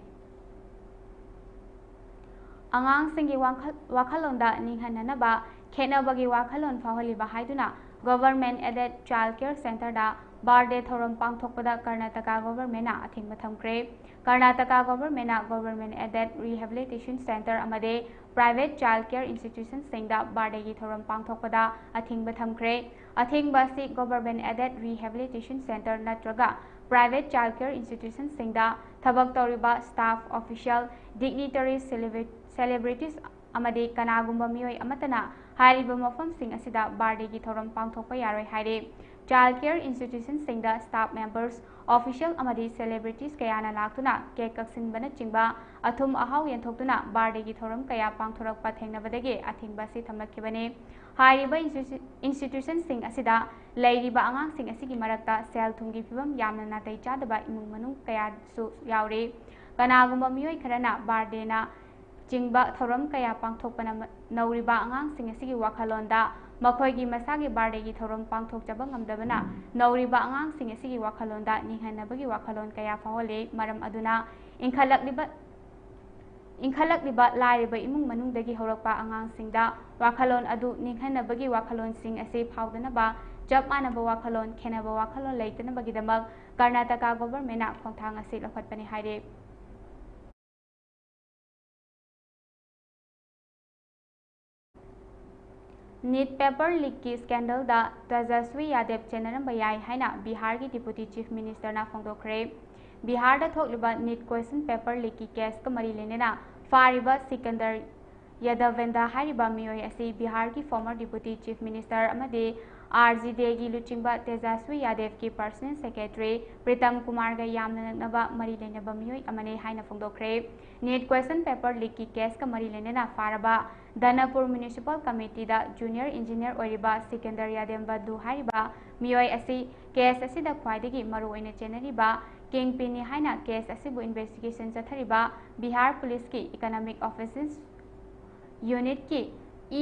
ꯑꯉꯥꯡꯁꯤꯡꯒꯤ ꯋꯥꯈꯜ-, ꯋꯥꯈꯜꯂꯣꯟꯗ ꯅꯤꯡꯍꯟꯅꯅꯕ ꯈꯦꯠꯅꯕꯒꯤ ꯋꯥꯈꯜꯂꯣꯟ ꯐꯥꯎꯍꯜꯂꯤꯕ ꯍꯥꯏꯗꯨꯅ Government Aided Child Care Centre ꯗ birthday ꯊꯧꯔꯝ ꯄꯥꯡꯊꯣꯛꯄꯗ ꯀꯔꯅꯥꯇꯀꯥ Government ꯅ ꯑꯊꯤꯡꯕ ꯊꯝꯈ꯭ꯔꯦ꯫ ꯀꯔꯅꯥꯇꯀꯥ Government ꯅ Government Aided Rehabilitation Centre ꯑꯃꯗꯤ private child care institution ꯁꯤꯡꯗ birthday ꯒꯤ ꯊꯧꯔꯝ ꯄꯥꯡꯊꯣꯛꯄꯗ ꯑꯊꯤꯡꯕ ꯊꯝꯈ꯭ꯔꯦ꯫ ꯑꯊꯤꯡꯕ ꯑꯁꯤ Government Aided Rehabilitation Centre ꯅꯠꯇ꯭ꯔꯒ private child care institution ꯁꯤꯡꯗ ꯊꯕꯛ ꯇꯧꯔꯤꯕ staff, official, dignitaries, celebrity-, celebrities ꯑꯃꯗꯤ ꯀꯅꯥꯒꯨꯝꯕ ꯃꯤꯑꯣꯏ ꯑꯃꯠꯇꯅ ꯍꯥꯏꯔꯤꯕ ꯃꯐꯝꯁꯤꯡ ꯑꯁꯤꯗ birthday ꯒꯤ ꯊꯧꯔꯝ ꯄꯥꯡꯊꯣꯛꯄ ꯌꯥꯔꯣꯏ ꯍꯥꯏꯔꯤ꯫ Child care institution ꯁꯤꯡꯗ staff members, official ꯑꯃꯗꯤ celebrities ꯀꯌꯥꯅ ꯂꯥꯛꯇꯨꯅ cake ꯀꯛꯁꯤꯟꯕꯅꯆꯤꯡꯕ ꯑꯊꯨꯝ ꯑꯍꯥꯎ ꯌꯦꯟꯊꯣꯛꯇꯨꯅ birthday ꯒꯤ ꯊꯧꯔꯝ ꯀꯌꯥ ꯄꯥꯡꯊꯣꯔꯛꯄ ꯊꯦꯡꯅꯕꯗꯒꯤ ꯑꯊꯤꯡꯕ ꯑꯁꯤ ꯊꯝꯂꯛꯈꯤꯕꯅꯤ꯫ ꯍꯥꯏꯔꯤꯕ institu-, institution ꯁꯤꯡ ꯑꯁꯤꯗ ꯂꯩꯔꯤꯕ ꯑꯉꯥꯡꯁꯤꯡ ꯑꯁꯤꯒꯤ ꯃꯔꯛꯇ ꯁꯦꯜ ꯊꯨꯝꯒꯤ ꯐꯤꯕꯝ ꯌꯥꯝꯅ ꯅꯥꯇꯩ ꯆꯥꯗꯕ ꯏꯃꯨꯡ ꯃꯅꯨꯡ ꯀꯌꯥꯁꯨ ꯌꯥꯎꯔꯤ꯫ ꯀꯅꯥꯒꯨꯝꯕ ꯃꯤꯑꯣꯏ ꯈꯔꯅ birthday ꯅ ꯆꯤꯡꯕ ꯊꯧꯔꯝ ꯀꯌꯥ ꯄꯥꯡꯊꯣꯛꯄꯅ ꯃ-, ꯅꯧꯔꯤꯕ ꯑꯉꯥꯡꯁꯤꯡ ꯑꯁꯤꯒꯤ ꯋꯥꯈꯜꯂꯣꯟꯗ ꯃꯈꯣꯏꯒꯤ ꯃꯁꯥꯒꯤ birthday ꯒꯤ ꯊꯧꯔꯝ ꯄꯥꯡꯊꯣꯛꯆꯕ ꯉꯝꯗꯕꯅ ꯅꯧꯔꯤꯕ ꯑꯉꯥꯡꯁꯤꯡ ꯑꯁꯤꯒꯤ ꯋꯥꯈꯜꯂꯣꯟꯗ ꯅꯤꯡꯍꯟꯅꯕꯒꯤ ꯋꯥꯈꯜꯂꯣꯟ ꯀꯌꯥ ꯐꯥꯎꯍꯜꯂꯤ꯫ ꯃꯔꯝ ꯑꯗꯨꯅ ꯏꯟꯈꯠꯂꯛꯂꯤꯕ, ꯏꯟꯈꯠꯂꯛꯂꯤꯕ ꯂꯥꯏꯔꯕ ꯏꯃꯨꯡ ꯃꯅꯨꯡꯗꯒꯤ ꯍꯧꯔꯛꯄ ꯑꯉꯥꯡꯁꯤꯡꯗ ꯋꯥꯈꯜꯂꯣꯟ ꯑꯗꯨ ꯅꯤꯡꯍꯟꯅꯕꯒꯤ ꯋꯥꯈꯜꯂꯣꯟꯁꯤꯡ ꯑꯁꯤ ꯐꯥꯎꯗꯅꯕ ꯆꯞ ꯃꯥꯟꯅꯕ ꯋꯥꯈꯜꯂꯣꯟ, ꯈꯦꯟꯅꯕ ꯋꯥꯈꯜꯂꯣꯟ ꯂꯩꯇꯅꯕꯒꯤꯗꯃꯛ ꯀꯔꯅꯥꯇꯀꯥ Government ꯅ ꯈꯣꯡꯊꯥꯡ ꯑꯁꯤ ꯂꯧꯈꯠꯄꯅꯤ ꯍꯥꯏꯔꯤ꯫ ꯅꯤꯠ ꯄꯦꯄꯔ ꯂꯤꯛꯀꯤ ꯁ꯭ꯀꯦꯟꯗꯜꯗ ꯇꯦꯖꯁ꯭ꯋꯤ ꯌꯥꯗꯦꯕ ꯆꯦꯟꯅꯔꯝꯕ ꯌꯥꯏ ꯍꯥꯏꯅ ꯕꯤꯍꯥꯔꯒꯤ ꯗꯤꯄꯨꯇꯤ ꯆꯤꯐ ꯃꯤꯅꯤꯁꯇꯔꯅ ꯐꯣꯡꯗꯣꯛꯈ꯭ꯔꯦ꯫ ꯕꯤꯍꯥꯔꯗ ꯊꯣꯛꯂꯤꯕ ꯅꯤꯠ ꯀ꯭ꯋꯦꯁꯟ ꯄꯦꯄꯔ ꯂꯤꯛꯀꯤ ꯀꯦꯁꯀ ꯃꯔꯤ ꯂꯩꯅꯅ ꯐꯥꯔꯤꯕ ꯁꯤꯀꯟꯗꯔ ꯌꯥꯗꯕꯦꯟꯗ ꯍꯥꯏꯔꯤꯕ ꯃꯤꯑꯣꯏ ꯑꯁꯤ ꯕꯤꯍꯥꯔꯒꯤ ꯐꯣꯔꯃꯔ ꯗꯤꯄꯨꯇꯤ ꯆꯤꯐ ꯃꯤꯅꯤꯁꯇꯔ ꯑꯃꯗꯤ ꯑꯥꯔ ꯖꯤ ꯗꯦꯒꯤ ꯂꯨꯆꯤꯡꯕ ꯇꯦꯖꯁ꯭ꯋꯤ ꯌꯥꯗꯦꯕꯀꯤ ꯄꯔꯁꯅꯦꯜ ꯁꯦꯀ꯭ꯔꯦꯇꯔꯤ ꯄ꯭ꯔꯤꯇꯝ ꯀꯨꯃꯥꯔꯒ ꯌꯥꯝꯅ ꯅꯛꯅꯕ ꯃꯔꯤ ꯂꯩꯅꯕ ꯃꯤꯑꯣꯏ ꯑꯃꯅꯤ ꯍꯥꯏꯅ ꯐꯣꯡꯗꯣꯛꯈ꯭ꯔꯦ꯫ ꯅꯤꯠ ꯀ꯭ꯋꯦꯁꯟ ꯄꯦꯄꯔ ꯂꯤꯛꯀꯤ ꯀꯦꯁꯀ ꯃꯔꯤ ꯂꯩꯅꯅ ꯐꯥꯔꯕ ꯗꯅꯄꯨꯔ ꯃ꯭ꯌꯨꯅꯤꯁꯤꯄꯥꯜ ꯀꯃꯤꯇꯤꯗ ꯖꯨꯅꯤꯌꯔ ꯏꯟꯖꯤꯅꯤꯌꯔ ꯑꯣꯏꯔꯤꯕ ꯁꯤꯀꯟꯗꯔ ꯌꯥꯗꯦꯝꯕꯟꯗꯨ ꯍꯥꯏꯔꯤꯕ ꯃꯤꯑꯣꯏ ꯑꯁꯤ ꯀꯦꯁ ꯑꯁꯤꯗ ꯈ꯭ꯋꯥꯏꯗꯒꯤ ꯃꯔꯨꯑꯣꯏꯅ ꯆꯦꯟꯅꯔꯤꯕ ꯀꯤꯡ ꯄꯤꯟꯅꯤ ꯍꯥꯏꯅ ꯀꯦꯁ ꯑꯁꯤꯕꯨ ꯏꯟꯚꯦꯁꯇꯤꯒꯦꯁꯟ ꯆꯠꯊꯔꯤꯕ ꯕꯤꯍꯥꯔ ꯄꯨꯂꯤꯁꯀꯤ ꯏꯀꯅꯣꯃꯤꯛ ꯑꯣꯐꯦꯟꯁꯤꯁ ꯌꯨꯅꯤꯠꯀꯤ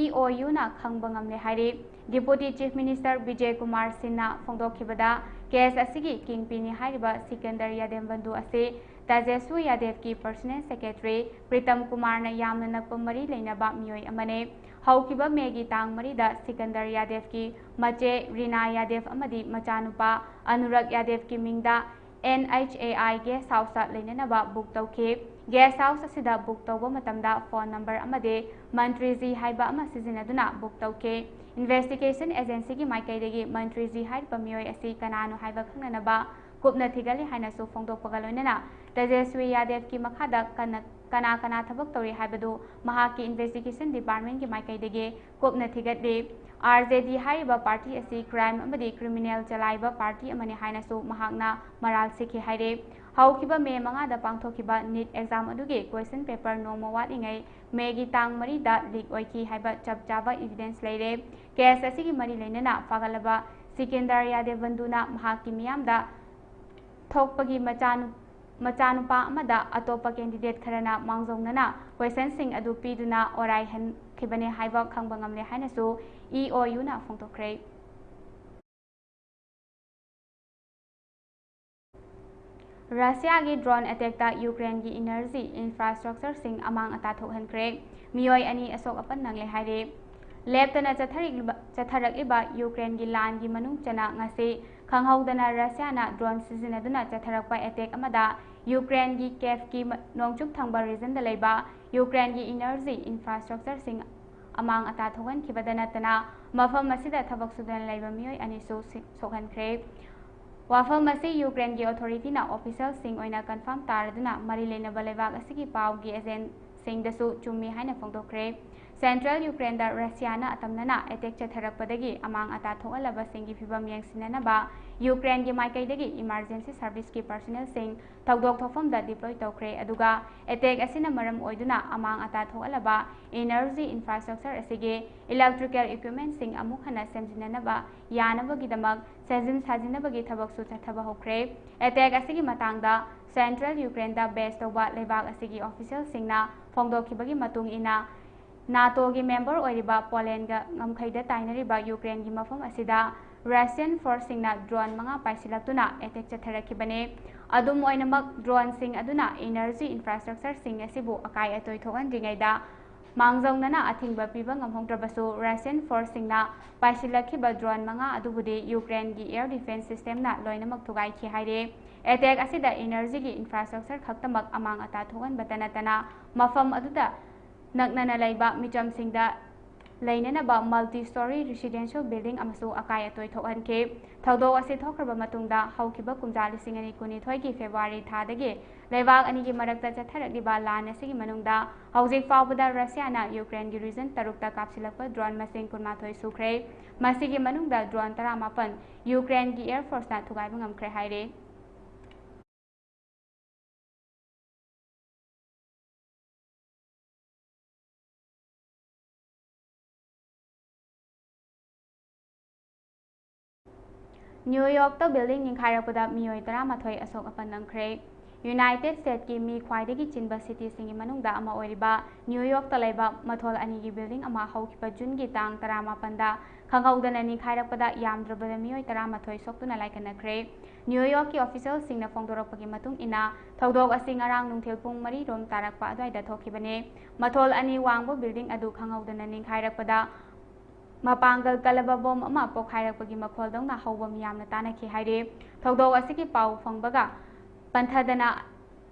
ꯏ ꯑꯣ ꯌꯨꯅ ꯈꯪꯕ ꯉꯝꯂꯦ ꯍꯥꯏꯔꯤ꯫ Deputy chief minister Bijay Kumar ꯁꯤꯟꯅ ꯐꯣꯡꯗꯣꯛꯈꯤꯕꯗ, ꯀꯦꯁ ꯑꯁꯤꯒꯤ ꯀꯤꯡ ꯄꯤꯟꯅꯤ ꯍꯥꯏꯔꯤꯕ ꯁꯤꯀꯟꯗꯔ ꯌꯥꯗꯦꯝꯕꯟꯗꯨ ꯑꯁꯤ ꯇꯦꯖꯁ꯭ꯋꯤ ꯌꯥꯗꯦꯕꯀꯤ ꯄꯔꯁꯅꯦꯜ ꯁꯦꯀ꯭ꯔꯦꯇꯔꯤ ꯄ꯭ꯔꯤꯇꯝ ꯀꯨꯃꯥꯔꯅ ꯌꯥꯝꯅ ꯅꯛꯄ ꯃꯔꯤ ꯂꯩꯅꯕ ꯃꯤꯑꯣꯏ ꯑꯃꯅꯤ꯫ ꯍꯧꯈꯤꯕ ꯃꯦꯒꯤ ꯇꯥꯡ ꯃꯔꯤꯗ ꯁꯤꯀꯟꯗꯔ ꯌꯥꯗꯦꯕꯀꯤ ꯃꯆꯦ ꯔꯤꯅꯥ ꯌꯥꯗꯦꯕ ꯑꯃꯗꯤ ꯃꯆꯥꯅꯨꯄꯥ ꯑꯅꯨꯔꯥꯒ ꯌꯥꯗꯦꯕꯀꯤ ꯃꯤꯡꯗ N H A I guest ꯍꯥꯎꯁꯇ ꯂꯩꯅꯅꯕ ꯕꯨꯛ ꯇꯧꯈꯤ꯫ ꯒꯦꯁ ꯍꯥꯎꯁ ꯑꯁꯤꯗ ꯕꯨꯛ ꯇꯧꯕ ꯃꯇꯝꯗ ꯐꯣꯟ ꯅꯝꯕꯔ ꯑꯃꯗꯤ ꯃꯟꯇ꯭ꯔꯤꯖꯤ ꯍꯥꯏꯕ ꯑꯃ ꯁꯤꯖꯤꯟꯅꯗꯨꯅ ꯕꯨꯛ ꯇꯧꯈꯤ꯫ ꯏꯟꯚꯦꯁꯇꯤꯒꯦꯁꯟ ꯑꯦꯖꯦꯟꯁꯤꯒꯤ ꯃꯥꯏꯀꯩꯗꯒꯤ ꯃꯟꯇ꯭ꯔꯤꯖꯤ ꯍꯥꯏꯔꯤꯕ ꯃꯤꯑꯣꯏ ꯑꯁꯤ ꯀꯅꯥꯅꯣ ꯍꯥꯏꯕ ꯈꯪꯅꯅꯕ ꯀꯨꯞꯅ ꯊꯤꯒꯠꯂꯤ ꯍꯥꯏꯅꯁꯨ ꯐꯣꯡꯗꯣꯛꯄꯒ ꯂꯣꯏꯅꯅ ꯇꯦꯖꯁ꯭ꯋꯤ ꯌꯥꯗꯦꯕꯀꯤ ꯃꯈꯥꯗ ꯀꯅ-, ꯀꯅꯥ ꯀꯅꯥ ꯊꯕꯛ ꯇꯧꯔꯤ ꯍꯥꯏꯕꯗꯨ ꯃꯍꯥꯛꯀꯤ ꯏꯟꯚꯦꯁꯇꯤꯒꯦꯁꯟ ꯗꯤꯄꯥꯔꯠꯃꯦꯟꯒꯤ ꯃꯥꯏꯀꯩꯗꯒꯤ ꯀꯨꯞꯅ ꯊꯤꯒꯠꯂꯤ꯫ ꯑꯥꯔ ꯖꯦ ꯗꯤ ꯍꯥꯏꯔꯤꯕ ꯄꯥꯔꯇꯤ ꯑꯁꯤ ꯀ꯭ꯔꯥꯏꯝ ꯑꯃꯗꯤ ꯀ꯭ꯔꯤꯃꯤꯅꯦꯜ ꯆꯂꯥꯏꯕ ꯄꯥꯔꯇꯤ ꯑꯃꯅꯤ ꯍꯥꯏꯅꯁꯨ ꯃꯍꯥꯛꯅ ꯃꯔꯥꯜ ꯁꯤꯈꯤ ꯍꯥꯏꯔꯤ꯫ ꯍꯧꯈꯤꯕ ꯃꯦ ꯃꯉꯥꯗ ꯄꯥꯡꯊꯣꯛꯈꯤꯕ ꯅꯤꯠ ꯑꯦꯛꯖꯥꯝ ꯑꯗꯨꯒꯤ ꯀ꯭ꯋꯦꯁꯟ ꯄꯦꯄꯔ ꯅꯣꯡꯃ ꯋꯥꯠꯂꯤꯉꯩ ꯃꯦꯒꯤ ꯇꯥꯡ ꯃꯔꯤꯗ ꯂꯤꯛ ꯑꯣꯏꯈꯤ ꯍꯥꯏꯕ ꯆꯞ ꯆꯥꯕ ꯏꯚꯤꯗꯦꯟꯁ ꯂꯩꯔꯦ꯫ ꯀꯦꯁ ꯑꯁꯤꯒꯤ ꯃꯔꯤ ꯂꯩꯅꯅ ꯐꯥꯒꯠꯂꯕ ꯁꯤꯀꯤꯟꯗꯔ ꯌꯥꯗꯦꯕꯟꯗꯨꯅ ꯃꯍꯥꯛꯀꯤ ꯃꯤꯌꯥꯝꯗ ꯊꯣꯛꯄꯒꯤ ꯃꯆꯥꯅꯨ-, ꯃꯆꯥꯅꯨꯄꯥ ꯑꯃꯗ ꯑꯇꯣꯞꯄ ꯀꯦꯟꯗꯤꯗꯦꯠ ꯈꯔꯅ ꯃꯥꯡꯖꯧꯅꯅ ꯀ꯭ꯋꯦꯁꯟꯁꯤꯡ ꯑꯗꯨ ꯄꯤꯗꯨꯅ ꯑꯣꯔꯥꯏꯍꯟꯈꯤꯕꯅꯦ ꯍꯥꯏꯕ ꯈꯪꯕ ꯉꯝꯂꯦ ꯍꯥꯏꯅꯁꯨ ꯏ ꯑꯣ ꯌꯨꯅ ꯐꯣꯡꯗꯣꯛꯈ꯭ꯔꯦ꯫ ꯔꯁꯤꯌꯥꯒꯤ ꯗ꯭ꯔꯣꯟ ꯑꯦꯇꯦꯛꯇ ꯌꯨꯀ꯭ꯔꯦꯟꯒꯤ ꯏꯅꯔꯖꯤ ꯏꯟꯐ꯭ꯔꯥꯁ꯭ꯇ꯭ꯔꯛꯆꯔꯁꯤꯡ ꯑꯃꯥꯡ ꯑꯇꯥ ꯊꯣꯛꯍꯟꯈ꯭ꯔꯦ꯫ ꯃꯤꯑꯣꯏ ꯑꯅꯤ ꯑꯁꯣꯛ ꯑꯄꯟ ꯅꯪꯂꯦ ꯍꯥꯏꯔꯦ꯫ ꯂꯦꯞꯇꯅ ꯆꯠꯊꯔꯛꯂꯤꯕ, ꯆꯠꯊꯔꯛꯂꯤꯕ ꯌꯨꯀ꯭ꯔꯦꯟꯒꯤ ꯂꯥꯟꯒꯤ ꯃꯅꯨꯡ ꯆꯟꯅ ꯉꯁꯤ ꯈꯪꯍꯧꯗꯅ ꯔꯁꯤꯌꯥꯅ ꯗ꯭ꯔꯣꯟ ꯁꯤꯖꯤꯟꯅꯗꯨꯅ ꯆꯠꯊꯔꯛꯄ ꯑꯦꯇꯦꯛ ꯑꯃꯗ ꯌꯨꯀ꯭ꯔꯦꯟꯒꯤ ꯀꯦꯐꯀꯤ ꯃ-, ꯅꯣꯡꯆꯨꯞ ꯊꯪꯕ ꯔꯤꯖꯟꯗ ꯂꯩꯕ ꯌꯨꯀ꯭ꯔꯦꯟꯒꯤ ꯏꯅꯔꯖꯤ ꯏꯟꯐ꯭ꯔꯥꯁ꯭ꯇ꯭ꯔꯛꯆꯔꯁꯤꯡ ꯑꯃꯥꯡ ꯑꯇꯥ ꯊꯣꯛꯍꯟꯈꯤꯕꯗ ꯅꯠꯇꯅ ꯃꯐꯝ ꯑꯁꯤꯗ ꯊꯕꯛ ꯁꯨꯗꯨꯅ ꯂꯩꯕ ꯃꯤꯑꯣꯏ ꯑꯅꯤꯁꯨ ꯁꯤ-, ꯁꯣꯛꯍꯟꯈ꯭ꯔꯦ꯫ ꯋꯥꯐꯝ ꯑꯁꯤ ꯌꯨꯀ꯭ꯔꯦꯟꯒꯤ ꯑꯣꯊꯣꯔꯤꯇꯤꯅ ꯑꯣꯐꯤꯁꯤꯌꯦꯜꯁꯤꯡ ꯑꯣꯏꯅ ꯀꯟꯐꯥꯔꯝ ꯇꯥꯔꯗꯨꯅ ꯃꯔꯤ ꯂꯩꯅꯕ ꯂꯩꯕꯥꯛ ꯑꯁꯤꯒꯤ ꯄꯥꯎꯒꯤ ꯑꯦꯖꯦꯟꯁꯤꯡꯗꯁꯨ ꯆꯨꯝꯃꯤ ꯍꯥꯏꯅ ꯐꯣꯡꯗꯣꯛꯈ꯭ꯔꯦ꯫ ꯁꯦꯟꯇ꯭ꯔꯦꯜ ꯌꯨꯀ꯭ꯔꯦꯟꯗ ꯔꯁꯤꯌꯥꯅ ꯑꯇꯝꯅꯅ ꯑꯦꯇꯦꯛ ꯆꯠꯊꯔꯛꯄꯗꯒꯤ ꯑꯃꯥꯡ ꯑꯇꯥ ꯊꯣꯛꯍꯜꯂꯕꯁꯤꯡꯒꯤ ꯐꯤꯚꯝ ꯌꯦꯡꯁꯤꯟꯅꯅꯕ ꯌꯨꯀ꯭ꯔꯦꯟꯒꯤ ꯃꯥꯏꯀꯩꯗꯒꯤ ꯏꯃꯥꯔꯖꯦꯟꯁꯤ ꯁꯔꯚꯤꯁꯀꯤ ꯄꯔꯁꯣꯅꯦꯜꯁꯤꯡ ꯊꯧꯗꯣꯛ ꯊꯣꯛꯐꯝꯗ ꯗꯤꯄ꯭ꯂꯣꯏ ꯇꯧꯈ꯭ꯔꯦ꯫ ꯑꯗꯨꯒ ꯑꯦꯇꯦꯛ ꯑꯁꯤꯅ ꯃꯔꯝ ꯑꯣꯏꯗꯨꯅ ꯑꯃꯥꯡ ꯑꯇꯥ ꯊꯣꯛꯍꯜꯂꯕ ꯏꯅꯔꯖꯤ ꯏꯟꯐ꯭ꯔꯥꯁ꯭ꯇ꯭ꯔꯛꯆꯔ ꯑꯁꯤꯒꯤ ꯏꯂꯦꯛꯇ꯭ꯔꯤꯀꯦꯜ ꯏꯀ꯭ꯋꯤꯞꯃꯦꯟꯁꯤꯡ ꯑꯃꯨꯛ ꯍꯟꯅ ꯁꯦꯝꯖꯤꯟꯅꯅꯕ ꯌꯥꯅꯕꯒꯤꯗꯃꯛ ꯁꯦꯝꯖꯤꯟ ꯁꯥꯖꯤꯟꯅꯕꯒꯤ ꯊꯕꯛꯁꯨ ꯆꯠꯊꯕ ꯍꯧꯈ꯭ꯔꯦ꯫ ꯑꯦꯇꯦꯛ ꯑꯁꯤꯒꯤ ꯃꯇꯥꯡꯗ ꯁꯦꯟꯇ꯭ꯔꯦꯜ ꯌꯨꯀ꯭ꯔꯦꯟꯗ ꯕꯦꯁ ꯇꯧꯕ ꯂꯩꯕꯥꯛ ꯑꯁꯤꯒꯤ ꯑꯣꯐꯤꯁꯤꯌꯦꯜꯁꯤꯡꯅ ꯐꯣꯡꯗꯣꯛꯈꯤꯕꯒꯤ ꯃꯇꯨꯡ ꯏꯟꯅ, ꯅꯥꯇꯣꯒꯤ ꯃꯦꯝꯕꯔ ꯑꯣꯏꯔꯤꯕ ꯄꯣꯂꯦꯟꯒ ꯉꯝꯈꯩꯗ ꯇꯥꯏꯅꯔꯤꯕ ꯌꯨꯀ꯭ꯔꯦꯟꯒꯤ ꯃꯐꯝ ꯑꯁꯤꯗ ꯔꯁꯤꯌꯟ ꯐꯣꯔꯁꯁꯤꯡꯅ ꯗ꯭ꯔꯣꯟ ꯃꯉꯥ ꯄꯥꯏꯁꯤꯜꯂꯛꯇꯨꯅ ꯑꯦꯇꯦꯛ ꯆꯠꯊꯔꯛꯈꯤꯕꯅꯤ꯫ ꯑꯗꯨꯝ ꯑꯣꯏꯅꯃꯛ, ꯗ꯭ꯔꯣꯟꯁꯤꯡ ꯑꯗꯨꯅ ꯏꯅꯔꯖꯤ ꯏꯟꯐ꯭ꯔꯥꯁ꯭ꯇ꯭ꯔꯛꯆꯔꯁꯤꯡ ꯑꯁꯤꯕꯨ ꯑꯀꯥꯏ ꯑꯇꯣꯏ ꯊꯣꯛꯍꯟꯗ꯭ꯔꯤꯉꯩꯗ ꯃꯥꯡꯖꯧꯅꯅ ꯑꯊꯤꯡꯕ ꯄꯤꯕ ꯉꯝꯍꯧꯗ꯭ꯔꯕꯁꯨ, ꯔꯁꯤꯌꯟ ꯐꯣꯔꯁꯁꯤꯡꯅ ꯄꯥꯏꯁꯤꯜꯂꯛꯈꯤꯕ ꯗ꯭ꯔꯣꯟ ꯃꯉꯥ ꯑꯗꯨꯕꯨꯗꯤ ꯌꯨꯀ꯭ꯔꯦꯟꯒꯤ ꯑꯦꯌꯔ ꯗꯤꯐꯦꯟꯁ ꯁꯤꯁꯇꯦꯝꯅ ꯂꯣꯏꯅꯃꯛ ꯊꯨꯒꯥꯏꯈꯤ ꯍꯥꯏꯔꯦ꯫ ꯑꯦꯇꯦꯛ ꯑꯁꯤꯗ ꯏꯅꯔꯖꯤꯒꯤ ꯏꯟꯐ꯭ꯔꯥꯁ꯭ꯇ꯭ꯔꯛꯆꯔ ꯈꯛꯇꯃꯛ ꯑꯃꯥꯡ ꯑꯇꯥ ꯊꯣꯛꯍꯟꯕꯇ ꯅꯠꯇꯅ, ꯃꯐꯝ ꯑꯗꯨꯗ ꯅꯛꯅꯅ ꯂꯩꯕ ꯃꯤꯆꯝꯁꯤꯡꯗ ꯂꯩꯅꯅꯕ ꯃꯜꯇꯤ ꯁ꯭ꯇꯣꯔꯤ ꯔꯤꯁꯤꯗꯦꯟꯁꯤꯌꯦꯜ ꯕꯤꯜꯗꯤꯡ ꯑꯃꯁꯨ ꯑꯀꯥꯏ ꯑꯇꯣꯏ ꯊꯣꯛꯍꯟꯈꯤ꯫ ꯊꯧꯗꯣꯛ ꯑꯁꯤ ꯊꯣꯛꯈ꯭ꯔꯕ ꯃꯇꯨꯡꯗ, ꯍꯧꯈꯤꯕ ꯀꯨꯝꯖꯥ ꯂꯤꯁꯤꯡ ꯑꯅꯤ ꯀꯨꯟꯅꯤꯊꯣꯏꯒꯤ ꯐꯦꯕ꯭ꯔꯨꯋꯥꯔꯤ ꯊꯥꯗꯒꯤ ꯂꯩꯕꯥꯛ ꯑꯅꯤꯒꯤ ꯃꯔꯛꯇ ꯆꯠꯊꯔꯛꯂꯤꯕ ꯂꯥꯟ ꯑꯁꯤꯒꯤ ꯃꯅꯨꯡꯗ ꯍꯧꯖꯤꯛ ꯐꯥꯎꯕꯗ ꯔꯁꯤꯌꯥꯅ ꯌꯨꯀ꯭ꯔꯦꯟꯒꯤ ꯔꯤꯖꯟ ꯇꯔꯨꯛꯇ ꯀꯥꯞꯁꯤꯜꯂꯛꯄ ꯗ꯭ꯔꯣꯟ ꯃꯁꯤꯡ ꯀꯨꯟꯃꯥꯊꯣꯏ ꯁꯨꯈ꯭ꯔꯦ꯫ ꯃꯁꯤꯒꯤ ꯃꯅꯨꯡꯗ ꯗ꯭ꯔꯣꯟ ꯇꯔꯥꯃꯥꯄꯟ ꯌꯨꯀ꯭ꯔꯦꯟꯒꯤ ꯑꯦꯌꯔ ꯐꯣꯔꯁꯅ ꯊꯨꯒꯥꯏꯕ ꯉꯝꯈ꯭ꯔꯦ ꯍꯥꯏꯔꯦ꯫ ꯅ꯭ꯌꯨ ꯌꯣꯔꯛꯇ ꯕꯤꯜꯗꯤꯡ ꯅꯤꯡꯈꯥꯏꯔꯛꯄꯗ ꯃꯤꯑꯣꯏ ꯇꯔꯥꯃꯥꯊꯣꯏ ꯑꯁꯣꯛ ꯑꯄꯟ ꯅꯪꯈ꯭ꯔꯦ꯫ ꯌꯨꯅꯥꯏꯇꯦꯗ ꯁ꯭ꯇꯦꯠꯀꯤ ꯃꯤ ꯈ꯭ꯋꯥꯏꯗꯒꯤ ꯆꯤꯟꯕ ꯁꯤꯇꯤꯁꯤꯡꯒꯤ ꯃꯅꯨꯡꯗ ꯑꯃ ꯑꯣꯏꯔꯤꯕ ꯅ꯭ꯌꯨ ꯌꯣꯔꯛꯇ ꯂꯩꯕ ꯃꯊꯣꯜ ꯑꯅꯤꯒꯤ ꯕꯤꯜꯗꯤꯡ ꯑꯃ ꯍꯧꯈꯤꯕ ꯖꯨꯟꯒꯤ ꯇꯥꯡ ꯇꯔꯥꯃꯥꯄꯟꯗ ꯈꯪꯍꯧꯗꯅ ꯅꯤꯡꯈꯥꯏꯔꯛꯄꯗ ꯌꯥꯝꯗ꯭ꯔꯕꯗ ꯃꯤꯑꯣꯏ ꯇꯔꯥꯃꯥꯊꯣꯏ ꯁꯣꯛꯇꯨꯅ ꯂꯥꯏꯀꯠꯅꯈ꯭ꯔꯦ꯫ ꯅ꯭ꯌꯨ ꯌꯣꯔꯛꯀꯤ ꯑꯣꯐꯤꯁꯤꯌꯦꯜꯁꯤꯡꯅ ꯐꯣꯡꯗꯣꯔꯛꯄꯒꯤ ꯃꯇꯨꯡ ꯏꯟꯅ, ꯊꯧꯗꯣꯛ ꯑꯁꯤ ꯉꯔꯥꯡ ꯅꯨꯡꯊꯤꯜ ꯄꯨꯡ ꯃꯔꯤ ꯔꯣꯝ ꯇꯥꯔꯛꯄ ꯑꯗꯨꯋꯥꯏꯗ ꯊꯣꯛꯈꯤꯕꯅꯤ꯫ ꯃꯊꯣꯜ ꯑꯅꯤ ꯋꯥꯡꯕ ꯕꯤꯜꯗꯤꯡ ꯑꯗꯨ ꯈꯪꯍꯧꯗꯅ ꯅꯤꯡꯈꯥꯏꯔꯛꯄꯗ ꯃꯄꯥꯡꯒꯜ ꯀꯜꯂꯕ ꯕꯣꯝ ꯑꯃ ꯄꯣꯈꯥꯏꯔꯛꯄꯒꯤ ꯃꯈꯣꯜꯗꯧꯅ ꯍꯧꯕ ꯃꯤꯌꯥꯝꯅ ꯇꯥꯅꯈꯤ ꯍꯥꯏꯔꯤ꯫ ꯊꯧꯗꯣꯛ ꯑꯁꯤꯒꯤ ꯄꯥꯎ ꯐꯪꯕꯒ ꯄꯟꯊꯗꯅ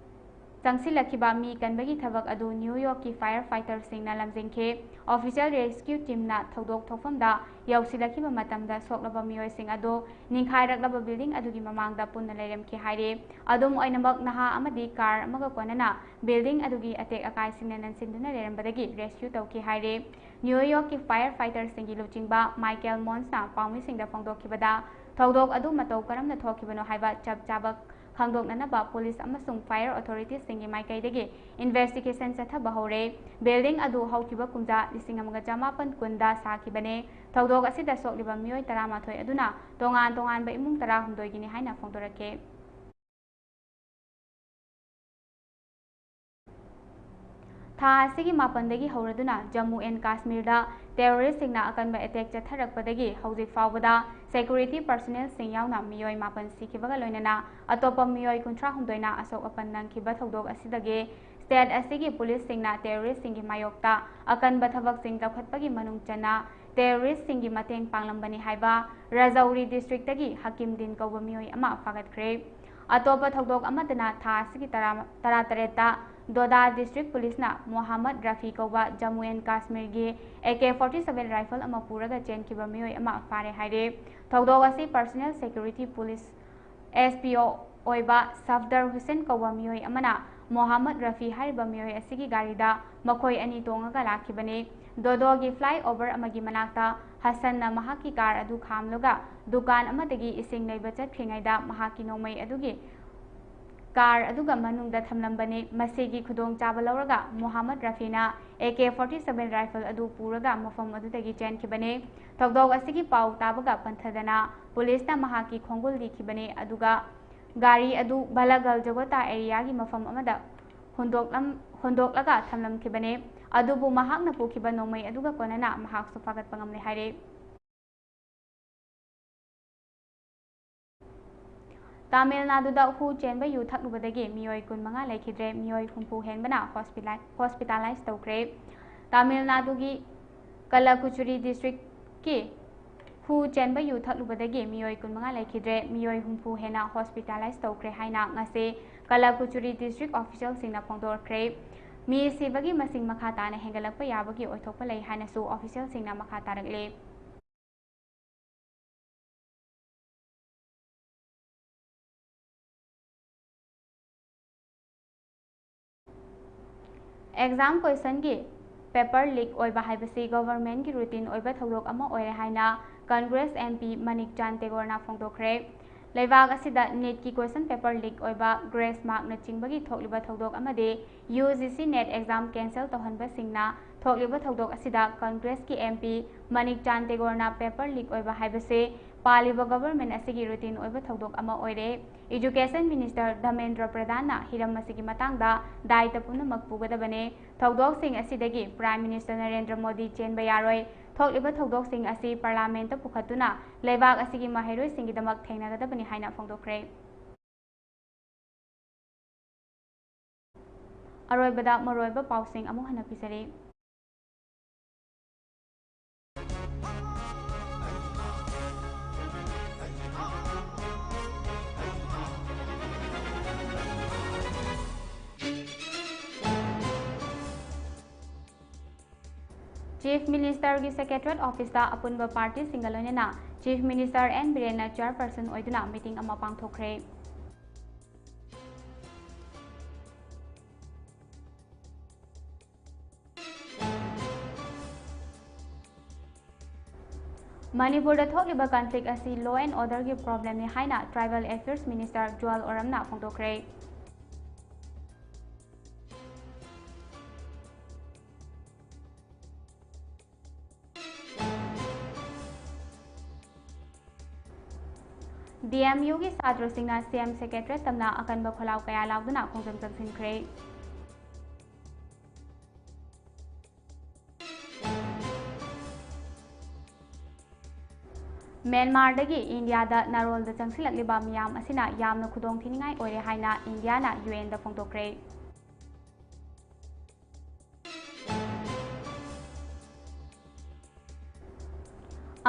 ꯆꯪꯁꯤꯜꯂꯛꯈꯤꯕ ꯃꯤ ꯀꯟꯕꯒꯤ ꯊꯕꯛ ꯑꯗꯨ ꯅ꯭ꯌꯨ ꯌꯣꯔꯛꯀꯤ fire fighterꯁꯤꯡꯅ ꯂꯝꯖꯤꯡꯈꯤ꯫ Official rescue teamꯅ ꯊꯧꯗꯣꯛ ꯊꯣꯛꯐꯝꯗ ꯌꯧꯁꯤꯜꯂꯛꯈꯤꯕ ꯃꯇꯝꯗ ꯁꯣꯛꯂꯕ ꯃꯤꯑꯣꯏꯁꯤꯡ ꯑꯗꯨ ꯅꯤꯡꯈꯥꯏꯔꯛꯂꯕ building ꯑꯗꯨꯒꯤ ꯃꯃꯥꯡꯗ ꯄꯨꯟꯅ ꯂꯩꯔꯝꯈꯤ ꯍꯥꯏꯔꯤ꯫ ꯑꯗꯨꯝ ꯑꯣꯏꯅꯃꯛ, ꯅꯍꯥ ꯑꯃꯗꯤ car ꯑꯃꯒ ꯀꯣꯟꯅꯅ building ꯑꯗꯨꯒꯤ ꯑꯇꯦꯛ ꯑꯀꯥꯏꯁꯤꯡꯅ ꯅꯟꯁꯤꯟꯗꯨꯅ ꯂꯩꯔꯝꯕꯗꯒꯤ rescue ꯇꯧꯈꯤ ꯍꯥꯏꯔꯤ꯫ ꯅ꯭ꯌꯨ ꯌꯣꯔꯛꯀꯤ fire fighterꯁꯤꯡꯒꯤ ꯂꯨꯆꯤꯡꯕ ꯃꯥꯏꯀꯦꯜ ꯃꯣꯟꯁꯅ ꯄꯥꯎꯃꯤꯁꯤꯡꯗ ꯐꯣꯡꯗꯣꯛꯈꯤꯕꯗ, ꯊꯧꯗꯣꯛ ꯑꯗꯨ ꯃꯇꯧ ꯀꯔꯝꯅ ꯊꯣꯛꯈꯤꯕꯅꯣ ꯍꯥꯏꯕ ꯆꯞ ꯆꯥꯕ ꯈꯪꯗꯣꯛꯅꯅꯕ police ꯑꯃꯁꯨꯡ fire authoritiesꯁꯤꯡꯒꯤ ꯃꯥꯏꯀꯩꯗꯒꯤ investigation ꯆꯠꯊꯕ ꯍꯧꯔꯦ꯫ Building ꯑꯗꯨ ꯍꯧꯈꯤꯕ ꯀꯨꯝꯖꯥ ꯂꯤꯁꯤꯡ ꯑꯃꯒ ꯆꯃꯥꯄꯟ ꯀꯨꯟꯗ ꯁꯥꯈꯤꯕꯅꯦ꯫ ꯊꯧꯗꯣꯛ ꯑꯁꯤꯗ ꯁꯣꯛꯂꯤꯕ ꯃꯤꯑꯣꯏ ꯇꯔꯥꯃꯥꯊꯣꯏ ꯑꯗꯨꯅ ꯇꯣꯉꯥꯟ ꯇꯣꯉꯥꯟꯕ ꯏꯃꯨꯡ ꯇꯔꯥꯍꯨꯝꯗꯣꯏꯒꯤꯅꯤ ꯍꯥꯏꯅ ꯐꯣꯡꯗꯣꯔꯛꯈꯤ꯫ ꯊꯥ ꯑꯁꯤꯒꯤ ꯃꯥꯄꯟꯗꯒꯤ ꯍꯧꯔꯗꯨꯅ ꯖꯝꯃꯨ ꯑꯦꯟ ꯀꯥꯁꯃꯤꯔꯗ terroristꯁꯤꯡꯅ ꯑꯀꯟꯕ attack ꯆꯠꯊꯔꯛꯄꯗꯒꯤ ꯍꯧꯖꯤꯛ ꯐꯥꯎꯕꯗ security personnelꯁꯤꯡ ꯌꯥꯎꯅ ꯃꯤꯑꯣꯏ ꯃꯥꯄꯟ ꯁꯤꯈꯤꯕꯒ ꯂꯣꯏꯅꯅ ꯑꯇꯣꯞꯄ ꯃꯤꯑꯣꯏ ꯀꯨꯟꯊ꯭ꯔꯥꯍꯨꯝꯗꯣꯏꯅ ꯑꯁꯣꯛ ꯑꯄꯟ ꯅꯪꯈꯤꯕ ꯊꯧꯗꯣꯛ ꯑꯁꯤꯗꯒꯤ state ꯑꯁꯤꯒꯤ policeꯁꯤꯡꯅ terroristꯁꯤꯡꯒꯤ ꯃꯥꯌꯣꯛꯇ ꯑꯀꯟꯕ ꯊꯕꯛꯁꯤꯡ ꯂꯧꯈꯠꯄꯒꯤ ꯃꯅꯨꯡ ꯆꯟꯅ terroristꯁꯤꯡꯒꯤ ꯃꯇꯦꯡ ꯄꯥꯡꯂꯝꯕꯅꯤ ꯍꯥꯏꯕ ꯔꯥꯖꯧꯔꯤ districtꯇꯒꯤ ꯍꯀꯤꯝꯗꯤꯟ ꯀꯧꯕ ꯃꯤꯑꯣꯏ ꯑꯃ ꯐꯥꯒꯠꯈ꯭ꯔꯦ꯫ ꯑꯇꯣꯞꯄ ꯊꯧꯗꯣꯛ ꯑꯃꯗꯅ ꯊꯥ ꯑꯁꯤꯒꯤ ꯇꯔꯥ, ꯇꯔꯥꯇꯔꯦꯠꯇ ꯗꯣꯗꯥ district policeꯅ ꯃꯣꯍꯥꯃꯗ ꯔꯐꯤ ꯀꯧꯕ ꯖꯝꯃꯨ ꯑꯦꯟ ꯀꯥꯁꯃꯤꯔꯒꯤ AK forty seven rifle ꯑꯃ ꯄꯨꯔꯒ ꯆꯦꯟꯈꯤꯕ ꯃꯤꯑꯣꯏ ꯑꯃ ꯐꯥꯔꯦ ꯍꯥꯏꯔꯦ꯫ ꯊꯧꯗꯣꯛ ꯑꯁꯤ personal security police SPO ꯑꯣꯏꯕ ꯁꯐꯗꯔ ꯍꯨꯁꯦꯟ ꯀꯧꯕ ꯃꯤꯑꯣꯏ ꯑꯃꯅ ꯃꯣꯍꯥꯃꯗ ꯔꯐꯤ ꯍꯥꯏꯔꯤꯕ ꯃꯤꯑꯣꯏ ꯑꯁꯤꯒꯤ ꯒꯥꯔꯤꯗ ꯃꯈꯣꯏ ꯑꯅꯤ ꯇꯣꯡꯉꯒ ꯂꯥꯛꯈꯤꯕꯅꯤ꯫ ꯗꯣꯗꯣꯒꯤ flyover ꯑꯃꯒꯤ ꯃꯅꯥꯛꯇ ꯍꯁꯟꯅ ꯃꯍꯥꯛꯀꯤ car ꯑꯗꯨ ꯈꯥꯝꯂꯒ ꯗꯨꯀꯥꯟ ꯑꯃꯗꯒꯤ ꯏꯁꯤꯡ ꯂꯩꯕ ꯆꯠꯈ꯭ꯔꯤꯉꯩꯗ ꯃꯍꯥꯛꯀꯤ ꯅꯣꯡꯃꯩ ꯑꯗꯨꯒꯤ car ꯑꯗꯨꯒ ꯃꯅꯨꯡꯗ ꯊꯝꯂꯝꯕꯅꯤ꯫ ꯃꯁꯤꯒꯤ ꯈꯨꯗꯣꯡꯆꯥꯕ ꯂꯧꯔꯒ ꯃꯣꯍꯥꯃꯗ ꯔꯐꯤꯅ AK forty seven rifle ꯑꯗꯨ ꯄꯨꯔꯒ ꯃꯐꯝ ꯑꯗꯨꯗꯒꯤ ꯆꯦꯟꯈꯤꯕꯅꯤ꯫ ꯊꯧꯗꯣꯛ ꯑꯁꯤꯒꯤ ꯄꯥꯎ ꯇꯥꯕꯒ ꯄꯟꯊꯗꯅ policeꯅ ꯃꯍꯥꯛꯀꯤ ꯈꯣꯡꯒꯨꯜ ꯂꯤꯈꯤꯕꯅꯤ, ꯑꯗꯨꯒ ꯒꯥꯔꯤ ꯑꯗꯨ ꯕꯂꯒꯜ ꯖꯒꯣꯇꯥ areaꯒꯤ ꯃꯐꯝ ꯑꯃꯗ ꯍꯨꯟꯗꯣꯛꯂꯝ-, ꯍꯨꯟꯗꯣꯛꯂꯒ ꯊꯝꯂꯝꯈꯤꯕꯅꯤ꯫ ꯑꯗꯨꯕꯨ ꯃꯍꯥꯛꯅ ꯄꯨꯈꯤꯕ ꯅꯣꯡꯃꯩ ꯑꯗꯨꯒ ꯀꯣꯟꯅꯅ ꯃꯍꯥꯛꯁꯨ ꯐꯥꯒꯠꯄ ꯉꯝꯂꯦ ꯍꯥꯏꯔꯦ꯫ ꯇꯥꯃꯤꯜ ꯅꯥꯗꯨꯗ ꯍꯨ ꯆꯦꯟꯕ ꯌꯨ ꯊꯛꯂꯨꯕꯗꯒꯤ ꯃꯤꯑꯣꯏ ꯀꯨꯟꯃꯉꯥ ꯂꯩꯈꯤꯗ꯭ꯔꯦ, ꯃꯤꯑꯣꯏ ꯍꯨꯝꯐꯨ ꯍꯦꯟꯕꯅ hospitali-, hospitalize ꯇꯧꯈ꯭ꯔꯦ꯫ ꯇꯥꯃꯤꯜ ꯅꯥꯗꯨꯒꯤ ꯀꯂꯀꯨꯆꯨꯔꯤ districtꯀꯤ ꯍꯨ ꯆꯦꯟꯕ ꯌꯨ ꯊꯛꯂꯨꯕꯗꯒꯤ ꯃꯤꯑꯣꯏ ꯀꯨꯟꯃꯉꯥ ꯂꯩꯈꯤꯗ꯭ꯔꯦ, ꯃꯤꯑꯣꯏ ꯍꯨꯝꯐꯨ ꯍꯦꯟꯅ hospitalize ꯇꯧꯈ꯭ꯔꯦ ꯍꯥꯏꯅ ꯉꯁꯤ ꯀꯂꯥꯀꯨꯆꯨꯔꯤ district officialꯁꯤꯡꯅ ꯐꯣꯡꯗꯣꯛꯈ꯭ꯔꯦ꯫ ꯃꯤ ꯁꯤꯕꯒꯤ ꯃꯁꯤꯡ ꯃꯈꯥ ꯇꯥꯅ ꯍꯦꯟꯒꯠꯂꯛꯄ ꯌꯥꯕꯒꯤ ꯑꯣꯏꯊꯣꯛꯄ ꯂꯩ ꯍꯥꯏꯅꯁꯨ officialꯁꯤꯡꯅ ꯃꯈꯥ ꯇꯥꯔꯛꯂꯤ꯫ Exam questionꯒꯤ paper leak ꯑꯣꯏꯕ ꯍꯥꯏꯕꯁꯤ governmentꯀꯤ routine ꯑꯣꯏꯕ ꯊꯧꯗꯣꯛ ꯑꯃ ꯑꯣꯏꯔꯦ ꯍꯥꯏꯅ Congress MP ꯃꯅꯤꯛ ꯆꯥꯟ ꯇꯦꯒꯣꯔꯅ ꯐꯣꯡꯗꯣꯛꯈ꯭ꯔꯦ꯫ ꯂꯩꯕꯥꯛ ꯑꯁꯤꯗ NEETꯀꯤ question paper leak ꯑꯣꯏꯕ grace markꯅ ꯆꯤꯡꯕꯒꯤ ꯊꯣꯛꯂꯤꯕ ꯊꯧꯗꯣꯛ ꯑꯃꯗꯤ UGC NEET exam cancel ꯇꯧꯍꯟꯕꯁꯤꯡꯅ ꯊꯣꯛꯂꯤꯕ ꯊꯧꯗꯣꯛ ꯑꯁꯤꯗ Congressꯀꯤ MP ꯃꯅꯤꯛ ꯆꯥꯟ ꯇꯦꯒꯣꯔꯅ paper leak ꯑꯣꯏꯕ ꯍꯥꯏꯕꯁꯤ ꯄꯥꯜꯂꯤꯕ government ꯑꯁꯤꯒꯤ routine ꯑꯣꯏꯕ ꯊꯧꯗꯣꯛ ꯑꯃ ꯑꯣꯏꯔꯦ꯫ Education Minister ꯙꯔꯃꯦꯟꯗ꯭ꯔ ꯄ꯭ꯔꯙꯥꯟꯅ ꯍꯤꯔꯝ ꯑꯁꯤꯒꯤ ꯃꯇꯥꯡꯗ ꯗꯥꯏꯇ ꯄꯨꯝꯅꯃꯛ ꯄꯨꯒꯗꯕꯅꯤ꯫ ꯊꯧꯗꯣꯛꯁꯤꯡ ꯑꯁꯤꯗꯒꯤ Prime Minister ꯅꯔꯦꯟꯗ꯭ꯔ ꯃꯣꯗꯤ ꯆꯦꯟꯕ ꯌꯥꯔꯣꯏ꯫ ꯊꯣꯛꯂꯤꯕ ꯊꯧꯗꯣꯛꯁꯤꯡ ꯑꯁꯤ Parliamentꯇ ꯄꯨꯈꯠꯇꯨꯅ ꯂꯩꯕꯥꯛ ꯑꯁꯤꯒꯤ ꯃꯍꯩꯔꯣꯏꯁꯤꯡꯒꯤꯗꯃꯛ ꯊꯦꯡꯅꯒꯗꯕꯅꯤ ꯍꯥꯏꯅ ꯐꯣꯡꯗꯣꯛꯈ꯭ꯔꯦ꯫ ꯑꯔꯣꯏꯕꯗ ꯃꯔꯨꯑꯣꯏꯕ ꯄꯥꯎꯁꯤꯡ ꯑꯃꯨꯛ ꯍꯟꯅ ꯄꯤꯖꯔꯤ꯫ Chief Ministerꯒꯤ Secretariat Officeꯇ ꯑꯄꯨꯟꯕ partyꯁꯤꯡꯒ ꯂꯣꯏꯅꯅ Chief Minister N ꯕꯤꯔꯦꯟꯅ chairperson ꯑꯣꯏꯗꯨꯅ meeting ꯑꯃ ꯄꯥꯡꯊꯣꯛꯈ꯭ꯔꯦ꯫ ꯃꯅꯤꯄꯨꯔꯗ ꯊꯣꯛꯂꯤꯕ conflict ꯑꯁꯤ law and orderꯒꯤ problemꯅꯤ ꯍꯥꯏꯅ Tribal Affairs Minister ꯖꯨꯋꯦꯜ ꯑꯣꯔꯝꯅ ꯐꯣꯡꯗꯣꯛꯈ꯭ꯔꯦ꯫ DMUꯒꯤ ꯁꯥꯇ꯭ꯔꯁꯤꯡꯅ CM Secretariat ꯇꯝꯅ ꯑꯀꯟꯕ ꯈꯣꯜꯂꯥꯎ ꯀꯌꯥ ꯂꯥꯎꯗꯨꯅ ꯈꯣꯡꯖꯪ ꯆꯪꯁꯤꯟꯈ꯭ꯔꯦ꯫ ꯃ꯭ꯌꯥꯟꯃꯥꯔꯗꯒꯤ ꯏꯟꯗꯤꯌꯥꯗ ꯅꯥꯔꯣꯜꯗ ꯆꯪꯁꯤꯜꯂꯛꯂꯤꯕ ꯃꯤꯌꯥꯝ ꯑꯁꯤꯅ ꯌꯥꯝꯅ ꯈꯨꯗꯣꯡꯊꯤꯅꯤꯡꯉꯥꯏ ꯑꯣꯏꯔꯦ ꯍꯥꯏꯅ ꯏꯟꯗꯤꯌꯥꯅ UNꯗ ꯐꯣꯡꯗꯣꯛꯈ꯭ꯔꯦ꯫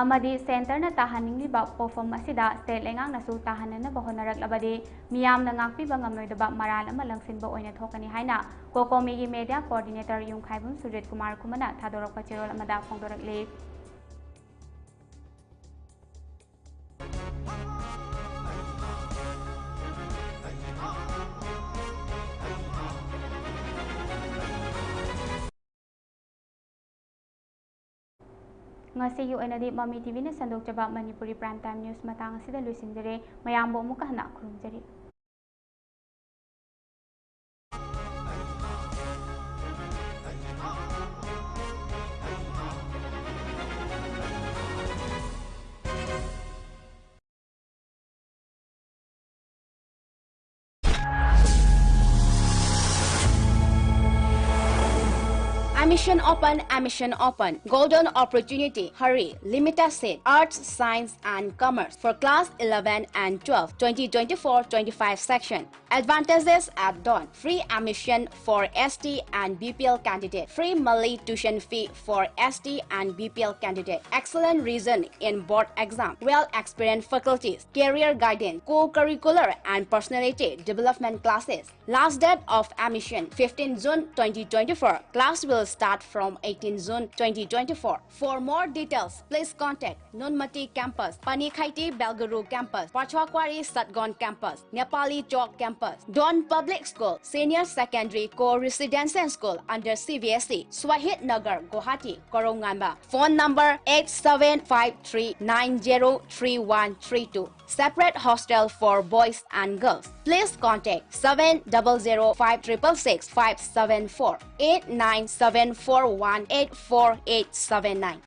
ꯑꯃꯗꯤ centreꯅ ꯇꯥꯍꯟꯅꯤꯡꯂꯤꯕ ꯄꯣꯠꯐꯝ ꯑꯁꯤꯗ state ꯂꯩꯉꯥꯛꯅꯁꯨ ꯇꯥꯍꯟꯅꯅꯕ ꯍꯣꯠꯅꯔꯛꯂꯕꯗꯤ ꯃꯤꯌꯥꯝꯅ ꯉꯥꯛꯄꯤꯕ ꯉꯝꯂꯣꯏꯗꯕ ꯃꯔꯥꯜ ꯑꯃ ꯂꯪꯁꯤꯟꯕ ꯑꯣꯏꯅ ꯊꯣꯛꯀꯅꯤ ꯍꯥꯏꯅ COCOMIꯒꯤ media coordinator ꯌꯨꯝꯈꯥꯏꯕꯝ ꯁꯨꯔꯖꯤꯠ ꯀꯨꯃꯥꯔ ꯈꯨꯃꯟꯅ ꯊꯥꯗꯣꯔꯛꯄ ꯆꯦꯔꯣꯜ ꯑꯃꯗ ꯐꯣꯡꯗꯣꯔꯛꯂꯤ꯫ ꯉꯁꯤꯒꯤ ꯑꯣꯏꯅꯗꯤ ꯃꯃꯤ TVꯅ ꯁꯟꯗꯣꯛꯆꯕ ꯃꯅꯤꯄꯨꯔꯤ prime time news ꯃꯇꯥꯡ ꯑꯁꯤꯗ ꯂꯣꯏꯁꯤꯟꯖꯔꯦ꯫ ꯃꯌꯥꯝꯕꯨ ꯑꯃꯨꯛꯀ ꯍꯟꯅ ꯈꯨꯔꯨꯝꯖꯔꯤ꯫ Admission open, admission open. Golden opportunity. Hurry. Limited seat. Arts, Science and Commerce. For class eleven and twelve, twenty twenty-four twenty-five section. Advantages at dawn. Free admission for ST and BPL candidate. Free monthly tuition fee for ST and BPL candidate. Excellent result in board exam. Well experienced faculties. Career guidance. Co-curricular and personality development classes. Last date of admission, fifteen June twenty twenty-four. Class will start from eighteen June twenty twenty-four. For more details, please contact Nunmati Campus, Panikheti Belguru Campus, Pachakwari Satgaon Campus, Nepali Chowk Campus, Dawn Public School, Senior Secondary Co-Residential School under CBSE, Shahid Nagar, Guwahati, Korongnganba. Phone number eight seven five three nine zero three one three two. Separate hostel for boys and girls. Please contact seven double zero five triple six five seven four, eight nine seven four one eight four eight seven nine.